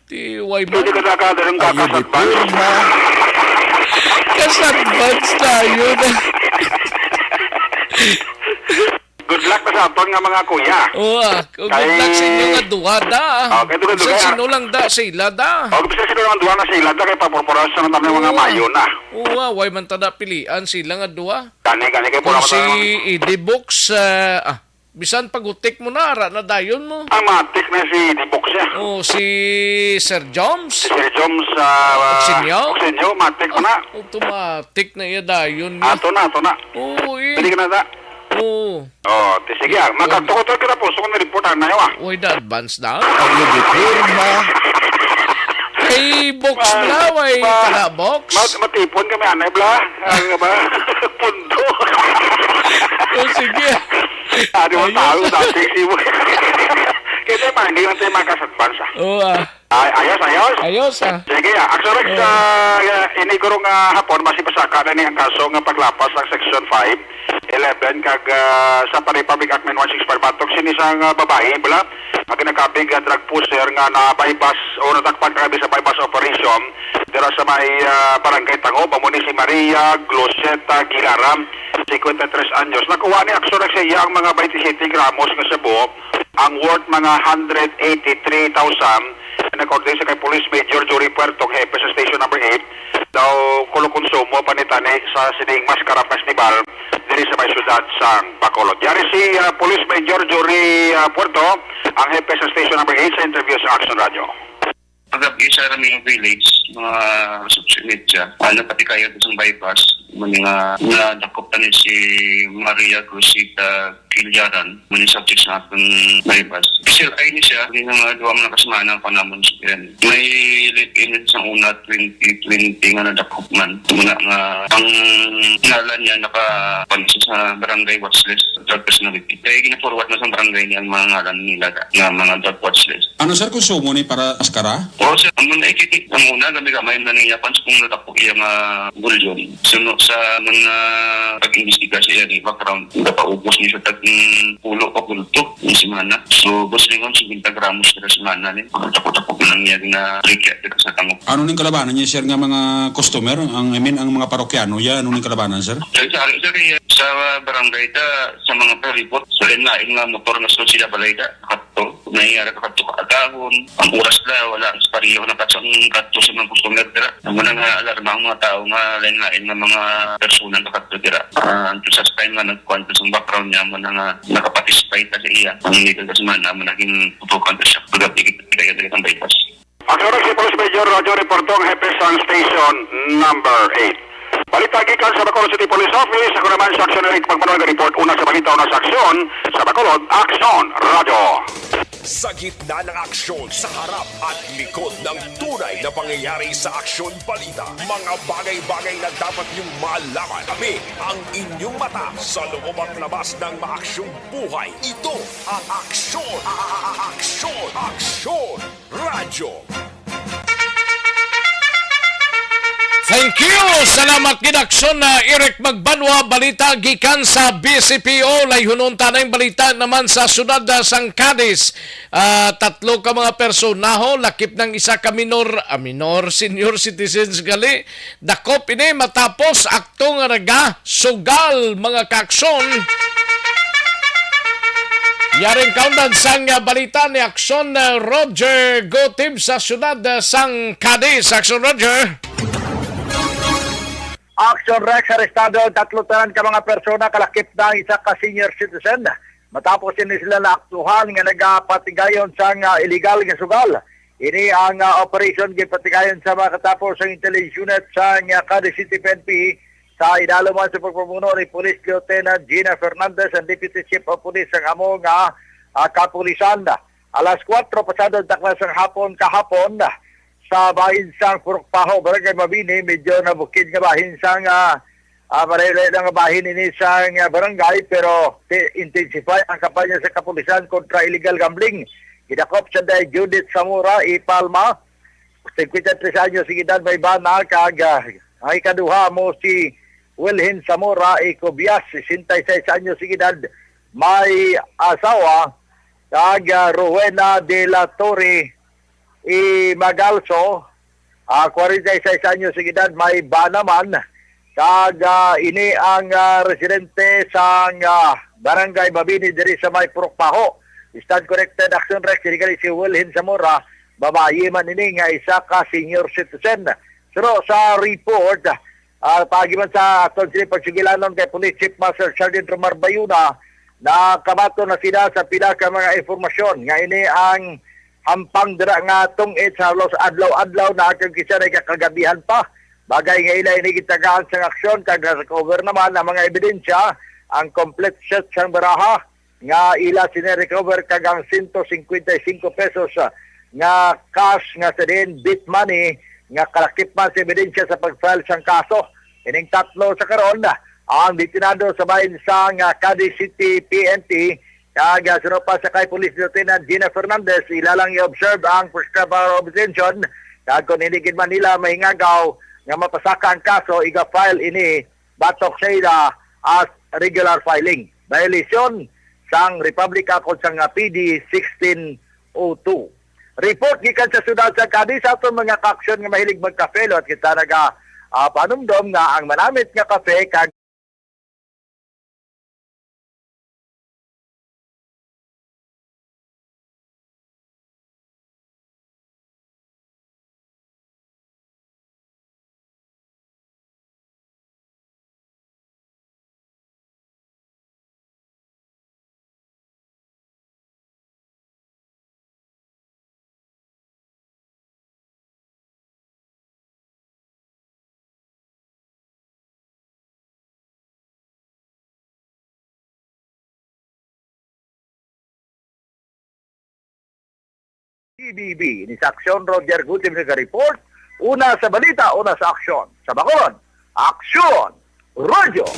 Ti, why Pwede man? Ka na ka, dalang Ayun, kakas di advance. Porma. Kas advance tayo na. Good luck na sa aton nga mga kuya. Oo, ah. Kung good Kay luck sa inyo nga duha, da. Oh, kay duha, Bisan duha. Sino lang da, sila da. Oh, bisan sino lang duha na sila da, kay paporporasa na tayo mga Oo, ah. Mayo na. Oo, ah. Why man tada pilian sila nga duha? Gani, gani, kay Kung pura si man tayo. Eddie Books, ah, ah, bisan pagutik mo na, ara na dayon mo. Ang matik na si Eddie Books, eh. Oh, si Sir Joms? Si Sir Joms, ah, Oxenio? Oxenio, matik mo na. Ah, automatic na iya dayon niya. Ato na, ato na. Oo, eh. Pwede ka na, da? Oo. Oh, ti sige, ah. Magkagtukot ka na po. Gusto ko na report, ah, na yun, ah. Uy, da advance na. Ang lubid, Irma. Hey, box Ma-, bla, way ma-, tala box. Ma-, matipon kami, anay bla. Ano ba? Pundo. Oh, sige. Ah, di mo Ayos. Tao, dati si mo. Kaya tayo pa, hindi lang tayo magkas-advance, ah. Oo, ah. Ay, ayos, ayos. Ayos, ah. Sige, ah. Action Rex, Oo. Ah, ini guro nga hapon, masipasaka na ni ang kaso nga paglapas sang Section five eleven kag, ah, sa pa Republic Act nine one six five batok sini sang, ah, babayi, bala, nga ginakabig nga drug pusher nga na-buy-bust o natakpan kagabi sa buy-bust operation dira sa may, ah, Barangay Tangob, amo ni si Maria Gloseta Gilara, cincuenta y tres anyos. Nakuha ni Action Rex sa iya ang mga twenty-seven gramos nga shabu, ang worth mga hundred eighty-three thousand, and according sa kay Police Major Jory Puerto, hepe sa Station Number eight, daw kulo konsumo pa ni tani sa sining Mascara Festival diri sa may siyudad sang Bacolod. Yari si, ah, Police Major Jory, ah, Puerto, ang hepe sa Station Number eight, sa interview sa Action Radio. Pagkabi sa Raming Village, mga alas otso y media, ah, napatikayan sa isang bypass, mga nadakop na ni si Maria Cruzita Quilyaran, muna subject sa akong bypass. Official I ni siya, hindi na mga duwa mga kasamana ang panamon sa yan. May live-in sa una, twenty twenty nga nadakop man. Muna nga, ang ngalan niya nakapansa sa barangay watch list, drug personality. Kaya gina-forward na sa barangay niya ang mga ngalan nila nga mga drug watch list. Ano, sir, konsumo ni para maskara? Oo, sir. Ang muna ikiti, ang una, gamay-gamay na niya, pans kung nadakop iya nga volume. Suno sa mga pag-imbestiga sa iya ni background, napaubos niya sa tag-, mm, pulo ka bulto ni semana. So, boss, ningon, cincuenta gramos kada semana ni. Ang tako-tako ko lang niya na rikya dito sa tangok. Ano ning kalabanan niya, sir, nga mga customer? Ang, I mean, ang mga parokyano, ya, ano ning kalabanan, sir? Sir, sa, sir, eh, sa barangay ta, sa mga palibot, sa lain-lain nga motor nga sunod sila balay ta, kato, nahiyara ka kato ka agahon, ang oras na, wala, sa pariyo na kato, ang kato sa mga customer, sir. Amo na nga alarma ang mga tao nga lain-lain nga mga persona nakadto dira. Ah, until sa time nga nagkuan to sa background niya, amo na nga nakapatisipay ta sa iya. Ang legal sa semana, amo na gintutukan ta siya. Pagkapigit kaya dagat ang bypass. Ang oras si Police Major Roger Reporto, ang hepe sang station number eight. Balita gikan sa Bacolod City Police Office. Ako naman sa Aksyon Eric Pagmanuel nga report. Una sa balita, una sa aksyon sa Bacolod, Aksyon Radio. Sa gitna ng aksyon, sa harap at likod ng tunay na pangyayari sa Aksyon Balita, mga bagay-bagay na dapat niyong malaman. Kami ang inyong mata sa loob at labas ng maaksyong buhay. Ito ang Aksyon, a-, a-, a-, Aksyon, Aksyon Radyo. Thank you. Salamat gid, Aksyon na Eric Magbanwa. Balita gikan sa B C P O. Layhunon ta na ang balita naman sa siyudad, ah, sang Cadiz. Ah, tatlo ka mga personaho, lakip ng isa ka minor, ah, minor, senior citizens gali. Dakop ini matapos akto nga nagasugal, mga kaaksyon. Yaring kaundan sang, ah, balita ni Aksyon, ah, Roger Gotib sa siyudad, ah, sang Cadiz. Aksyon, Roger. Action Rex, arestado ang tatlo tanan ka mga persona, kalakip na ang isa ka senior citizen. Matapos ini sila naaktuhan nga nagapatigayon sang, ah, illegal nga sugal. Ini ang, ah, operation ginpatigayon sa mga katapos sang intelligence unit sang, ah, Cadiz City P N P sa idalom man sa pagpamuno ni Police Lieutenant Gina Fernandez, ang Deputy Chief of Police sang amo nga, ah, kapulisan. Alas kuwatro pasado ang takna sang hapon kahapon, sa bahin sang Purok Paho, Barangay Mabini, medyo nabukid nga bahin sang, ah, ah, malayo-layo lang nga bahin ini sang, ah, barangay, pero ti-, intensify ang kampanya sa kapulisan kontra illegal gambling. Gidakop siya day Judith Zamora y Palma, cincuenta y tres anyos ang edad, may bana, kag, ah, ang ikaduha mo si Wilhin Zamora y Cobias, sesenta y seis anyos ang edad, may asawa, kag, ah, Rowena de la Torre y Magalso, ah, kwarenta y seis anyos ang edad, may bana man, kag, ah, ini ang, ah, residente sang, ah, Barangay Mabini diri sa may Purok Paho. Stand corrected, Action Rex, diri kani si Wilhin Zamora, babayi man ini nga isa ka senior citizen. Pero sa report, ah, paagi man sa aton sini pagsugilanon kay Police Chief Master Sergeant Romar Bayuna, nakabaton na sila sa pila ka mga impormasyon nga ini ang hampang dira nga tungit sa halos adlaw-adlaw na, kag kisa na kagabihan pa. Bagay nga ila ini gitagaan sang aksyon kag na-recover naman ang mga ebidensya, ang complete set sang baraha nga ila sini recover kag ang sento singkwenta y singko pesos, ah, nga cash nga sa diin bit money nga kalakip man sa ebidensya sa pag-file sang kaso. Ining tatlo sa karon, ah, Ang detinado sa bahin sang, ah, Cadiz City P N P, kag, ah, suno pa sa kay Police Lieutenant Gina Fernandez, ila lang i-observe ang first power of detention, kag kung hindi gid man nila mahingagaw nga mapasaka ang kaso, iga-file ini batok sa ila as regular filing. Violation sang Republic Act sang, ah, P D sixteen oh two. Report gikan sa siyudad sa Cadiz sa aton mga kaaksyon nga mahilig magkape, liwat kita naga, ah, panumdom nga ang manamit nga kape kag P B B. Ini sa Aksyon, Roger Gutierrez nag-report. Una sa balita, una sa aksyon. Sa Bacolod, Aksyon, Radyo.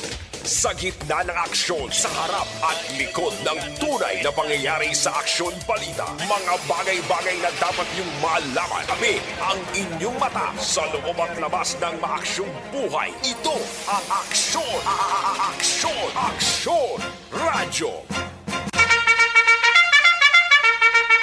Sa gitna ng aksyon, sa harap at likod ng tunay na pangyayari sa Aksyon Balita, mga bagay-bagay na dapat niyong malaman. Kami ang inyong mata sa loob at labas ng maaksyong buhay. Ito ang Aksyon, a-, a-, a-, Aksyon, Aksyon Radyo.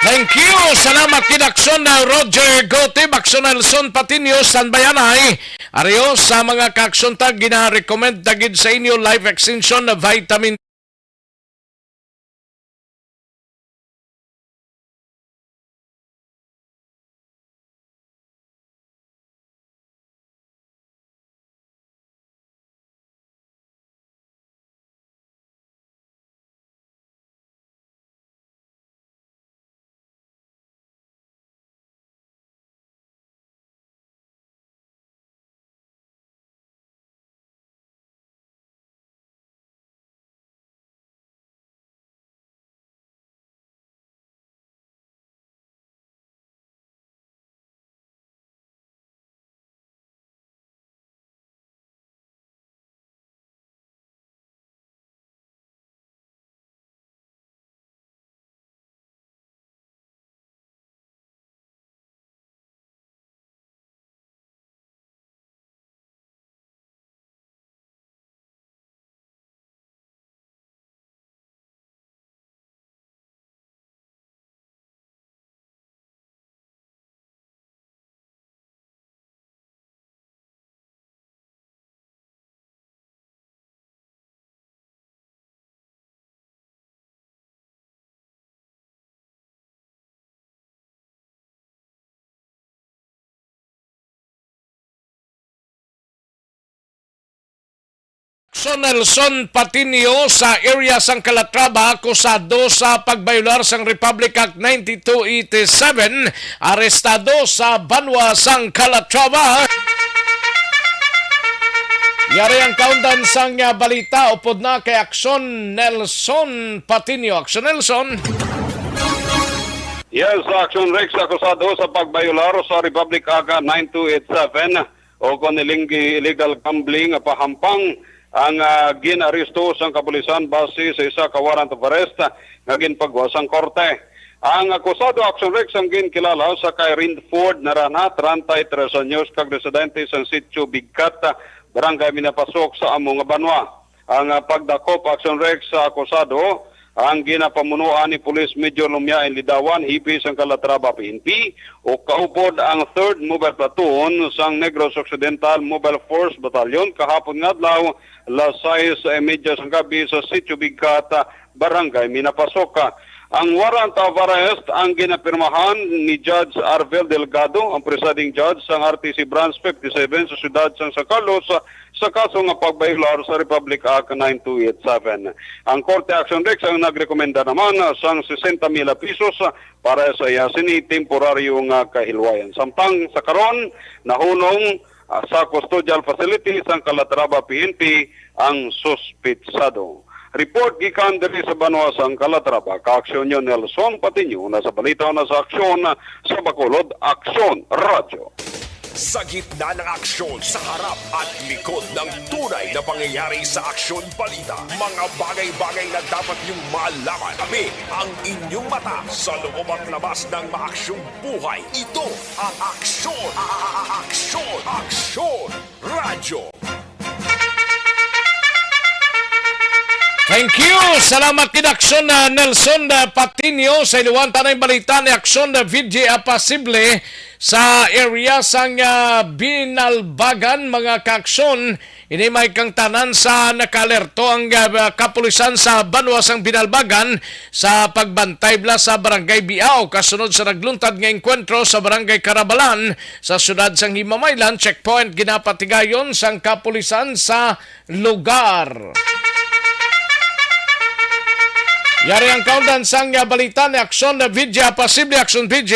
Thank you. Salamat kid Aksyon na Roger Gotib, Aksyon Nelson Patiño, standby anay. Ari o, sa mga kaaksyon ta, gina-recommend ta gid sa inyo life extension na vitamin Aksyon, Nelson Patiño sa area sang Calatrava, akusado sa pagbayolar sang Republic Act ninety-two eighty-seven, arestado sa banwa sang Calatrava. Yari ang kaundan sang, ah, balita upod na kay Aksyon Nelson Patiño. Aksyon Nelson. Yes, Action Rex, akusado sa pagbayolar sa Republic Act nine two eight seven o kon ilinggi illegal gambling pahampang ang, ah, gin-aresto sang kapulisan base sa isa ka warrant of arrest nga ginpagwa sang korte. Ang akusado, Action Rex, ang ginkilala sa kay Renford Narana, treinta y tres anyos, kag residente sang Sitio Bigkat, Barangay Minapasok sa amo nga banwa. Ang, ah, pagdakop, Action Rex, sa akusado ang ginapamunuan ni Police Major Lumiain Lidawan, hepe sang Calatrava P N P, ug kaupod ang Third Mobile Platoon sang Negros Occidental Mobile Force Battalion kahapon nga adlaw, las sais y media sang gabi sa Sitio Bigkat, Barangay Minapasok. Ang warrant of arrest ang ginapirmahan ni Judge Arvel Delgado, ang presiding judge sang R T C Branch fifty-seven sa siyudad sang San Carlos, sa kaso nga pagbayolar sa Republic Act nine two eight seven. Ang Korte Action Rex ang nagrekomenda naman sang sesenta mil pesos para sa iya sini temporaryo nga kahilwayan. Samtang sa karon, nahunong, ah, sa custodial facility sang Calatrava P N P ang suspitsado. Report gikan diri sa banwa sang Calatrava, kaaksyon niyo Nelson Patiño, na sa balita na sa aksyon sa Bacolod, Aksyon Radyo. Sa gitna ng aksyon, sa harap at likod ng tunay na pangyayari sa Aksyon Balita, mga bagay-bagay na dapat niyong malaman. Kami ang inyong mata sa loob at labas ng maaksyong buhay. Ito ang Aksyon, a- a- a- Aksyon, Aksyon Radyo. Thank you. Salamat kid Aksyon na Nelson na Patinio sa iluwan tanay balita ni Aksyon na V J Apasible sa area sang ah, Binalbagan, mga kaaksyon. Ini may kang tanan sa nakaalerto ang ah, kapulisan sa banwa sang Binalbagan sa pagbantay bala sa Barangay Biao kasunod sa nagluntad nga engkwentro sa Barangay Carabalan sa siyudad sang Himamaylan. Checkpoint ginapatigayon sang kapulisan sa lugar. Yari ang kaundan sang ah, balita ni Aksyon na V J, Apasible Aksyon V J.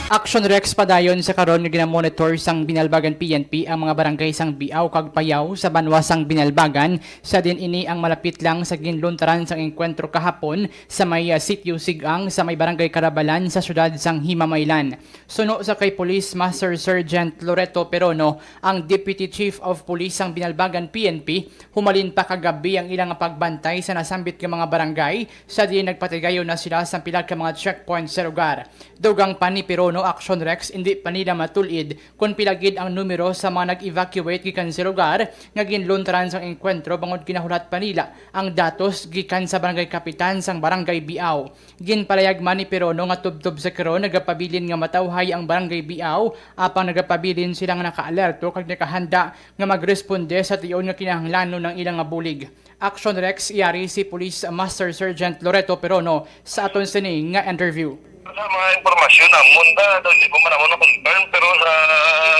Action Rex, padayon sa karon nga ginamonitor sang Binalbagan P N P ang mga barangay sang Biao kag Payaw sa banwa sang Binalbagan, sa din ini ang malapit lang sa ginluntaran sang engkwentro kahapon sa may ah, Sitio Sigang sa may Barangay Carabalan sa siyudad sang Himamaylan. Suno sa kay Police Master Sergeant Loreto Perono, ang Deputy Chief of Police sang Binalbagan P N P, humalin pa kagabi ang ilang pagbantay sa nasambit nga mga barangay, sa diin nagpatigayon na sila sa pila ka mga checkpoint sa lugar. Dugang pa ni Perono, Action Rex, indi pa nila matul-id kon pila gid ang numero sa mga nag-evacuate gikan sa lugar nga ginluntaran sang engkwentro, bangod ginahulat pa nila ang datos gikan sa barangay kapitan sang Barangay Biao. Ginpalayag man ni Perono nga tubtob sa karon nagapabilin nga matawhay ang Barangay Biao, apang nagapabilin sila nga nakaalerto kag nakahanda nga magresponde sa tion nga kinahanglanon ang ilang nga bulig. Action Rex, yari si Police Master Sergeant Loreto Perono sa aton sini nga interview. Sa mga impormasyon namon, ta, daw hindi pa man namon na-confirm, pero sa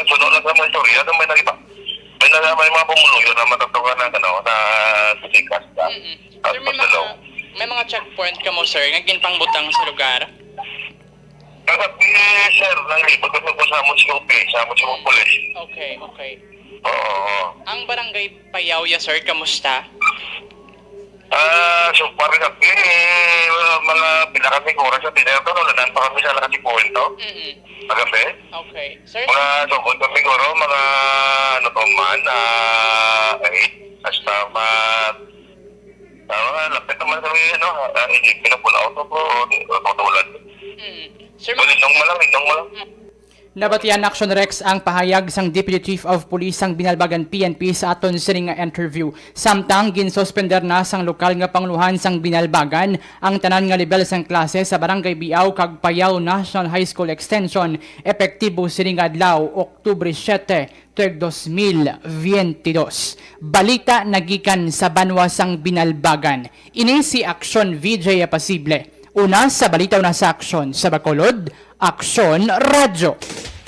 suno lang sa mga istorya, daw may nagiba. May na, may mga pumuluyo na matatukan ng, ano, na sikas na. Mm-mm. Sir, may mga, may mga checkpoint kamo, sir, nga ginpangbutang sa lugar? Kagabi, sir, nanglibot kami po sa amon sa office, sa amon sa police. Okay, okay. Oo, oo. Ang barangay Payaw ya, sir, kamusta? Ah, so far kagabi, eh, mga pila kami oras sa dinner to, no? Nanan pa kami sa alas singko, no? Mm-mm. Kagabi? Okay. Sir? Mga sugod kami siguro, mga ano pa man, ah, eight, hasta mag, ah, mga lapit naman kami, ano, ah, hindi pinapunaw to po, o, o, tulad. Mm. Sir, Well, ma- inong mo lang, inong mo lang. Mm. Nabatian, Action Rex, ang pahayag sang Deputy Chief of Police sang Binalbagan P N P sa aton sining nga interview. Samtang ginsuspender na sang lokal nga pangulohan sang Binalbagan ang tanan nga lebel sang klase sa Barangay Biao kag Payaw National High School Extension, epektibo sining adlaw, Oktubre siete, tuig dos mil veintidós. Balita nagikan sa banwa sang Binalbagan. Ini si Action V J Apasible. Una sa balita, una sa aksyon sa Bacolod, Aksyon Radyo.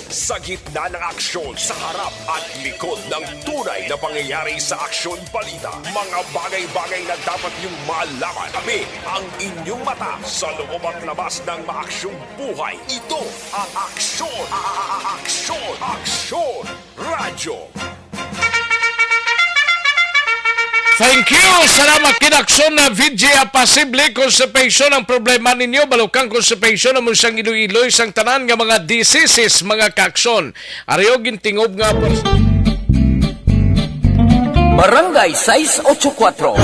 Sa gitna ng aksyon, sa harap at likod ng tunay na pangyayari sa Aksyon Balita, mga bagay-bagay na dapat niyong malaman. Kami ang inyong mata sa loob at labas ng maaksyong buhay. Ito ang Aksyon, a- a- a- Aksyon, Aksyon Radyo. Thank you. Salamat kid Aksyon na V J Apasible. Constipation ang problema ninyo. Balukang constipation amo siyang iloy-iloy sang tanan nga mga diseases, mga kaaksyon. Ari o gintingob nga pers- Barangay sais ocho kuatro.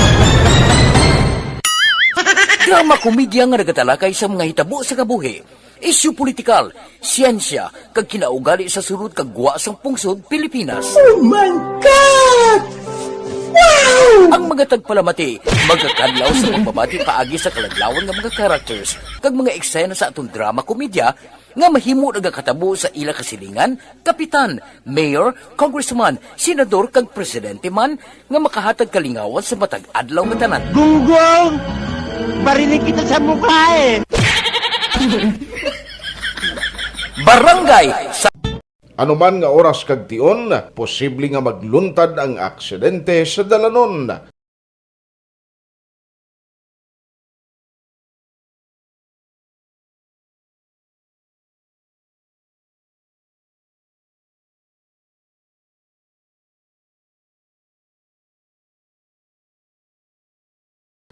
Drama komedya nga nagatalakay sa mga hitabo sa kabuhi, isyu politikal, siyensya, kag kinaugali sa sulod kag gwa sang pungsod Pilipinas. Oh my God! Wow! Ang mga tagpalamati magakadlaw sa pagbabati paagi sa kaladlawan nga mga characters kag mga eksena sa aton drama komedya nga mahimo nagakatabo sa ila kasilingan, kapitan, mayor, congressman, senador, kag presidente man nga makahatag kalingawan sa matag adlaw nga tanan. Gunggong! Barinig kita sa mukha eh! Barangay sa Anuman nga oras kag tion, posible nga magluntad ang aksidente sa dalanon.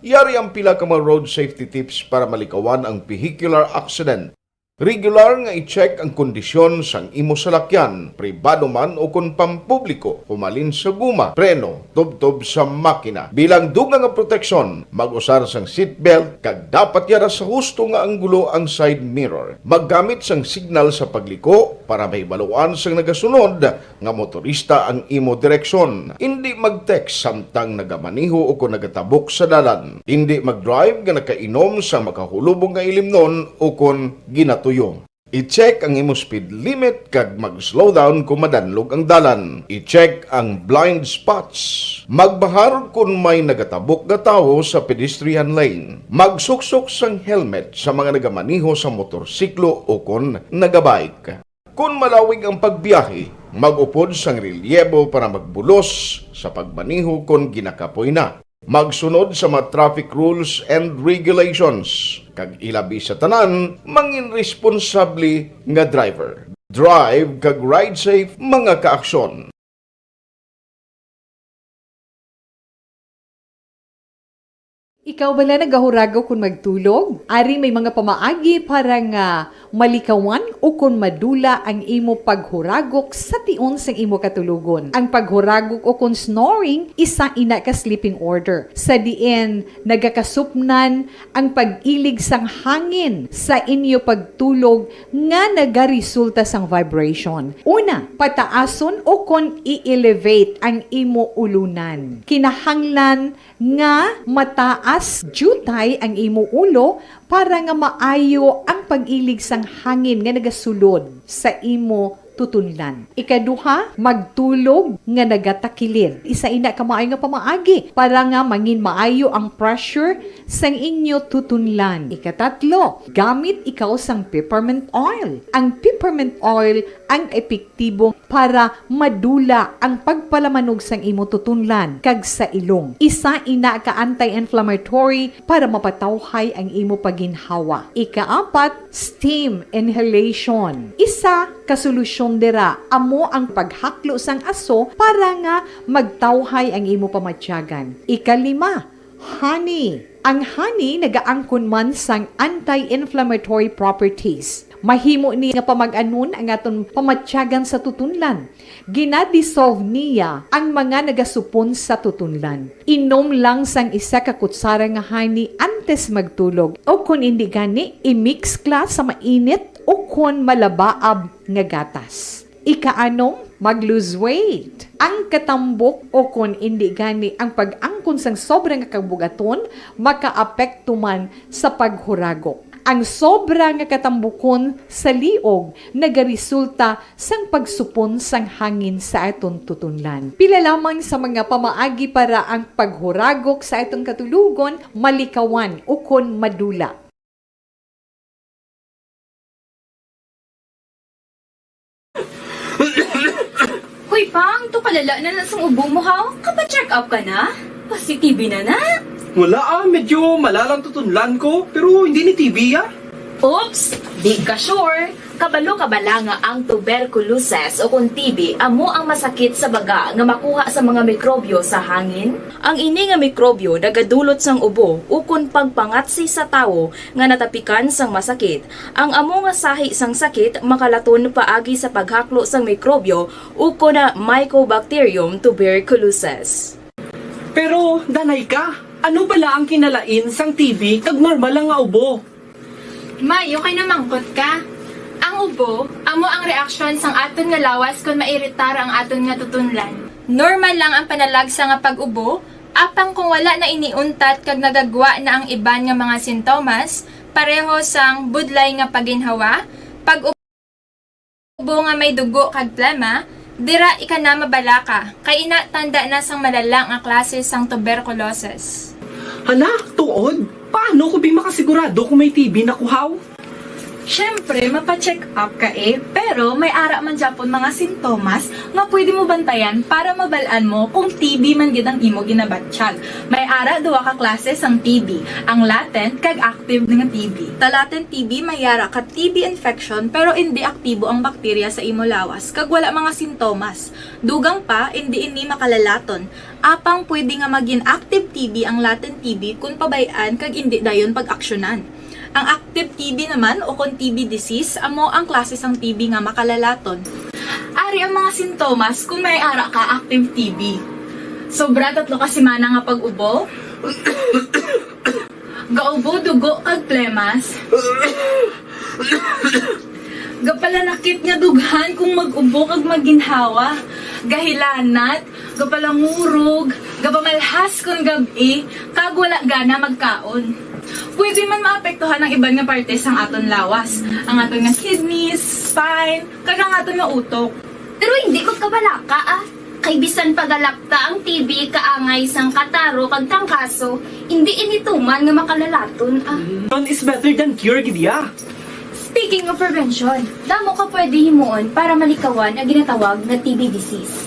Yari ang pila ka mga road safety tips para malikawan ang vehicular accident. Regular nga i-check ang kondisyon sang imo salakyan, pribado man o kon pampubliko, humalin sa guma, preno, tubtob sa makina. Bilang dugang nga proteksyon, mag-usar sang seatbelt kag dapat yara sa husto nga anggulo ang side mirror. Maggamit sang signal sa pagliko para mahibaluan sang nagasunod nga motorista ang imo direksyon. Indi mag-text samtang nagamaneho o kon nagatabok sa dalan. Indi mag-drive nga nakainom sa makahulubong nga ilimnon o kon ginatuyo. I-check ang imo speed limit kag mag-slow down kon madanlog ang dalan. I-check ang blind spots. Magbahar kon may nagatabok nga tawo sa pedestrian lane. Magsuksok sang helmet sa mga nagamaneho sa motorsiklo o kon nagabike. Kon malawig ang pagbiyahe, mag-upod sang relyebo para magbulos sa pagmaneho kon ginakapoy na. Magsunod sa mga traffic rules and regulations, kag ilabi sa tanan, mangin responsable nga driver. Drive kag ride safe, mga kaaksyon. Ikaw bala nagahuragok kon magtulog? Ari may mga pamaagi para nga malikawan o kon madula ang imo paghuragok sa tion sang imo katulogon. Ang paghuragok o kon snoring, isa ina ka sleeping order, sa diin nagakasupnan ang pag-ilig sang hangin sa inyo pagtulog nga nagaresulta sang vibration. Una, pataason o kon i-elevate ang imo ulunan. Kinahanglan nga mataas diutay ang imo ulo para nga maayo ang pag-ilig sang hangin nga nagasulod sa imo tutunlan. Ikaduha, magtulog nga nagatakilid. Isa ina ka maayo nga pamaagi para nga mangin maayo ang pressure sang inyo tutunlan. Ikatatlo, gamit ikaw sang peppermint oil. Ang peppermint oil ang epektibo para madula ang pagpalamanog sang imo tutunlan kag sa ilong. Isa ina ka anti-inflammatory para mapatawhay ang imo pagginhawa. Ikaapat, steam inhalation. Isa ka solusyon dira amo ang paghaklo sang aso para nga magtawhay ang imo pamatyagan. Ikalima, honey. Ang honey nagaangkon man sang anti-inflammatory properties. Mahimo ni nga pamag-anon ang aton pamatyagan sa tutunlan. Gina-dissolve niya ang mga nagasupon sa tutunlan. Inom lang sang isa ka kutsara nga honey antes magtulog, o kon indi gani, i-mix kla sa mainit o kon malabaab nga gatas. Ikaanom, mag-lose weight. Ang katambok o kon indi gani ang pag-angkon sang sobra nga kabugaton makaapekto man sa paghuragok. Ang sobra nga katambukon sa liog nagaresulta sang pagsupon sang hangin sa aton tutunlan. Pila lamang sa mga pamaagi para ang paghuragok sa aton katulogon malikawan ukon madula. Hoy, Pang, to kalala na na sang ubo mo, haw? Kapa-check up ka na? Positive na na? Wala, ah, medyo malalang tutunlan ko, pero hindi ni T B, ah. Oops! Di ka sure? Kabalo ka bala nga ang tuberculosis o kung T B amo ang masakit sa baga nga makuha sa mga mikrobyo sa hangin? Ang ini nga mikrobyo nagadulot sang ubo ukon pagpangatsi sa tawo nga natapikan sang masakit. Ang amo nga sahi sang sakit makalaton paagi sa paghaklo sang mikrobyo ukon na Mycobacterium tuberculosis. Pero, danay ka, ano bala ang kinalain sang T B kag normal lang nga ubo? May, okay na mangkot ka. Ang ubo, amo ang reaksyon sang aton nga lawas kon mairitar ang aton nga tutunlan. Normal lang ang panalagsa nga pag-ubo, apang kung wala na ini untat kag nagagwa na ang iban nga mga sintomas, pareho sang budlay nga paginhawa, pag-ubo nga may dugo kag plema, dira ika na mabalaka, kay ina tanda na sang malala nga klase sang tuberculosis. Hala, tuod? Paano ko bi makasigurado kung may T B na ko, haw? Siyempre, mapa-check up ka, eh. Pero may ara man gyapon mga sintomas nga pwede mo bantayan para mabal-an mo kung T B man gid ang imo ginabatyag. May ara duha ka klase sang T B, ang latent kag active nga T B. Sa latent T B, may ara ka T B infection pero indi aktibo ang bakterya sa imo lawas kag wala mga sintomas. Dugang pa, indi ini makalalaton. Apang pwede nga magin active T B ang latent T B kon pabay-an kag indi dayon pag-aksyonan. Ang active T B naman, o kon T B disease, amo ang klase sang T B nga makalalaton. Ari ang mga sintomas kung may ara ka active T B. Sobra tatlo ka semana nga pag-ubo. Gaubo dugo kag plemas. Gapalanakit nga dughan kung mag-ubo kag magginhawa. Gahilanat, gapalangurog, gapamalhas kon gab-i, kag wala gana magkaon. Pwede man maapektuhan ang iban nga parte sang aton lawas, ang aton nga kidneys, spine, kag ang aton nga utok. Pero hindi magkabalaka, ah. Kay bisan pagalapta ang T B, kaangay sang kataro kag trangkaso, hindi ini tuman nga makalalaton, ah. Prevention is better than cure, gid ya. Speaking of prevention, damo ka pwede himuon para malikawan ang ginatawag nga T B disease.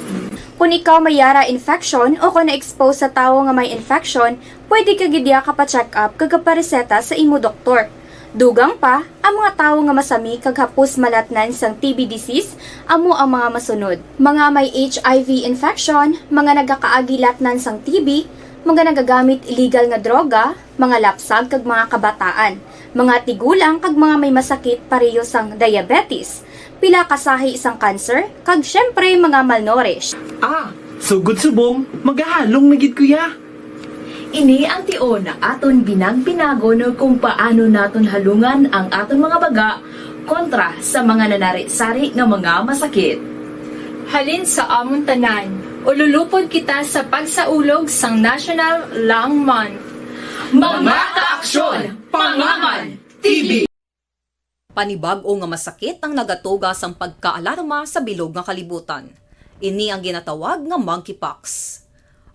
Kung ikaw may yara infection o kung na-expose sa tawo nga may infection, pwede ka gid ya kapacheck up kag kapareseta sa imo doktor. Dugang pa, ang mga tawo nga masami kag hapos malatnan sang T B disease amo ang mga masunod: mga may H I V infection, mga nagakaagi latnan sang T B, mga nagagamit illegal nga droga, mga lapsag kag mga kabataan, mga tigulang kag mga may masakit pareho sang diabetes, pila ka sahi sang cancer, kag syempre mga malnourished. Ah, sugod subong, magahalong na gid ko ya. Ini ang tion nga aton binag-binagon kung paano naton halungan ang aton mga baga kontra sa mga nanari-sari nga mga masakit. Halin sa amon tanan, ululupod kita sa pagsaulog sang National Lung Month. Mga kaaksyon, pangaman, T B. Panibag-o nga masakit ang nagatuga sang pagkaalarma sa bilog nga kalibutan. Ini ang ginatawag nga monkeypox.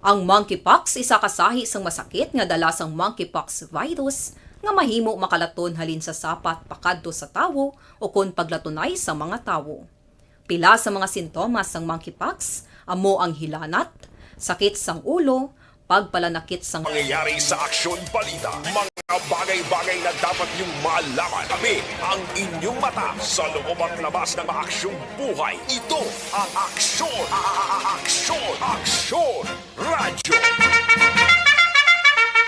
Ang monkeypox isa ka sahi sang masakit nga dala sang monkeypox virus nga mahimo makalaton halin sa sapat pakadto sa tawo ukon paglatunay sa mga tawo. Pila sa mga sintomas sang monkeypox amo ang hilanat, sakit sang ulo, pagpalanakit sang Pangyayari sa Aksyon Balita. Mga bagay-bagay na dapat niyong malaman. Tabi ang inyong mata sa loob at labas ng Aksyon Buhay. Ito ang Aksyon, a-, a-, a-, Aksyon, Aksyon Radyo.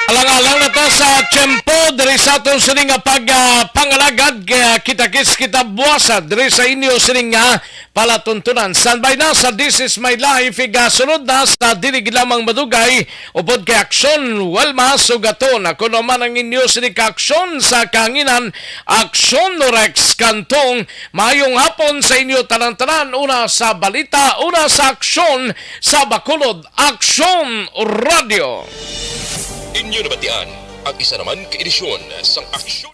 Alang-alang na ta sa tiyempo diri sa aton sini nga pag, ah, pangalagad, kaya kita-kits, kita buwasa diri sa inyo sini nga palatuntunan. Standby na sa This Is My Life, igasunod na sa dili gid lamang madugay upod kay Aksyon Wilma Sugaton. Ako naman ang inyo sini ka aksyon sa kahanginan, Aksyon Rex Cantong. Maayong hapon sa inyo tanan-tanan, una sa balita, una sa aksyon sa Bacolod Aksyon Radio. Inyo nabatian ang isa naman ka edisyon sang Aksyon.